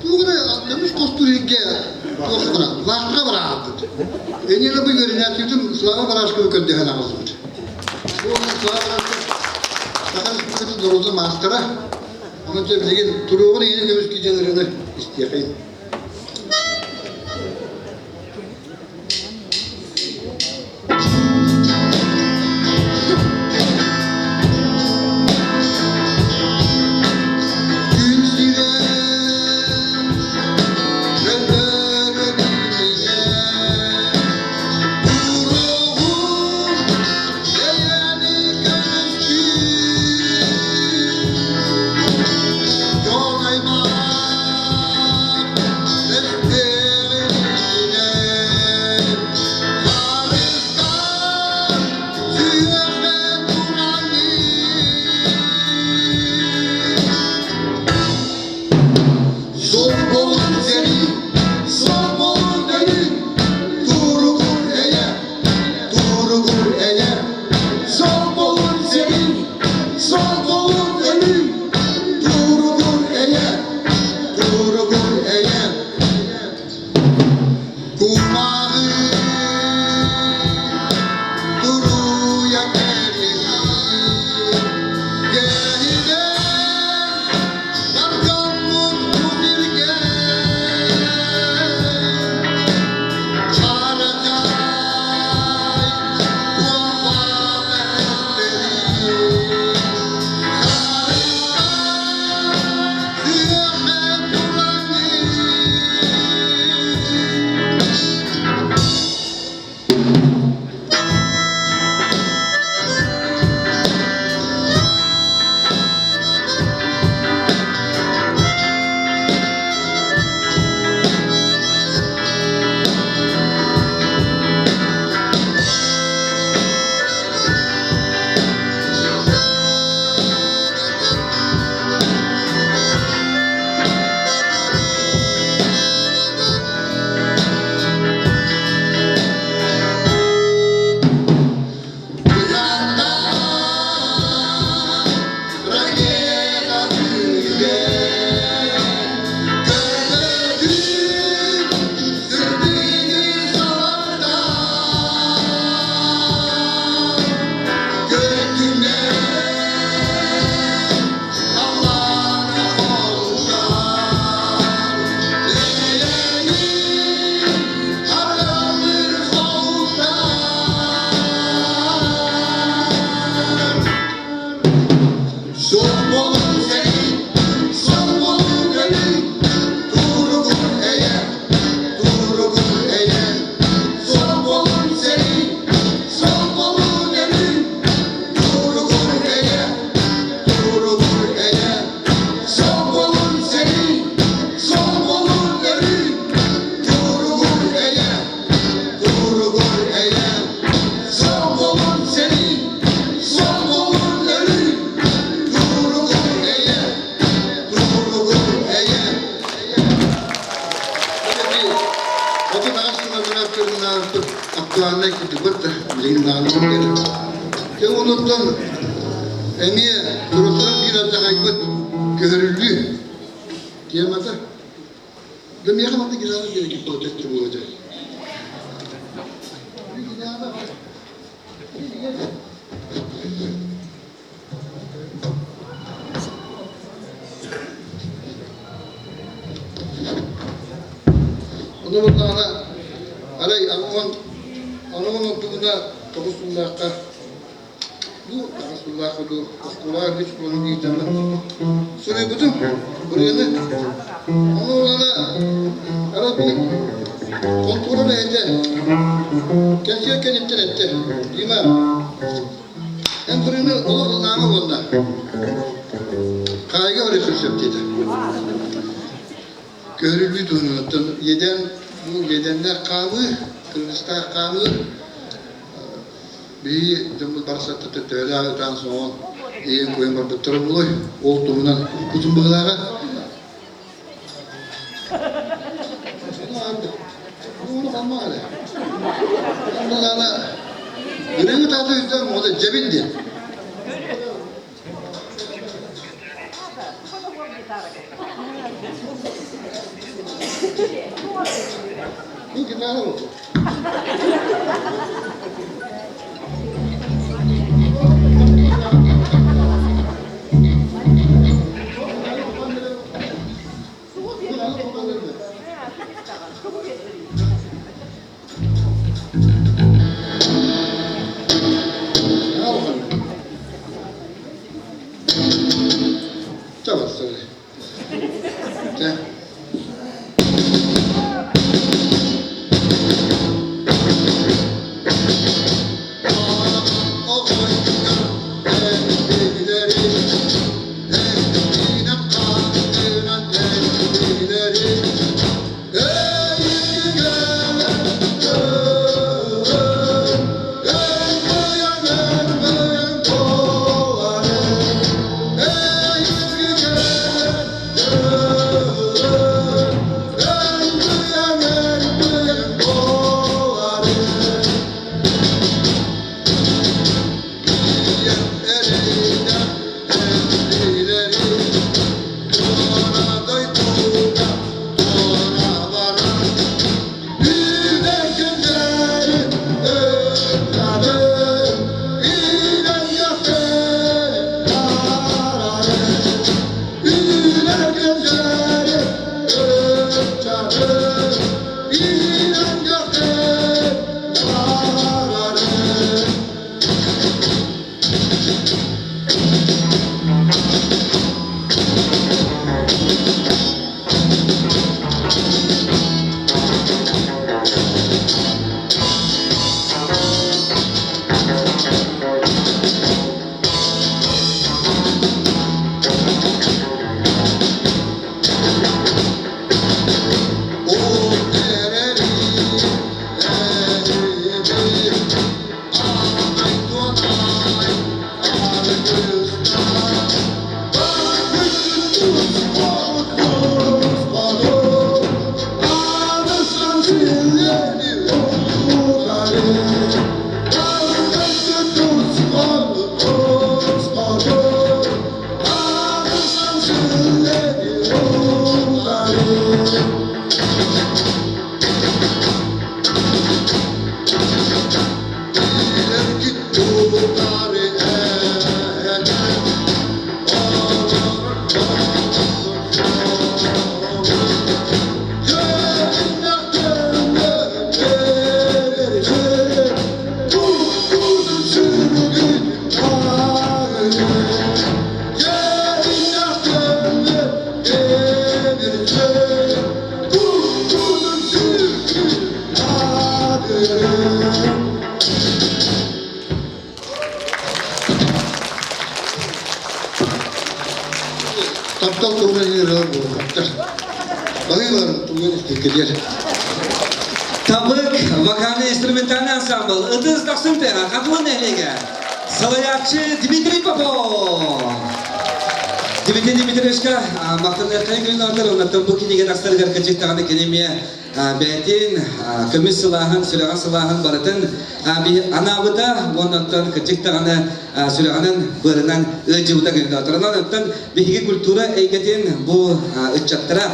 туох эрэ көмүс хостуур иһиккэ туох бара лаахха бараабыт. Эниэлэ бу үөрэнээччибитин Слава Барашковы көрдөһөн аҕаллыбыт. Бу Слава Барашков Саха Республикатын норуотун маастара. Онон билигин туруоҕун иһин көмүс киидьэн ырыаны истиэхэйин. Күн сирэ өлөрө туругун эйэни көмүскүүр дьон аймах. Чардьаҕайбыт көһөрүллүү темата. Да миэхэ манна гитара биэрэ киппоотеччу буолуо дьэ. Ону буоллаҕына арай аҕыһын аҕыһын онтугуна тоҕус сыллаахха дуу аҕыс сыллаахха дуу оскуолаҕа үс буолан иитэммин суруйбутум ырыаны. Ону буоллаҕына арай биир култуура үлэһитэ кэнсиэр кэнниттэн эттэ Дима Эн бырыыны олох ыллаама уонна хаайга барыаххын сөп диэтэ. Көһөрүллүү туһунан оттон иэдээн бу иэдээннээх хаамыы, кыргыстаах хаамыы биһиги дьоммут барахсаттар төттөөлөөх ытаан соҥон иэйэн куйан барбыттара буолуой ол туһунан укпутум быһыылааҕа. Ырыҥы тааты үрдэн мода дьэбин диэн. Бу гитара бу. Таптал туһунан ырыалар буолбаттар. Баһыыларын туган истиккэлиэр. Табык вокальный-инструментальный ансамбл Ытыс Дохсун тыаһа Хатылы нэһилиэгэ. Салайааччы Дмитрий Попов. Дмитрий Дмитриевичка махтаныаххайын күннээхтэр, оннуттан бу кинигэ тахсарыгар кырдьык даҕаны кини эмиэ бэйэтин көмүс сылааһын, сүрэҕин сылааһын барытын анаабыта уонна оттон кырдьык даҕаны сүрэҕинэн, быарынан ыалдьыбыта күннээхтэр. Онон оттон биһиги культура эйгэтин бу ыччаттара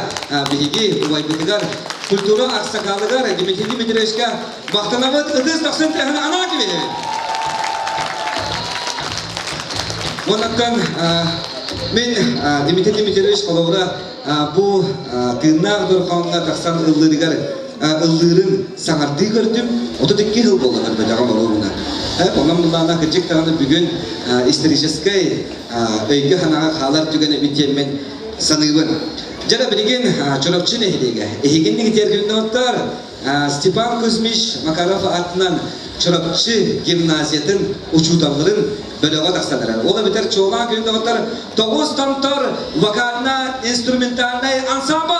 биһиги убайбытыгар культура аксакалыгар Дмитрий Дмитриевичка махтанабыт, ытыс тахсын тыаһын анаа кэбиһэбит. Оннуттан мин Дмитрий Дмитриевич холобура бу тыыннаах дорҕооҥҥо тахсан ыллыырыгар ыллыырын саҥардыы көрдүм. 32 сыл буолла көрбөтөҕүм оруобуна. Онон буллаана кырдьык даҕаны бүгүн историческай өйгө-санааҕа хаалар түгэн эбит диэммин саныыбын. Дьэ билигин Чурапчы нэһилиэгэ эһигинник тиэргэнноттар Степан Кузьмич Макаров аатынан Чурапчы гимназиятын учууталларын бөлөҕө тахсан эрэр. Ол эбэтэр чуолаан күн доҕоттор Тоҕус томтор вокально-инструментальнай ансамбль!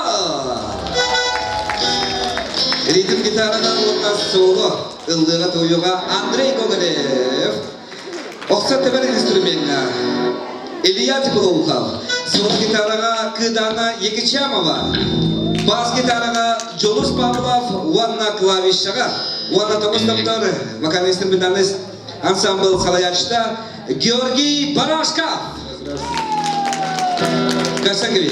Ритм гитаранан уонна соло ыллыыга туойуга Андрей Гоголев, охсор тэбэр инструмеҥҥа Илья Теплоухов, соло гитараҕа Кыдаана Екичамова, бас гитараҕа Дьулус Павлов уонна клавишаҕа уонна тоҕус томтор вокалист-инструментальный ансамбл салайааччыта Георгий Барашков. Касагри.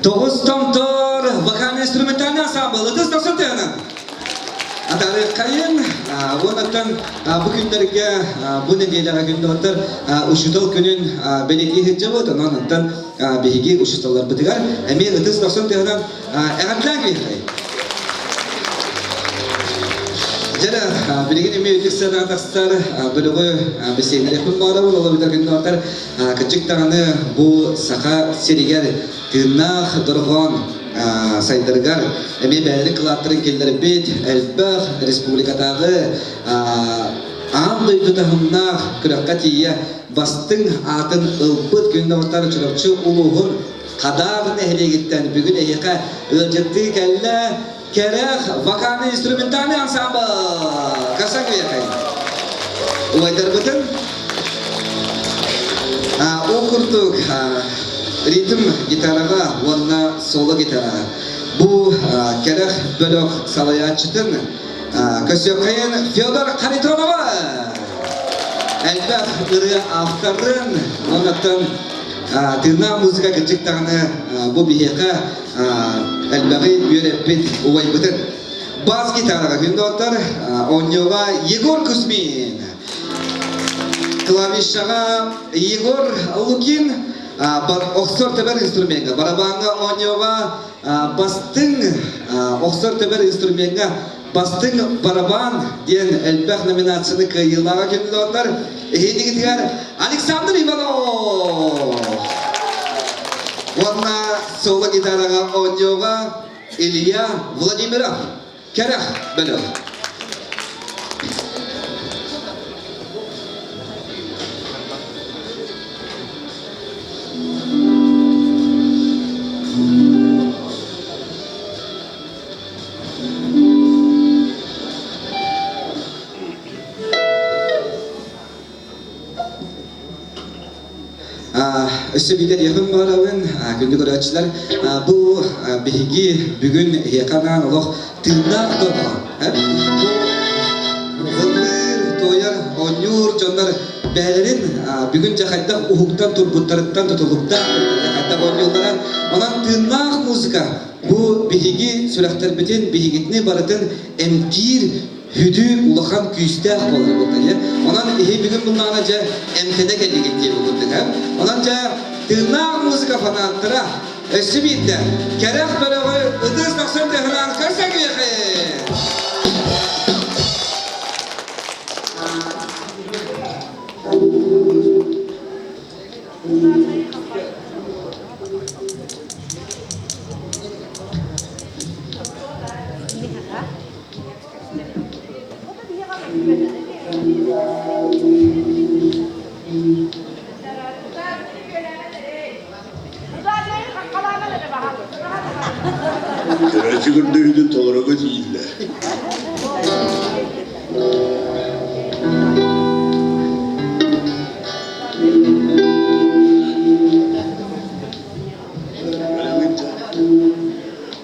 Тоҕус томтор вокально-инструментальный ансамбл ытыс тахсан тыһынан. Атаарыаххайын, уоннаттан бу күннэргэ, бу нэдиэлэҕэ күндүоттар учуутал күнүн бэлиэтии сылдьабыт. Онон оттон биһиги учууталларбытыгар эмиэ ытыс тохсон тыһынан эҕэрдэлээн киһиэхэй. Дьэ, билигин эмиэ үтүк сыанаҕа тахсар бөлөҕү бэсиэннэриэхпин баҕарабын, ол эбэтэр күндүоттар кырдьык даҕаны бу саха сиригэр тыыннаах дорҕоон сайдарыгар эмиэ бэйэлэрин кылааттарын киллэрбит элбэх республикатааҕы аан дойду таһымнаах күрэххэ тиийэ бастыҥ аатын ылбыт күн Чурапчы улууһун Хадаар нэһилиэгиттэн бүгүн эһиэхэ ыалдьыттыы кэллэ Кэрэх вокальный инструментальный ансамбль Касан Күйэхэй. Убайдарбытын ол курдук ритм гитараҕа уонна соло гитараҕа бу кэрэх бөлөх салайааччытын Көсүөккайын Федор Харитонова элбэх ырыа авторын оннуттан тыыннаах музыка кырдьык даҕаны бу биһиэхэ элбэҕи үөрэппит убайбытын бас гитараҕа күндоттор оонньууга Егор Кузьмин клавишаҕа Егор Лукин охсор төбөр инструмеҥҥа барабаҥҥа оонньууга бастыҥ охсор төбөр инструмеҥҥа бастыҥ барабан диэн элбэх номинацияны кыайыылааҕа күндүлүттэр эһиэтигитигэр Александр Иванов уонна соло гитараҕа оонньууга Илья Владимиров Кэрэх бөлөх. Өссө биирдэ диэхпин баҕарабын, күндү көрөөччүлэр, бу биһиги бүгүн эһиэхэ анаан олох тыыннаах дорҕоон. Бу ыллыыр, туойар, оонньуур дьоннор бэйэлэрин бүгүн дьэ хайдах уһуктан турбуттарыттан тутулуктаах хайдах оонньууллара. Онон тыыннаах музыка бу биһиги сүрэхтэрбитин, биһигитини барытын эмтиир Хүдүү улахан күүстээх буолар буолта Онон иһи бүгүн булнаҕына дьэ эмтэнэ кэллигит диye курдук Онон дьэ тыыннаах музыка фанаттара өссө биирдэ кэрэх бөлөҕү ытыс дохсун тыаһынаан көрсөҥүөхэ! Көрөөччү көрдөһүүтүн толорорго тиийиллэр.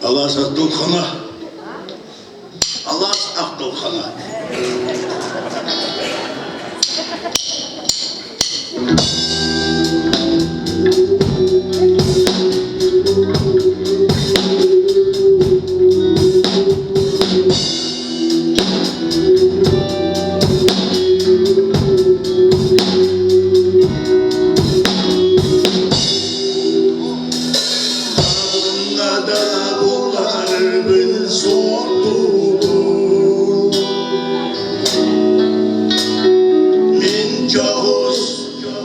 Алаас Ахтылхана Алаас Ахтылхана. Ханна да буларбын суортуубун Мин дьоҕус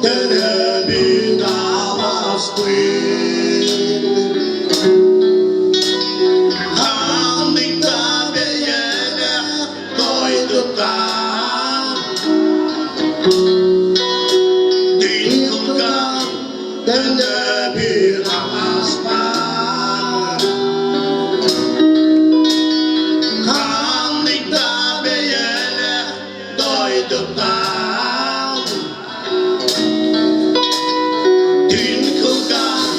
төрөөбүт алааспын Ханнык да бэйэлээх дойдуттан Түн кылган Төннөбүр аспар Ханнык да бэйэлээх дойдуттан Түн кылган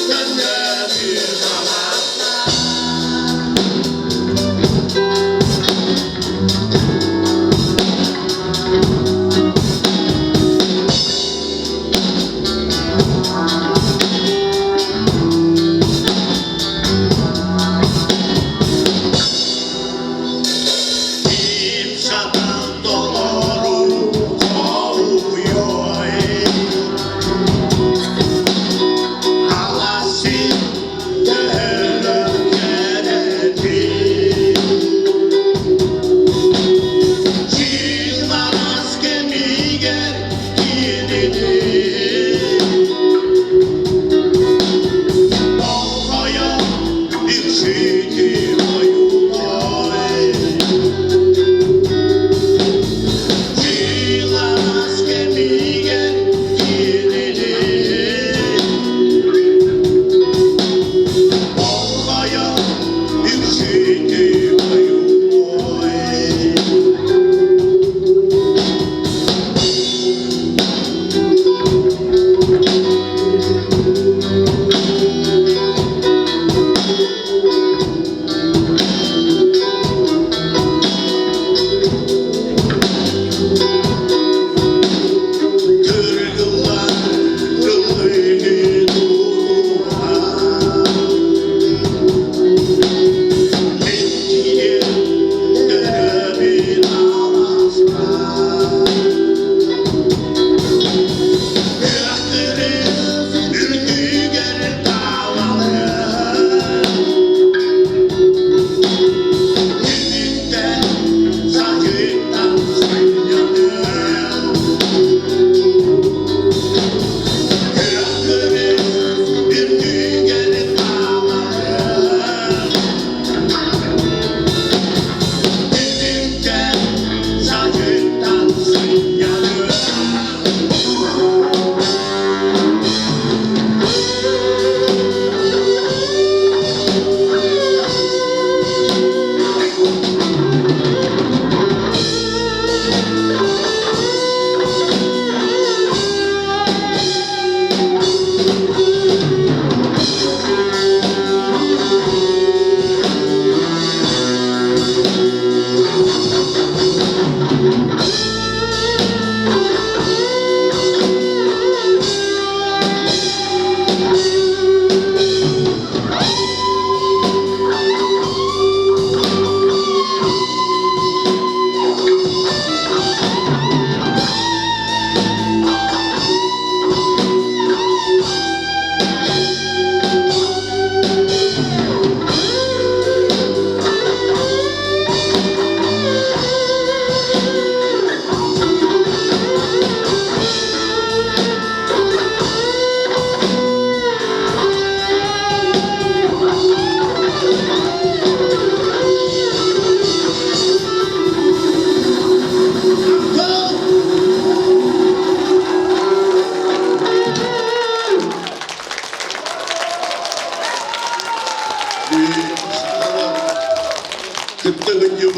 төннөбүр аласпар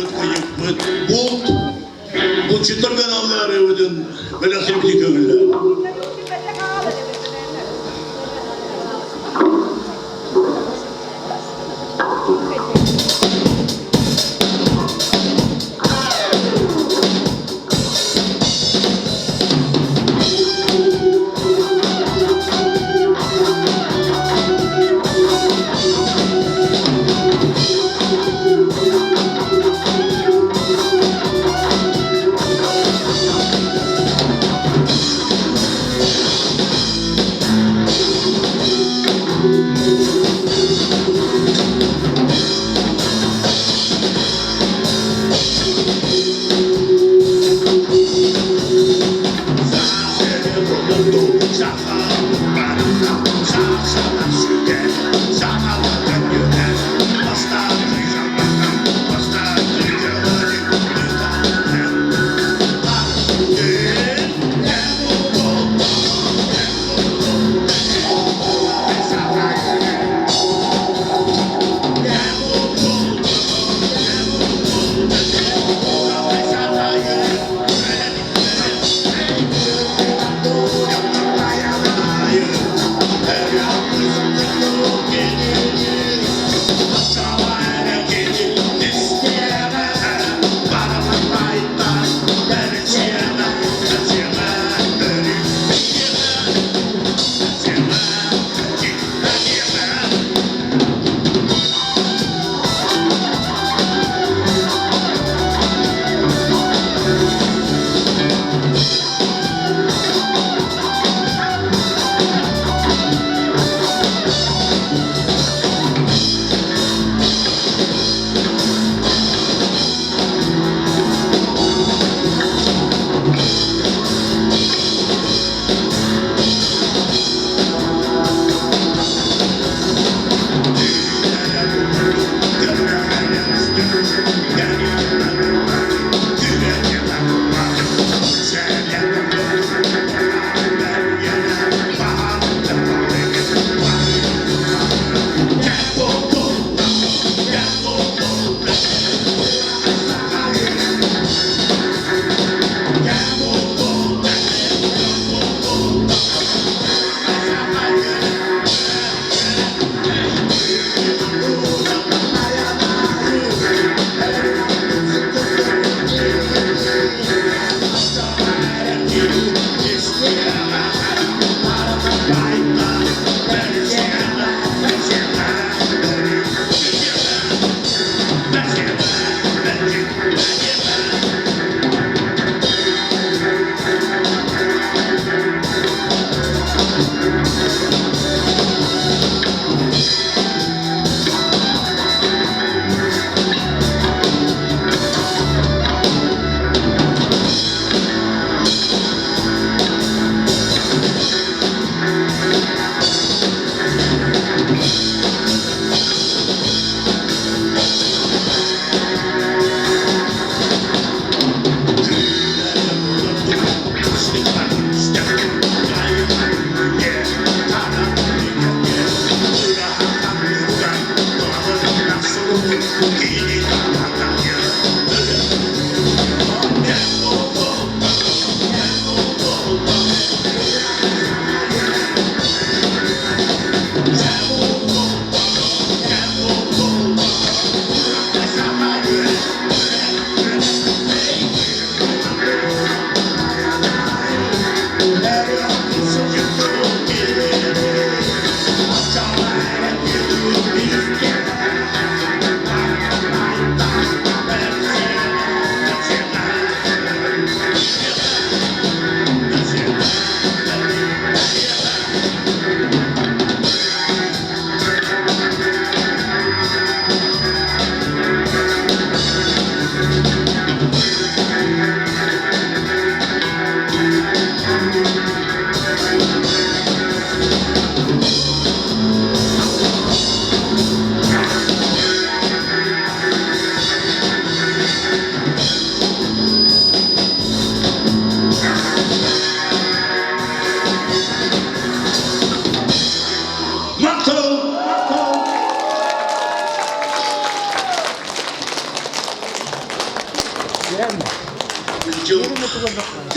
ыйбыт кыйыппыт булт булчуттар гыналлар ыбытын бэлэхтирбити көҥүллэр.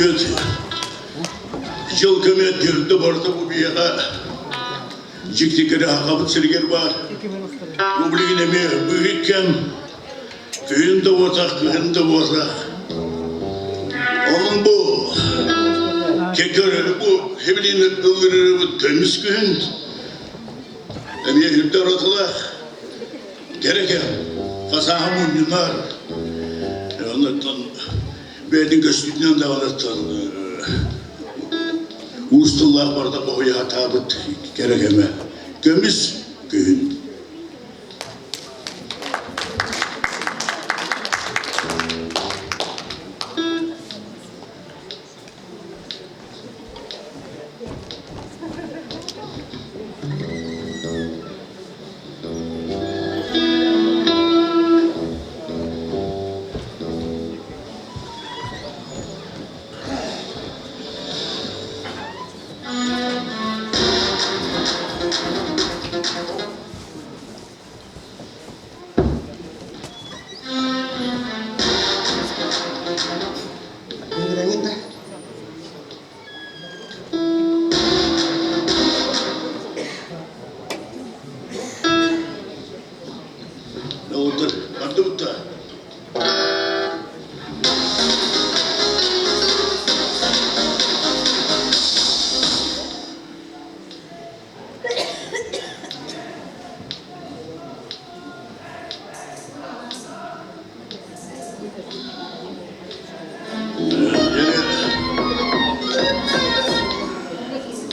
Күөт дьыл көмө төрдө барыта бу биһиэхэ дьикти кэрэ Сахабыт сиригэр баар. Бу билигин эмиэ быыһык кэм күһүн да буотах, кыһын да буотах. Онон бу кекөр бу хебилин ыллырырыбыт көмүс күһүн эмиэ үрдэ уратылаах кэрэ кэм хасааһы мунньунар оннуттан бэйэтин көстүүтүнэн даҕаныттан уус тыллаах барыта хоһуйа сатаабыт кэрэ кэмэ көмүс күһүн. Доҕоттор, бардыбыт да?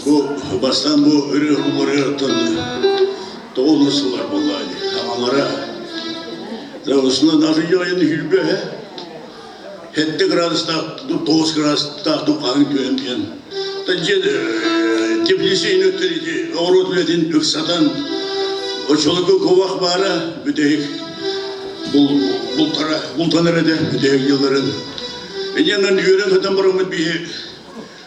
Бу бастаан бу ырыа-ырыаттан тоҕо онно сылар буоллаа дии. Хаҥалара. Осунан арыйа айан хүрбэ 7 градустаах, 9 градустаах хаһыҥ түһэн диэн. Дьиэ теплицейин өттүн ити оҕуруот үлэтин ыксатан оччолорго куобах баара бүтэһик бултара бултанар этэ бүтэһик дьылларын. Инньэнэн үөрэн-көтөн бараммыт биһи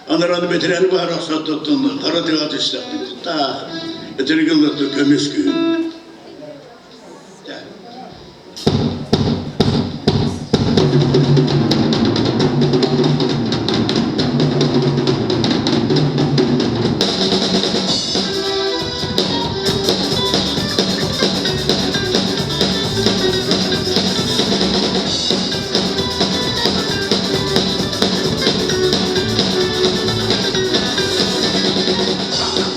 анараны бэтэрээн баара охсоттоттон хара тыаҕа түстэхпит. Таах этэргэ ыллатта көмүс күһүн.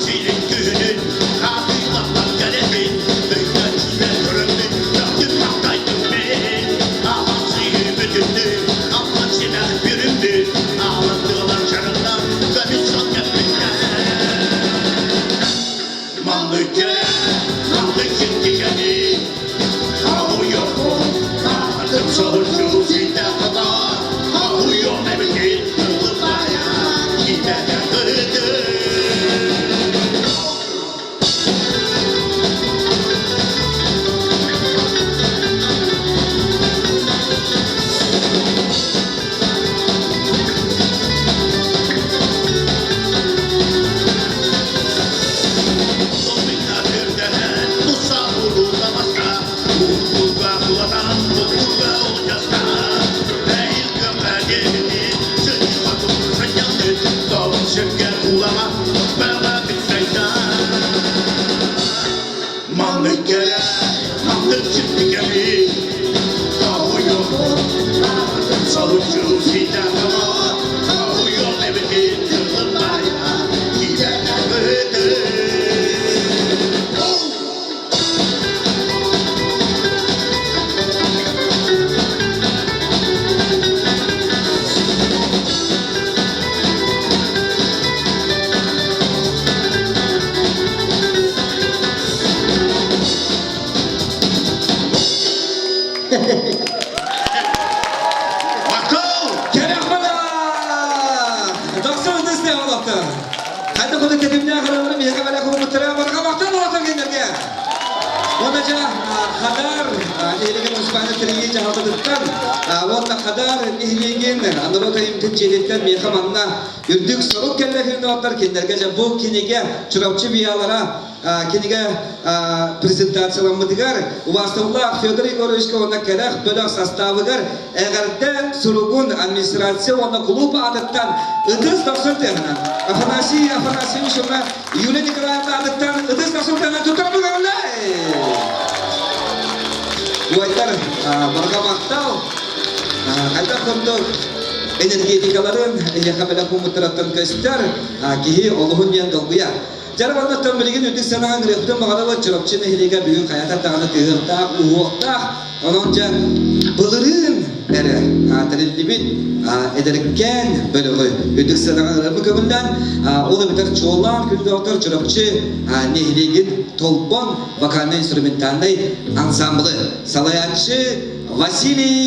Сирин күһүнүн хаатыылаппат кэлэбин, өйдөн-сүбэ көрөммүн, мөхтүм-махтайдым мин. Аалан сыһыы бүтүннүү, аллан симэх бүрүммүт, аалан тыалар чарыҥнар, көмүс сон кэппиттэр. Маннык кэрэ, маннык дьикти кэми, Ауйоһун, аатым соһуччу ситэ хата, Ауйом эбитин тылбайа, кимэтэ кыһыты. Махтал! Кэрэх бала! Тахса ытыс олохто. Хайда куду тэтимнээх ырыалары биһиэхэ бэлэх ууммуттара барҕа махтал олохтон кинилэргэ! Уонна дьэ Хадар нэһилиэгин муниципальнай тэрийии дьаһалтатыттан уонна Хадар нэһилиэгин норуот айымньытын дьиэтиттэн миэхэ манна үрдүк сорук кэллэ күннээҕиттэр кинилэргэ дьэ бу кинигэ Чурапчы ВИАлара кинигэ презентацияламмытыгар убаастабыллаах Федор Егоровичка уонна Кэрэх бөлөх составыгар эҕэрдэ суругун администрация уонна кулууп аатыттан ытыс дохсун тыаһынан Афанасий Афанасьевич уонна Юлия Николаевна аатыттан ытыс дохсун тыаһынан туттара Уойдар барҕа махтал хайдах курдук энергетикаларын эһиэхэ бэлэх ууммуттарыттан көстөр киһи олуһун диэн долгуйар. Дьара маннаттан билигин үрдүк санаан ырыахтын баҕарабыт Чурапчы нэһилиэгэ бүгүн хайатар даҕаны тыһыахтаах, уһуохтаах. Онон дьэ былырыын эрэ тэриллибит эдэркээн бөлөҕү үрдүк сыанаҕа ырыабы көҥүллээн, ол эбэтэр чуолаан күндү Чурапчы нэһилиэгин Толбон вокальнай-инструментальнай ансамблы салайааччы Василий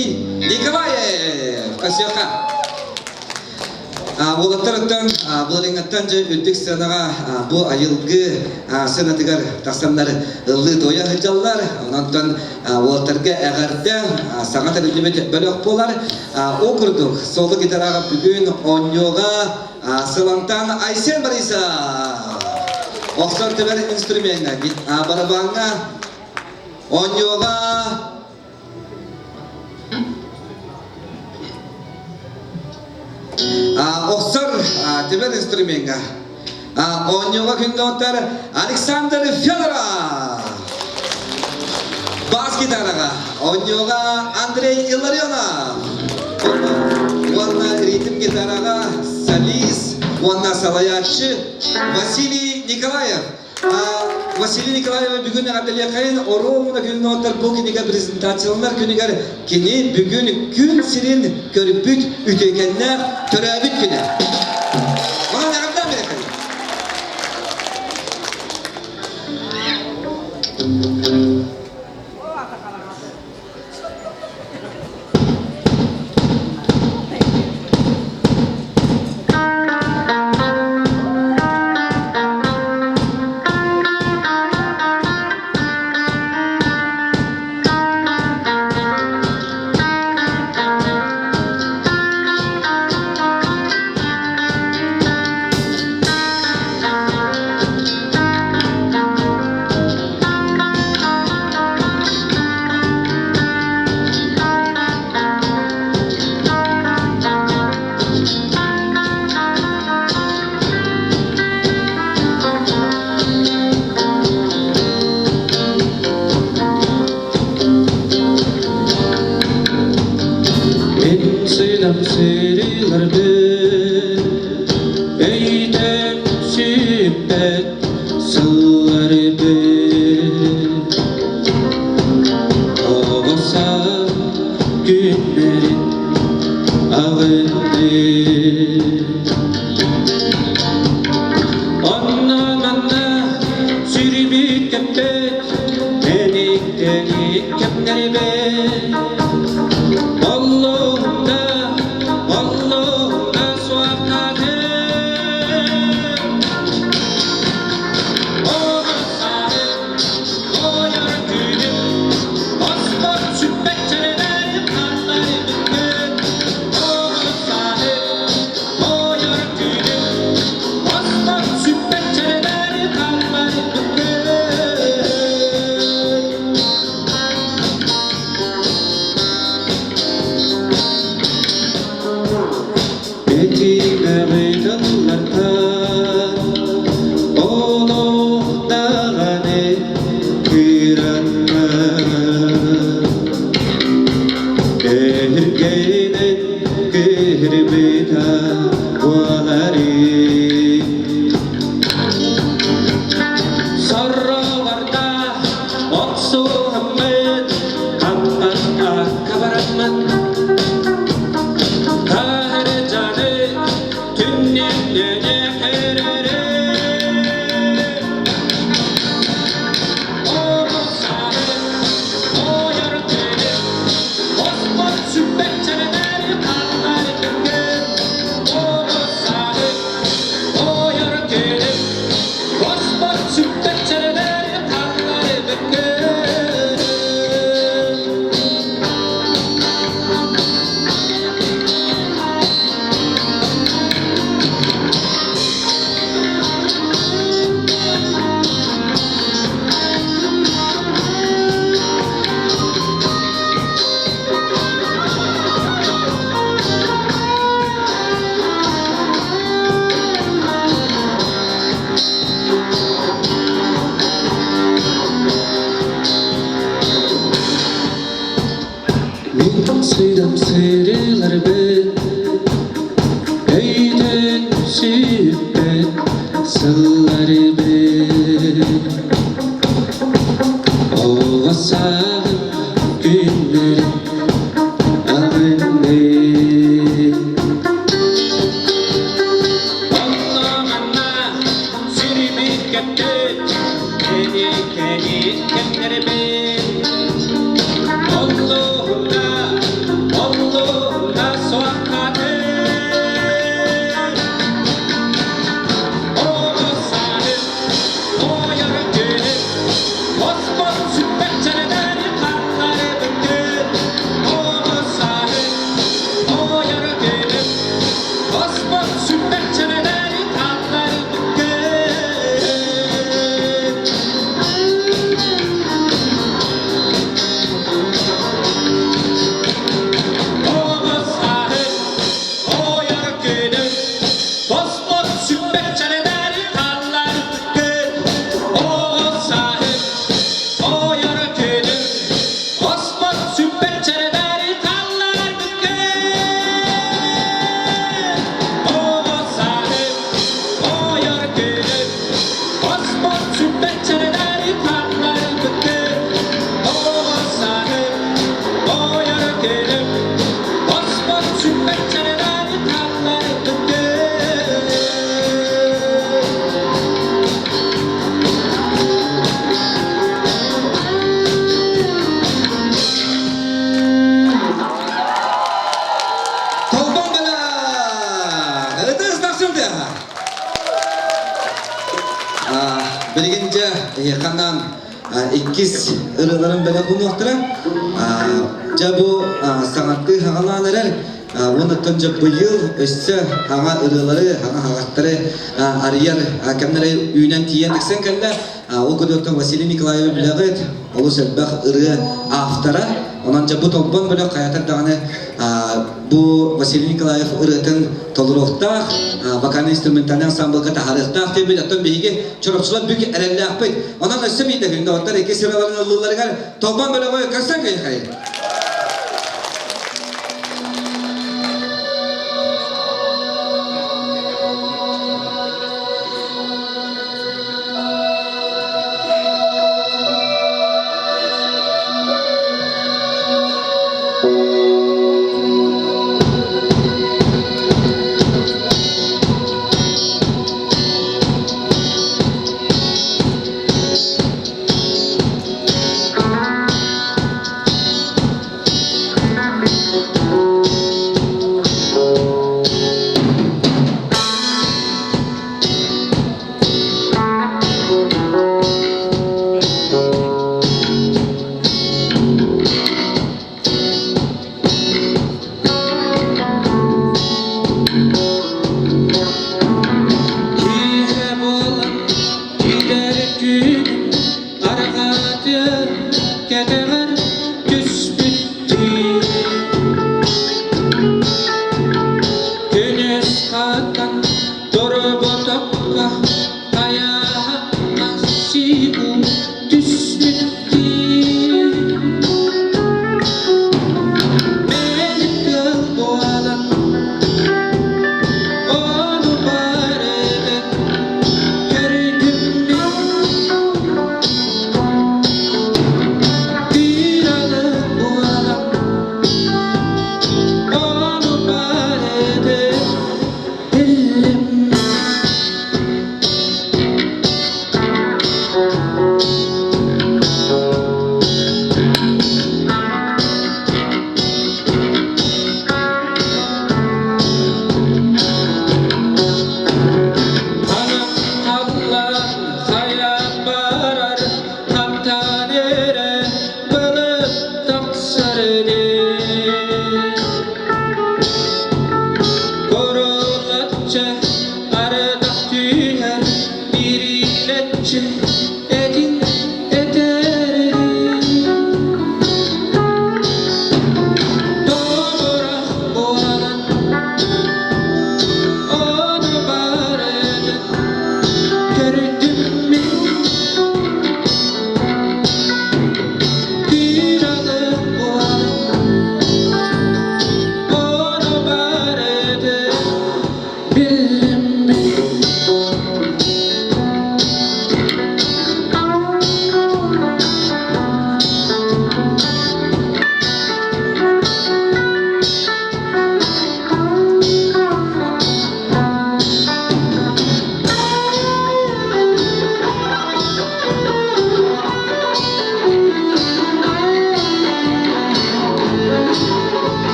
Николаев. Косяка. Уолаттарыттан былырыыҥҥыттан дьэ үрдүк сценаҕа бу айылгы сценатыгар тахсаннар ыллыы-туойа сылдьаллар. Онон уолаттарга эҕэрдэ саҥа тэриллибит бөлөх буолар. Ол курдук соло гитараҕа бүгүн оонньууга Сылантан Айсен Борисов охсор түбэр инструмеҥҥа барабаҥҥа оонньууга Охсор түбэр инструмеҥҥа оонньууга күндү Александр Федоров бас гитараҕа оонньууга Андрей Илларионов уонна ритм гитараҕа солист уонна салайааччы Василий Николаев. Василий Николаевич бүгүн эҕэрдэлиэххэйин оруобуна күннээҕиттэр бу кинигэ презентацияланар күнүгэр кини бүгүн күн сирин көрбүт үтүөкэннээх төрөөбүт күнэ. Онон эҕэрдээн биэрэххин. Мин сыйдам сырыыларбын өйтөн сүппэт сылларбын Оҕо саас күннэрин аҕынным Онно-манна сүрүбүт көппөт Мэник-тэник кэмнэрбэр Оллуҥда, оллуҥда суохтаатым. Сырыыларбыт өйтөн сүппэт сылларбыт Оҕо сааһым күннэрин алыннын Онно-манна сүрүбүт көппүт кэни-кэни кэмнэрбин Оллуһуна, оллуһуна суоххатын Оҕо сааһым, ойор күнүм Оспот сүппэт чэрэлэр ханнары бүттүн Оҕо сааһым, ойор күнүм Оспот сүппэт чэрэлэр ханнары бүттүн Оҕо сааһым, ойор күнүм Оспот сүппэт чэрэлэр ханнары бүттүн Оҕо сааһым, ойор күнүм Оспот сүппэт чэрэлэр ханнары бүттүн Оҕо сааһым, ойор күнүм Оспот сүппэт чэрэлэр ханнары бүттүн Оҕо сааһым, ойор күнүм Оспот сүппэт чэрэлэр ханнары бүттүн Толбон бала! Ытыс тахсылды! Билигин дьэ эһиэхэ иккис ырыаларын бэлэх уунуохтара. Дьэ бу саҥаттыы хаҥалаан эрэр уонна дьэ быйыл өссө хаҥа ырыалары, хаҥа хаҕаттары арыйар кэмнэрэ үүнэн тиийэн тахсан кэллэ. Ол курдук Василий Николаевич билэҕит, олус элбэх ырыа автора. Онон дьэ бу Толбон бөлөх хайатар даҕаны бу Василий Николаев ырыатын толоруохтаах, вокально-инструментальный ансамблга таһаарыахтаах диэбит. Оттон биһиги чорочулар бүк эрэллээхпит. Онон өссө биирдэ күндэ икки сыраларын ыллыыларыгар Толбон бөлөҕү көрсөн кэйхэй.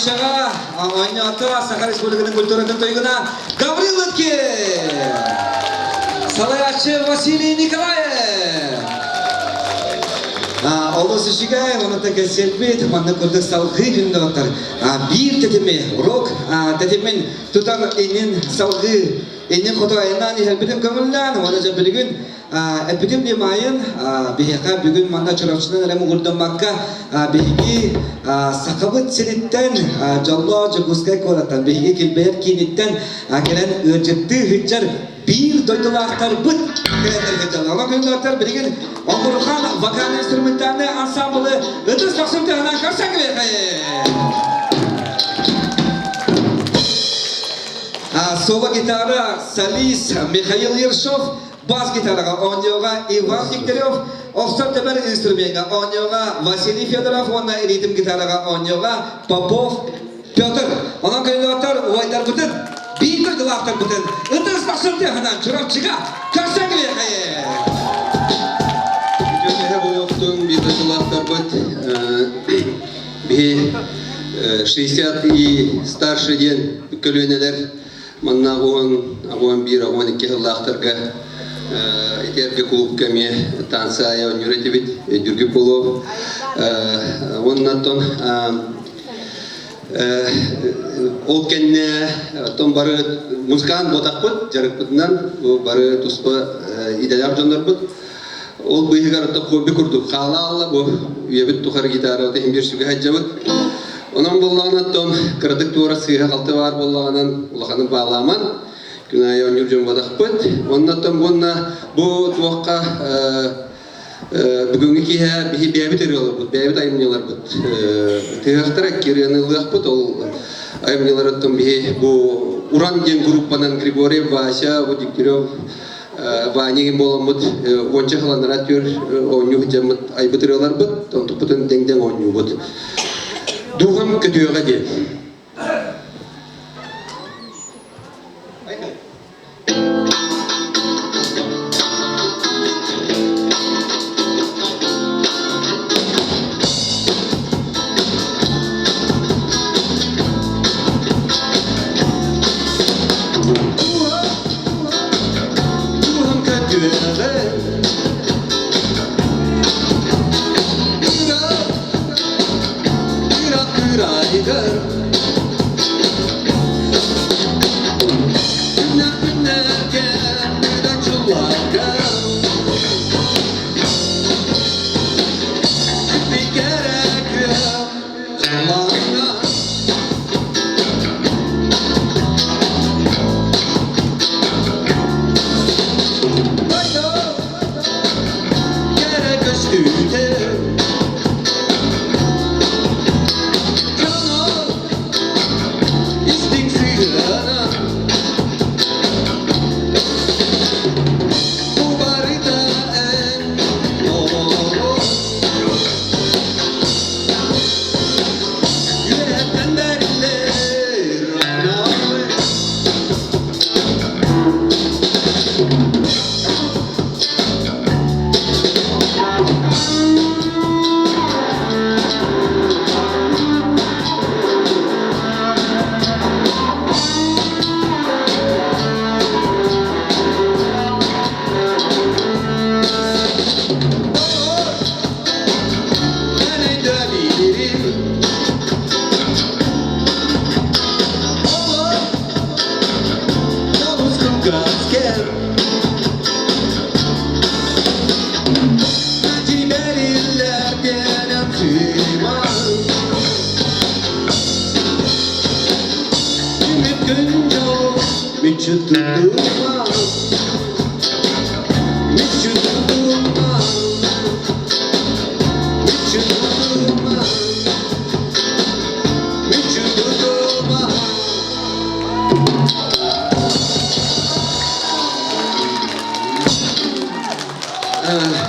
Клавишаға оонньоото Саха Республикатын культуратын туйгуна Гаврил Лыткин! Салайааччы Василий Николаев! Олус үчүгэй, онон кэнсиэрбит маннык курдук салгыы күндү биир тэтими, рок тэтимин тутан иннин салгыы иннин хоту айаннаан иһэрбитин көҥүллээн, уонна дьэ билигин Эппитим дии маайын, биһиэхэ бүгүн манна Чурапчынан эрэ муҥурдаммакка, биһиги Сахабыт сириттэн, дьоллоох Дьокуускай куораттан, биһиги килбэйэр кииниттэн кэлэн ыалдьыттыы сылдьар биир дойдулаахтарбыт кэлэннэр сылдьаллар. Онон күндүлэктэр билигин Оҥкурухан вокально-инструментальнай ансамблы ытыс дохсун тыаһынан көрсөн кэлиэхэ! Соло-гитара солист Михаил Ершов, бас-гитараҕа оонньууга Иван Дегтярев, охсор тэбэр инструмеҥҥа оонньууга Василий Федоров уонна ритм гитараҕа оонньууга Попов Петр. Онон көнөлөөхтөр убайдарбытын, биир дойдулаахтарбытын ытыс тахсыр тыаһынан Чурапчыга көрсөн кэлиэххэйин! Үтүө киэһэ буолуохтун биир дойдулаахтарбыт биһи 60 и старше диэн көлүөнэлэр Манна 10, 11, 12 сыллаахтарга ити эргэ клубка эмиэ танцы айа оонньуур этибит, өйдүүргүт буолуо. Уонна оттон ол кэннэ оттон бары музыкант буотахпыт, дьарыкпытынан бары туспа идэлээх дьоннорбут. Ол быыһыгар оттон хобби курдук хаала алла бу үйэбит тухары гитара иһин биир сүгэ сылдьабыт. Онон буоллаҕына оттон кыратык туора сыыһа-халты баар буоллаҕынан улаханын баалааман күн аайы оонньуур дьон буотахпыт. Уонна оттон уонна бу туохха бүгүҥҥү киэһэ биһи бэйэбит ырыаларбыт, бэйэбит айымньыларбыт тыһыахтара икки ырыаны ылыахпыт. Ол айымньыларыттан биһи бу Уран диэн группанан Григорий, Вася, бу Дегтярев Ваня игин буоламмыт уонча сыланнара түөр оонньуу сылдьаммыт айбыт ырыаларбыт, онтуппутун дэҥ-дэҥ оонньуубут. Дууһам көтүөҕэ диэн.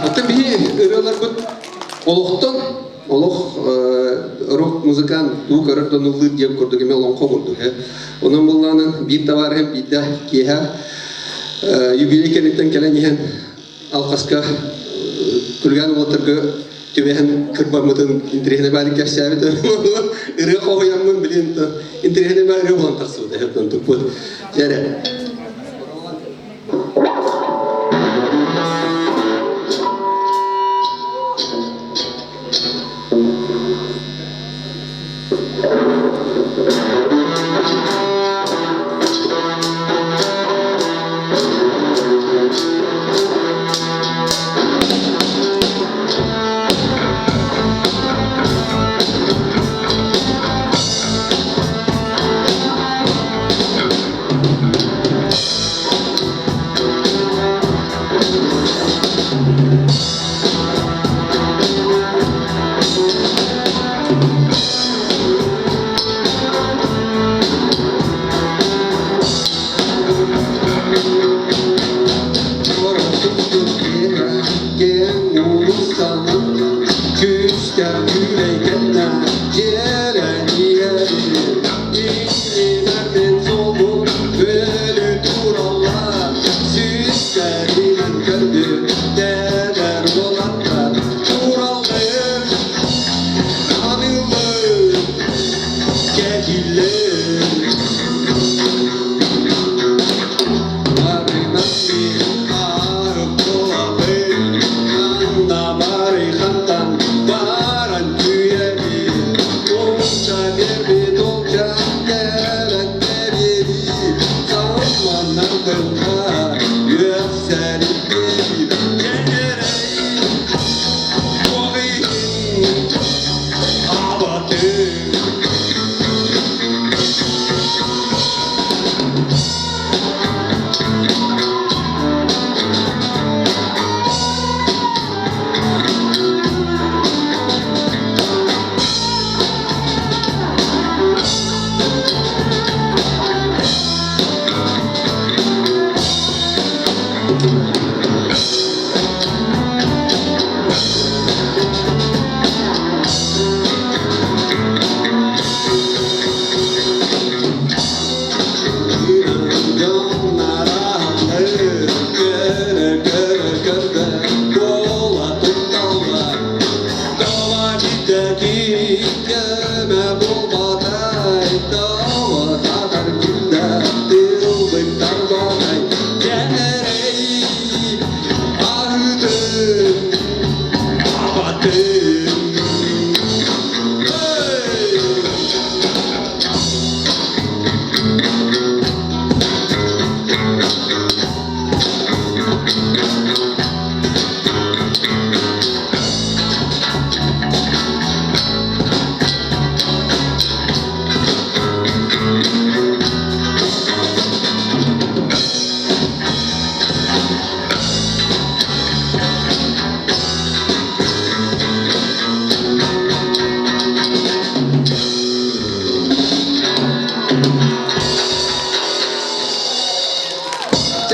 Оттон биһи ырыаларбыт олохтон олох рок музыкант туу көрөр донуллуур диэн курдук эмиэ олоҥхо курдук. Онон буоллаҕынан биир табаарыһым биирдэ киэһэ юбилей кэнниттэн кэлэн иһэн алҕаска күлгээн уолаттарга түбэһэн кырбаммытын интэриэһинэй баарын кэпсээбит. Ырыа хоһуйаммын билин интэриэһинэй баар ырыа буолан тахсыбыт эһэттэн туппут. Дьэрэ.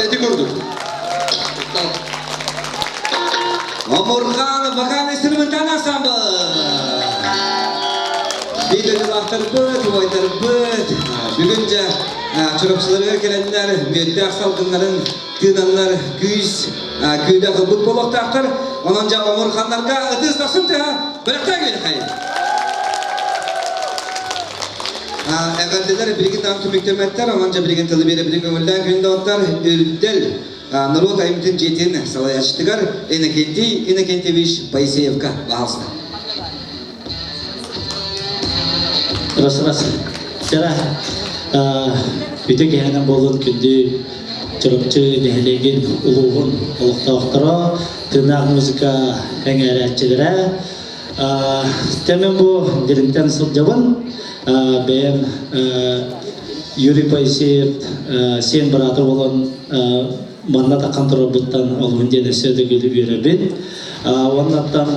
Ити курдук. Омурхан вокально-инструментальный ансамбль. Биир убайдарбыт, бүгүн дьэ чурапчыларыгар кэлэннэр мүөттээх салгыннарын тыынаннар күүс күүдэ ылбыт буолуохтаахтар. Онон дьэ омурханнарга ытыс тахсын тыһа бэлэхтээн кэлэхэй. Эҕэрдэлэр билигин даҕаны түмүктэммэттэр, онон дьэ билигин тылы биэрэбитин көҥүллээн күн доҕоттор Үрдэл норуот айымньытын дьиэтин салайааччытыгар Иннокентий Иннокентьевич Поисеевка баһаалыста. Рас-рас. Сера, үтө киһинэн буолун күндү Чурапчы нэһилиэгин улууһун олохтоохторо, тыыннаах музыка эҥээрээччилэрэ. Тэмэн бу диринтэн сылдьабын. Бэйэм Юрий Поисеев сиэн быраата буолан манна таххан турарбыттан олуһун диэн өссө да үөрэбин. Уоннаттан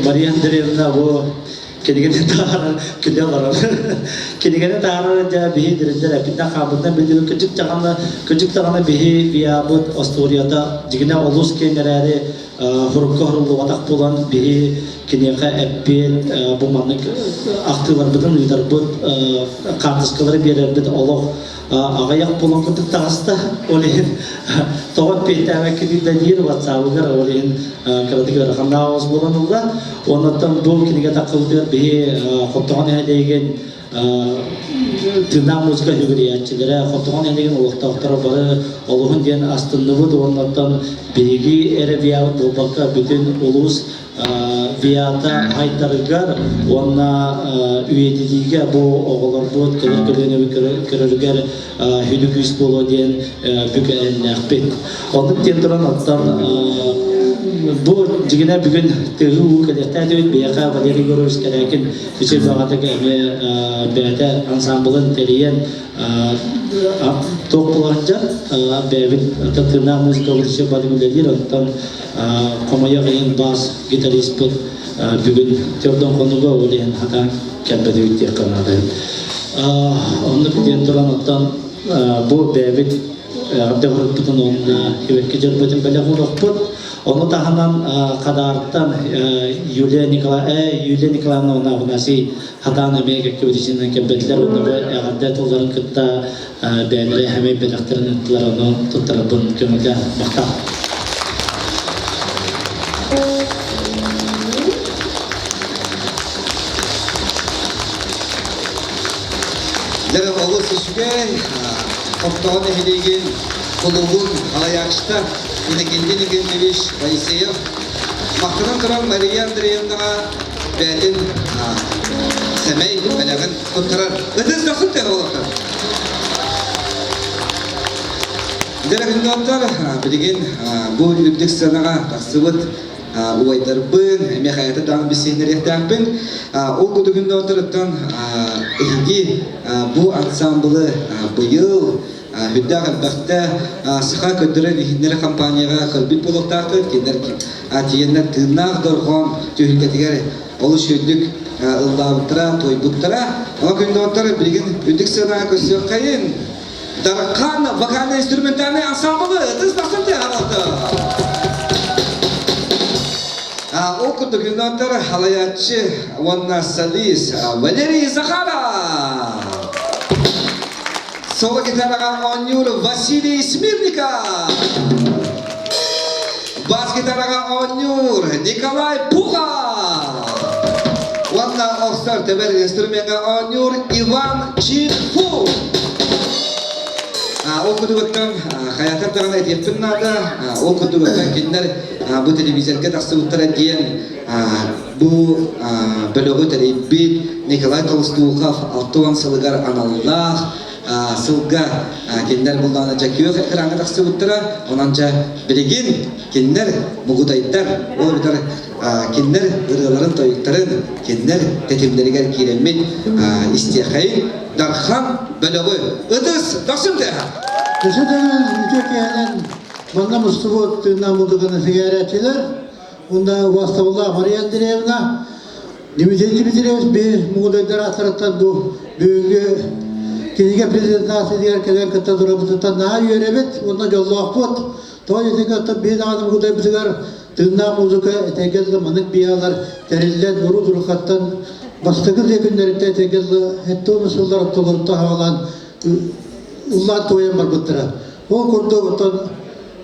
Мария Андреевна бу кинигини таһаарар күлэ олорор. Кинигэни таһаарар дьэ биһи дириннэр эппиннэ хаабытна билдибит кырдьык даҕаны кырдьык даҕаны биһи биябыт остуоруйата дьигинэ олус киэҥ эрээри хурукка хоруллубатах буолан биһи киниэхэ эппиэт бу маннык ахтыыларбытын ыытарбыт хаартыскалары биэрэрбит олох. Аҕыйах буолан курдук таҕыста. Ол иһин тоҕо эппиэттээбэккитий да диир ватсабыгар ол иһин кыратык ыараханнаах оҕус буолан ылла. Оннуттан бу кинигэ таххыбытыгар биһи Хоптоҕон нэһилиэгин тыыннаах музыка үгүрүйээччилэрэ, Хотоҕон нэһилиэгин олохтоохторо бары олуһун диэн астынныбыт уонна оттон биһиги эрэ биябыт буолбакка бүтүн улуус виата хайдарыгар уонна үйэтитиигэ бу оҕолорбут кэлэр көлүөнэбит көрөрүгэр сүдү күүс буолуо диэн бүк эрэннээхпит. Оннук диэн туран оттон бу дьигинэ бүгүн тыһыы уу кэлиэхтээтибит биһиэхэ Валерий Егорович Кэрээкин үчүгэй баҕатык эмиэ бэйэтэ ансаамбылын тэрийэн туох буолар бэйэбит тыыннаах музыкабыт үчүгэй баҕатык үлэлиир оттон хомойуох иһин бас гитариспыт бүгүн төрдөн хонуга ол иһин хатаан кэлбэтибит диэххэ наада. Оннук диэн туран оттон бу бэйэбит эҕэрдэ оҥорбутун уонна сибэкки дьөрбөтүн бэлэх уурукпут. Ону таһынан Хадаартан Юлия Николаевна Юлия Николаевна уонна Афанасий хатаан эмиэ кэккэбитичинэн кэлбэтилэр уонна бу эҕэрдэ тылларын кытта бэйэлэрэ эмиэ бэлэхтэрин ыыттылар ону туттарарбын көҥүллээн махтал. Дьэ, олус үчүгэй, Хоптоҕо нэһилиэгин кулуубун салайааччыта Иннокентий Иннокентьевич Моисеев махтанан туран Мария Андреевнаҕа бэйэтин сэмэй бэлэҕин туттарар. Ытыс дохсун тыаһа олохтор. Дьэ, билигин бу үрдүк сценаҕа тахсыбыт убайдарбын, эмиэ хайата даҕаны билсиһиннэриэхтээхпин. Ол курдук күндү эһиги бу ансамблы быйыл үрдээх элбэхтэ саха көрдөрөр иһиннэри компанияҕа көрбүт буолуохтаахтар. Кинилэр тиийэннэр тыыннаах дорҕоон түһүлгэтигэр олус үрдүк ыллаабыттара, туойбуттара. Ол күндү билигин үрдүк сыанаҕа көрсүөххэйин. Дархан вокально-инструментальный ансамблы ытыс тахсан тыаһалалты. Ол курдук юннаттар халаяччы уонна солист Валерий Захаров. Соло гитараҕа оонньуур Василий Смирников. Бас гитараҕа оонньуур Николай Пухов. Уонна охсор тэбэр инструмеҥҥа оонньуур Иван Чинфу. Ол курдугуттан хайатар даҕаны этиэхпин наада. Ол курдугуттан кинилэр бу телевизорга тахсыбыттара диэн бу бөлөҕү тэрийбит Николай Толстухов 60 сылыгар аналлаах сылга кинилэр буллаҕына дьэ күөх экраҥҥа тахсыбыттара. Онон дьэ билигин кинилэр мугудайдар, ол эбэтэр кинилэр ырыаларын-тойуктарын, кинилэр тэтимнэригэр киирэммит истиэхэйин Дархан бөлөҕү ытыс дохсун тыаһа! Өссө төгүл үтүө киэһэнэн манна мустубут тыыннаах музыканы сэҥээрээччилэр уонна убаастабыллаах Мария Андреевна, Дмитрий Дмитриевич биир мугудайдар ааттарыттан бу бүгүҥҥү кинигэ презентациятыгар кэлэн кытта турабытыттан наһаа үөрэбит уонна дьоллоохпут. Тоҕо диэтиҥ оттон биир даҕаны мугудайбытыгар тыыннаах музыка этэҥҥэ дылы маннык биалар тэриллэн урут-уруккаттан бастакы да күннэриттэн этэҥҥэ дылы 70 сыллар ортолоруттан саҕалаан ыллаан туойан барбыттара. Ол курдук оттон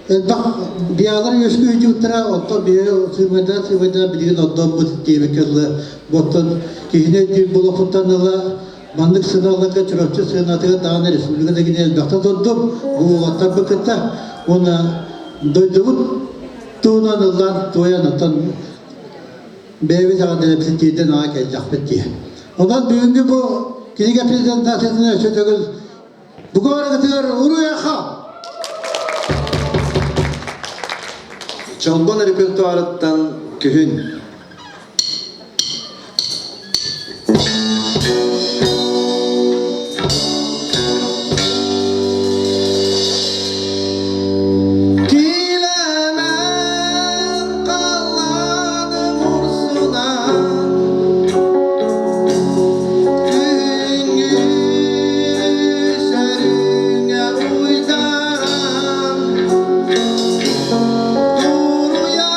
элбэх биалар үөскүү сылдьыбыттара, оттон биһиги сыымайдаан сыымайдаан билигин ордоммут диэбиккэ дылы оттон киһини өйдүүр буолуохпуттан ыла маннык сыаналарга Чурапчы сыанатыгар даҕаны республика да гинэ элбэхтэ турдум бу уолаттарбын кытта уонна дойдубут туһунан ыллаан туойан оттон бэйэбит эҕэрдэлэрбитин тиэрдэн аҕа кэллэхпит дии. Онон бүгүҥҥү бу кинигэ презентациятын өссө төгүл Бука барыгытыгар уруй-аха! Чолбон репертуарыттан күһүн. Килэмэн халлааным урсунан Күҥҥү сөрүҥэ уйдаран Туруйам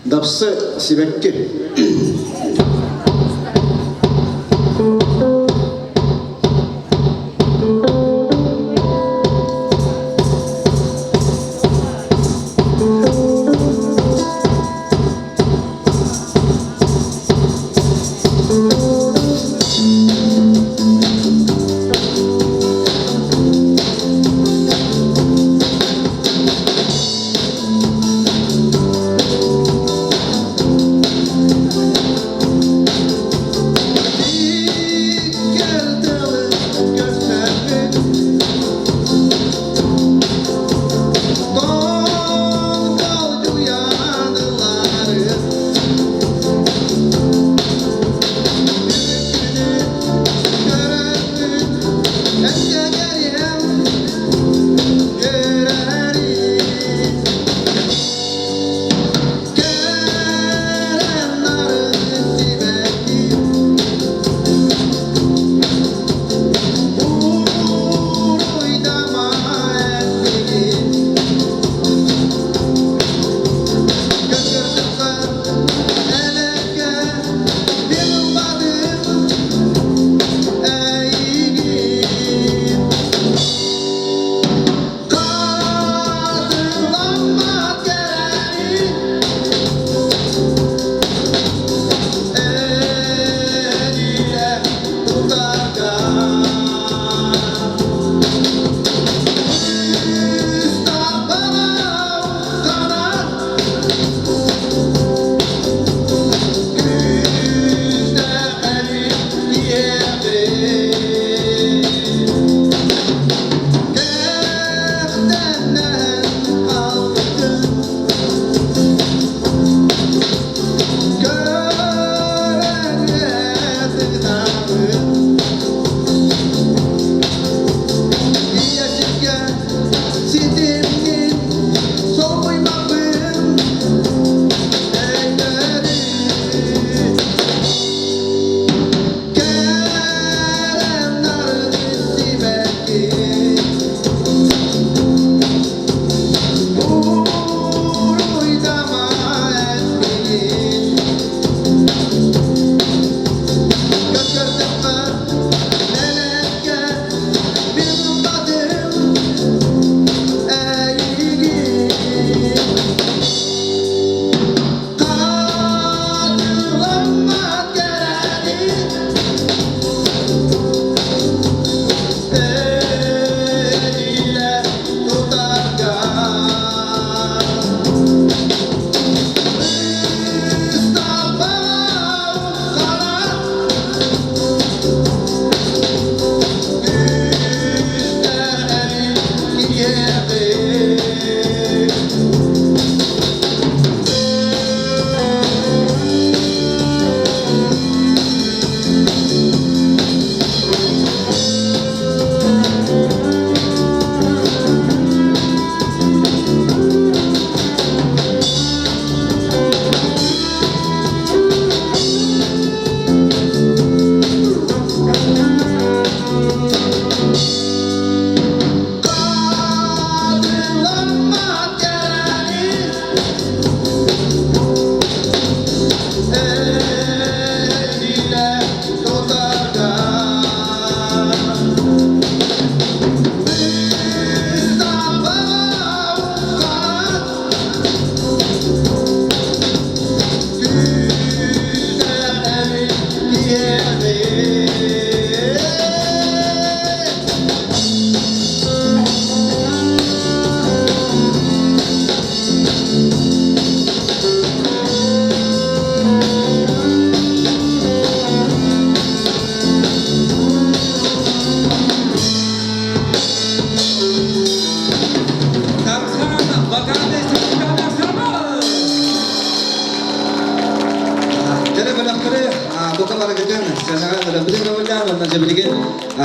Дапсы сибэкки.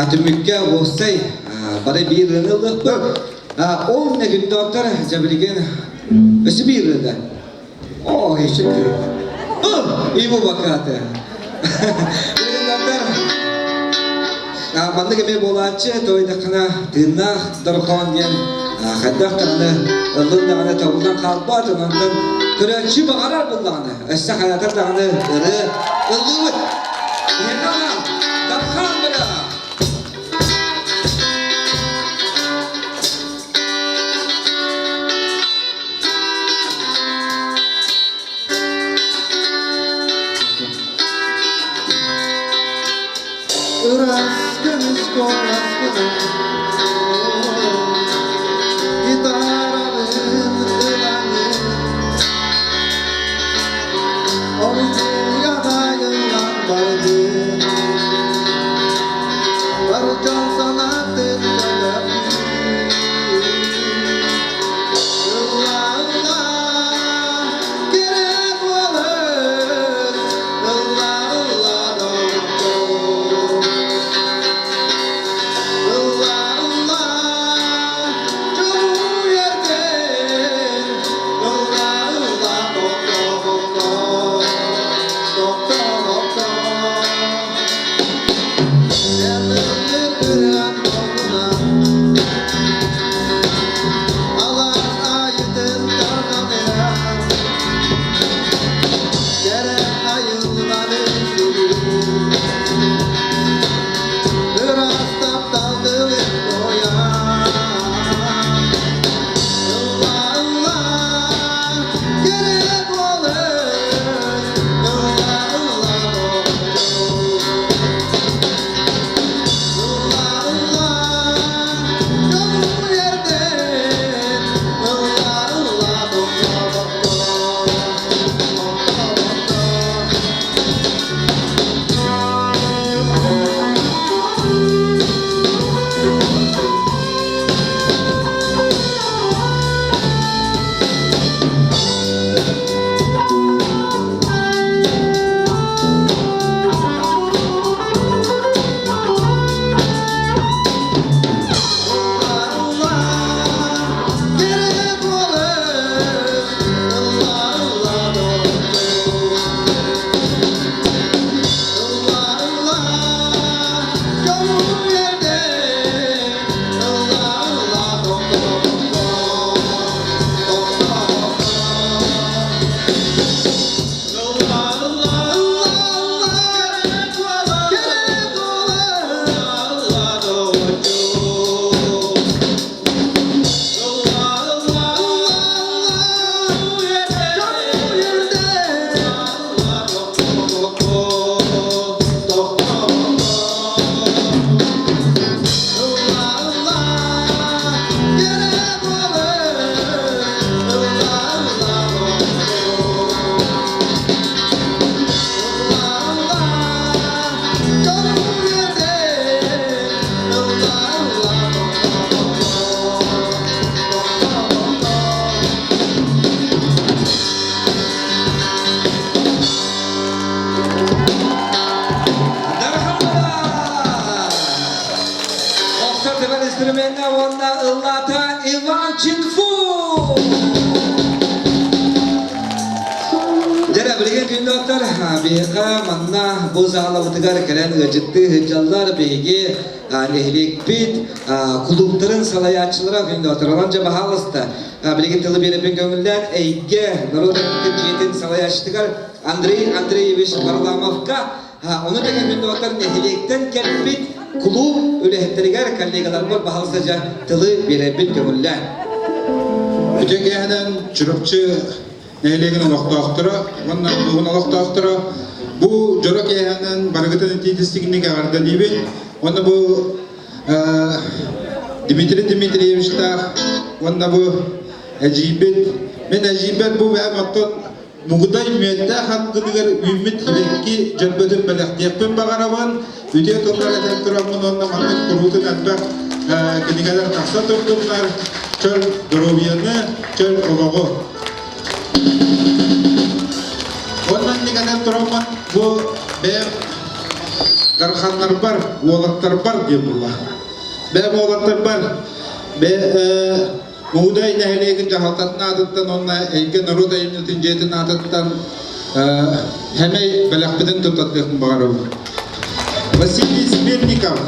Түмүккэ уопсай бары биир ырыаны ылыахпыт. Ол не күндөөттөр дьэбилигин өссө биир ырыада. О, еще Ему бакаты. Маннык эмиэ буолааччы, тойдаххына тыыннаах дорҕоон диэн хайдах даҕаны ыллын даҕаны табыллан хаалбат, онтон Көрөөччү баҕарар буллаҕына, өссө хайатар даҕаны ырыа ыллыыбыт. Биһиэхэ Дархан бөлөҕө. Ырас көмүс куоласкынан гитарабын ылаҥын оргууй айыллан бардын бар дьон санаатын көтөхпүт ылла ылла кэрэ буолар ылла ылла доҕор ылла ылла дьолу үөрдэн ылла ылла тохтоо тохтоо эн ыллыр ырыаҥ долгуна Алаас аайытын тарҕаныа Кэрэ айылҕаны сүгүн Ыраас таптал тылын туойан Ылла, ылла, кэрэ буолар Ылла, ылла, доҕоччук Ылла, ылла, дьолу үөрдэн Ылла, ылла, тохтоо, тохтоо, Ылла, кэрэ буолар, ылла, ылла, доҕоччук. Ылла, ылла, дьолу үөрдэн, ылла, ылла, тохтоо, тохтоо, Ылла, ылла, ылла, кэрэ буолар, ылла, доҕоччук. Ылла, ылла, дьолу үөрдэн, Охсор түбэл инструменна уонна ыллаата Иван Чинфу! Дьэ, билигин күндү биһиэхэ манна бу заалабытыгар кэлэн ыалдьыттыы сылдьаллар биһиги нэһилиэкпит кулууптарын салайааччылара күндү Онон дьэ баһаалыста билигин тылы биэрэппин көҥүллээн эйгэ норуот дьиэтин салайааччытыгар Андрей Андреевич Варламовка ону тэҥэ күндү нэһилиэктэн кэлбит кулууп үлэһиттэригэр коллегаларбар баһаалыста дьэ тылы биэрэппин көҥүллээн. Үтүө киэһэнэн Чурапчы нэһилиэгин олохтоохторо уонна улууһун олохтоохторо бу дьоро киэһэнэн барыгытын итиитистигинник эҕэрдэлиибин уонна бу Дмитрий Дмитриевичтаах уонна бу эдьиийбит мин эдьиийбэр бу бэйэм оттон Мугудай мүөттээх ангыныгар үүммүт сибэкки дьөрбөтүн бэлэхтиэхпин баҕарабын. Үтүө тыллар этэн тураммын уонна маннык куруутун элбэх кинигэлэр тахса турдуннар. Чөл доруобуйаны, чөл олоҕу. Уонна инник этэн тураммын бу бэйэм дарханнарбар, уолаттарбар диэн буолла. Бэйэм уолаттарбар Мугудай нэһилиэгин дьаһалтатын аатыттан уонна Эйгэ норуот айымньытын дьиэтин аатыттан Хэмэй бэлэхпитин туттарыахпын баҕарабын. Василий Смирников.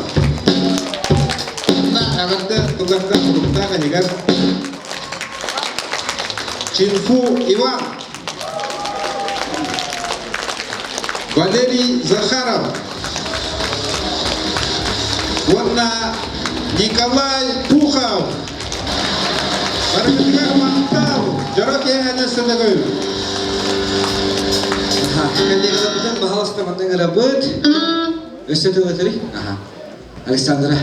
Онно эҕэрдэ тыллардаах суруктаах иһигэр Чинфу Иван. Валерий Захаров уонна Николай Пухов. Барыгытыгар махтал, дьоро киэһэни сыныгын. Коллегаларбытын баһаласта маннык ырабыт. Өссө тыл этери. Александра.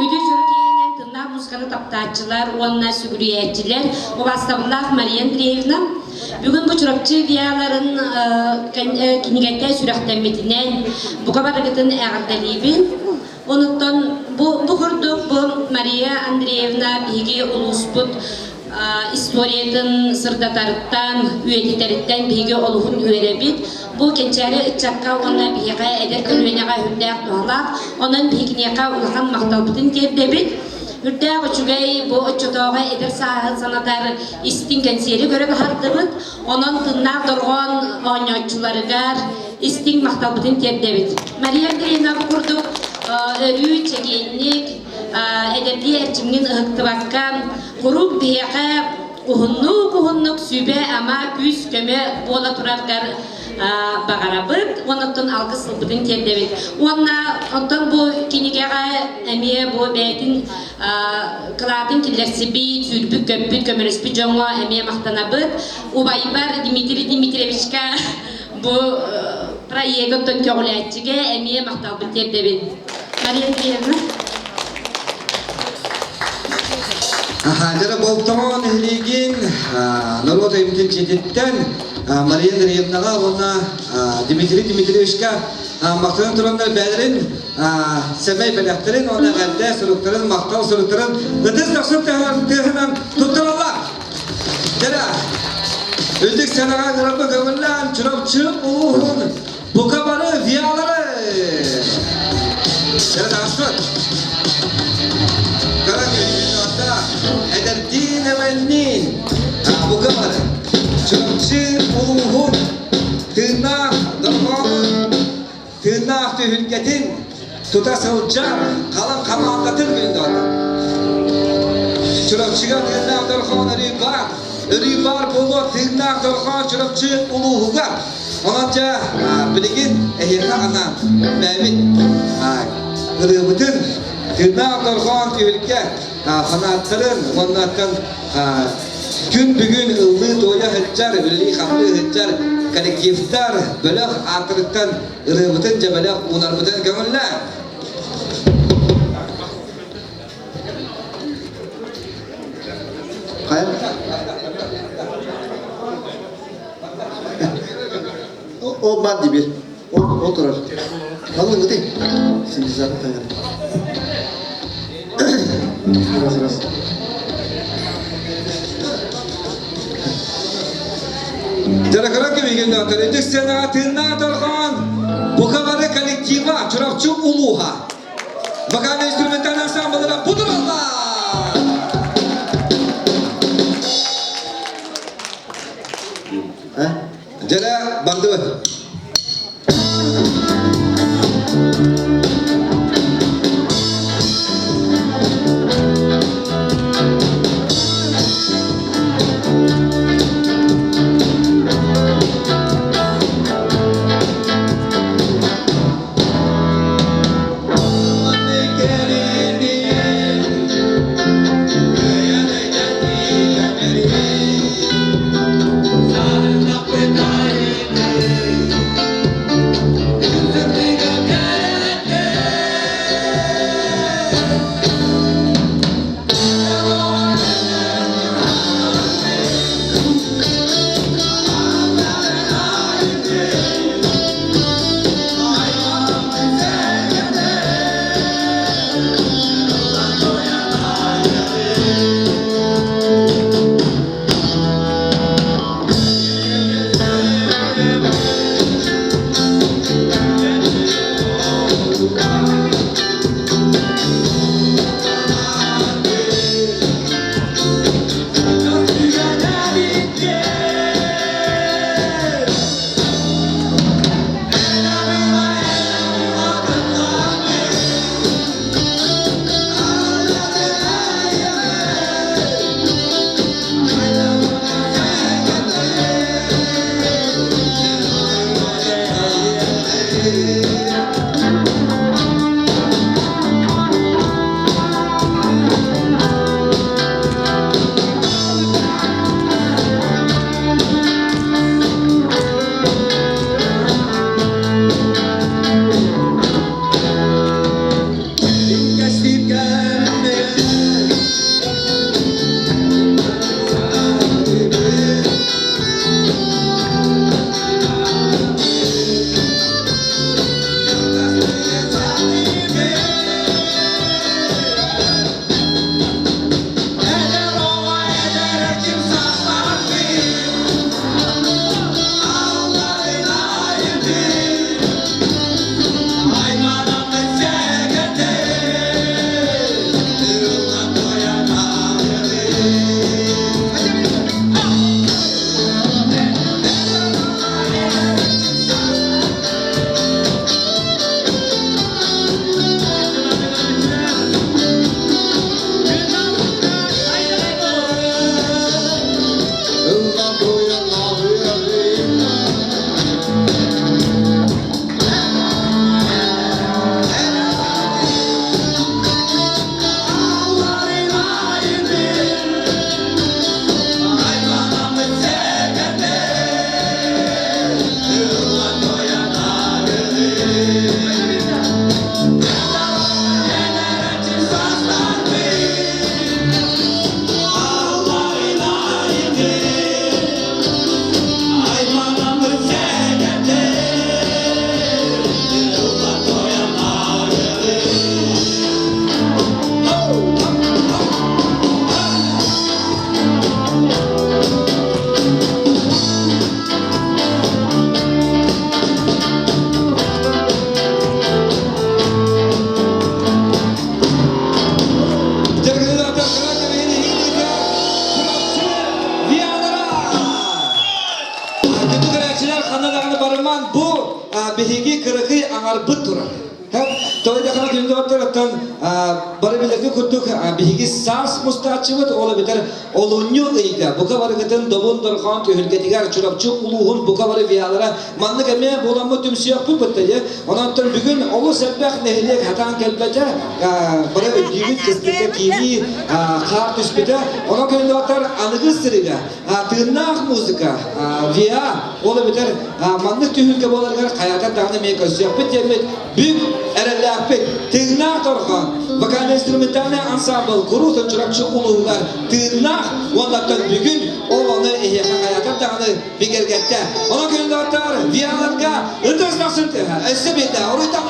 Үтүө дьоро киэһэнэн тыллаах музыканы таптааччылар уонна сүгүрүйээччилэр убаастабыллаах Мария Андреевна бүгүн бу Чурапчы ВИАларын кинигэтэ сүрэхтэммитинэн бука барыгытын эҕэрдэлиибин. Онуттан бу, бу курдук бу Мария Андреевна биһиги улууспут историятын сырдатарыттан, үйэтитэриттэн биһиги олуһун үөрэбит. Бу кэнчээри ыччакка уонна биһиэхэ эдэр көлүөнэҕэ үрдээх туһалаах. Онон биһигиниэхэ улахан махталбытын тиэрдэбит. Үрдээх үчүгэй бу оччотооҕу эдэр сааһын санатар истиҥ кэнсиэри көрө баһардыбыт. Онон тыннаах дорҕоон оонньооччуларыгар истиҥ махталбытын тиэрдэбит. Мария Андреевна бу курдук өрүү чэгиэнник, эдэрдии эрчимҥин ыһыктыбакка куруук биһиэхэ уһуннук-уһуннук сүбэ-ама, күүс-көмө буола тураргар баҕарабыт уонна оттон алгыс ылбытын тиэрдэбит. Уонна оттон бу кинигэҕэ эмиэ бу бэйэтин кылаатын киллэрсибит, сүүрбүт-көппүт, көмөлөспүт дьоҥҥо эмиэ махтанабыт. Убайбар Дмитрий Дмитриевичка бу проегы оттон көҕүлээччигэ эмиэ махталбын тиэрдэбин. Мария Андреевна. Дьара Болтоҥо нэһилиэгин норуот айымньытын дьиэтиттэн Мария Андреевнаҕа уонна Дмитрий Дмитриевичка махтанан тураннар бээлэрин сэмэй бэлэхтэрин уонна эҕэрдэ суруктарын, махтал суруктарын ытыс дохсун тыаһынан туттараллар. Дьара үрдүк сыанаҕа ыҥырарбы көҥүллээн Чурапчы улууһун бука бары ВИАлары Дьара таҕыспыт. Кара күнүн эдэрдиин эмэнниин бука бары Чурапчы улууһун тыыннаах дорҕоонун тыыннаах түһүлгэтин тута сылдьар халыҥ хамаандатын күндү Чурапчыга тыыннаах дорҕоон өрүү баар, өрүү баар буолуо тыыннаах дорҕоон Чурапчы улууһугар. Онон дьэ билигин эһиэхэ анаан бэйэбит ырыабытын тыыннаах дорҕоон түһүлгэ фанаттарын уоннаттан күн бүгүн ыллыы-туойа сылдьар, үлэлии-хамныы сылдьар коллективтар бөлөх ааттарыттан ырыабытын дьэбэлэх уунарбытын көҥүллээ. Хайа? Ол бар дибир. Ол турар. Алын гыты. Синтезатор тагар. Раз раз. Дьаракара кэмигин Ытык сценаҕа тыыннаах дорҕоон Букабары коллектива Чурапчы улууһа вокальный инструментальный ансамблара бу тураллар! Дьэрэ бардыбыт. Виаларбыт турар. Тоҕо диэххэ күндү бары билэргэ курдук биһиги саас мустааччыбыт, ол эбэтэр олунньу ыйга бука барыгытын добун дорҕоон түһүлгэтигэр Чурапчы улууһун бука бары виалара маннык эмиэ буоламмыт түмсүөхпүт бытта дьэ. Онон бүгүн олус элбэх нэһилиэк хатаан кэлбэтэ, бары өйдүүбүт кыстыкка киирии хаар түспүтэ. Онон күндү аныгы сырыга тыыннаах музыка, ВИА, ол эбэтэр маннык түһүлгэ буоларыгар хайаатар даҕаны эмиэ көрсүөхпүт диэммит бүк эрэллээхпит. Тыыннаах торҕон вокально-инструментальный ансамбл куруутун Чурапчы улууһугар тыыннаах уонна бүгүн ол ону эһиэхэ хайаатар даҕаны бигэргэттэ. Онон күндү ВИАларга ытыс тахсын тыаһа өссө биирдэ уруйтан.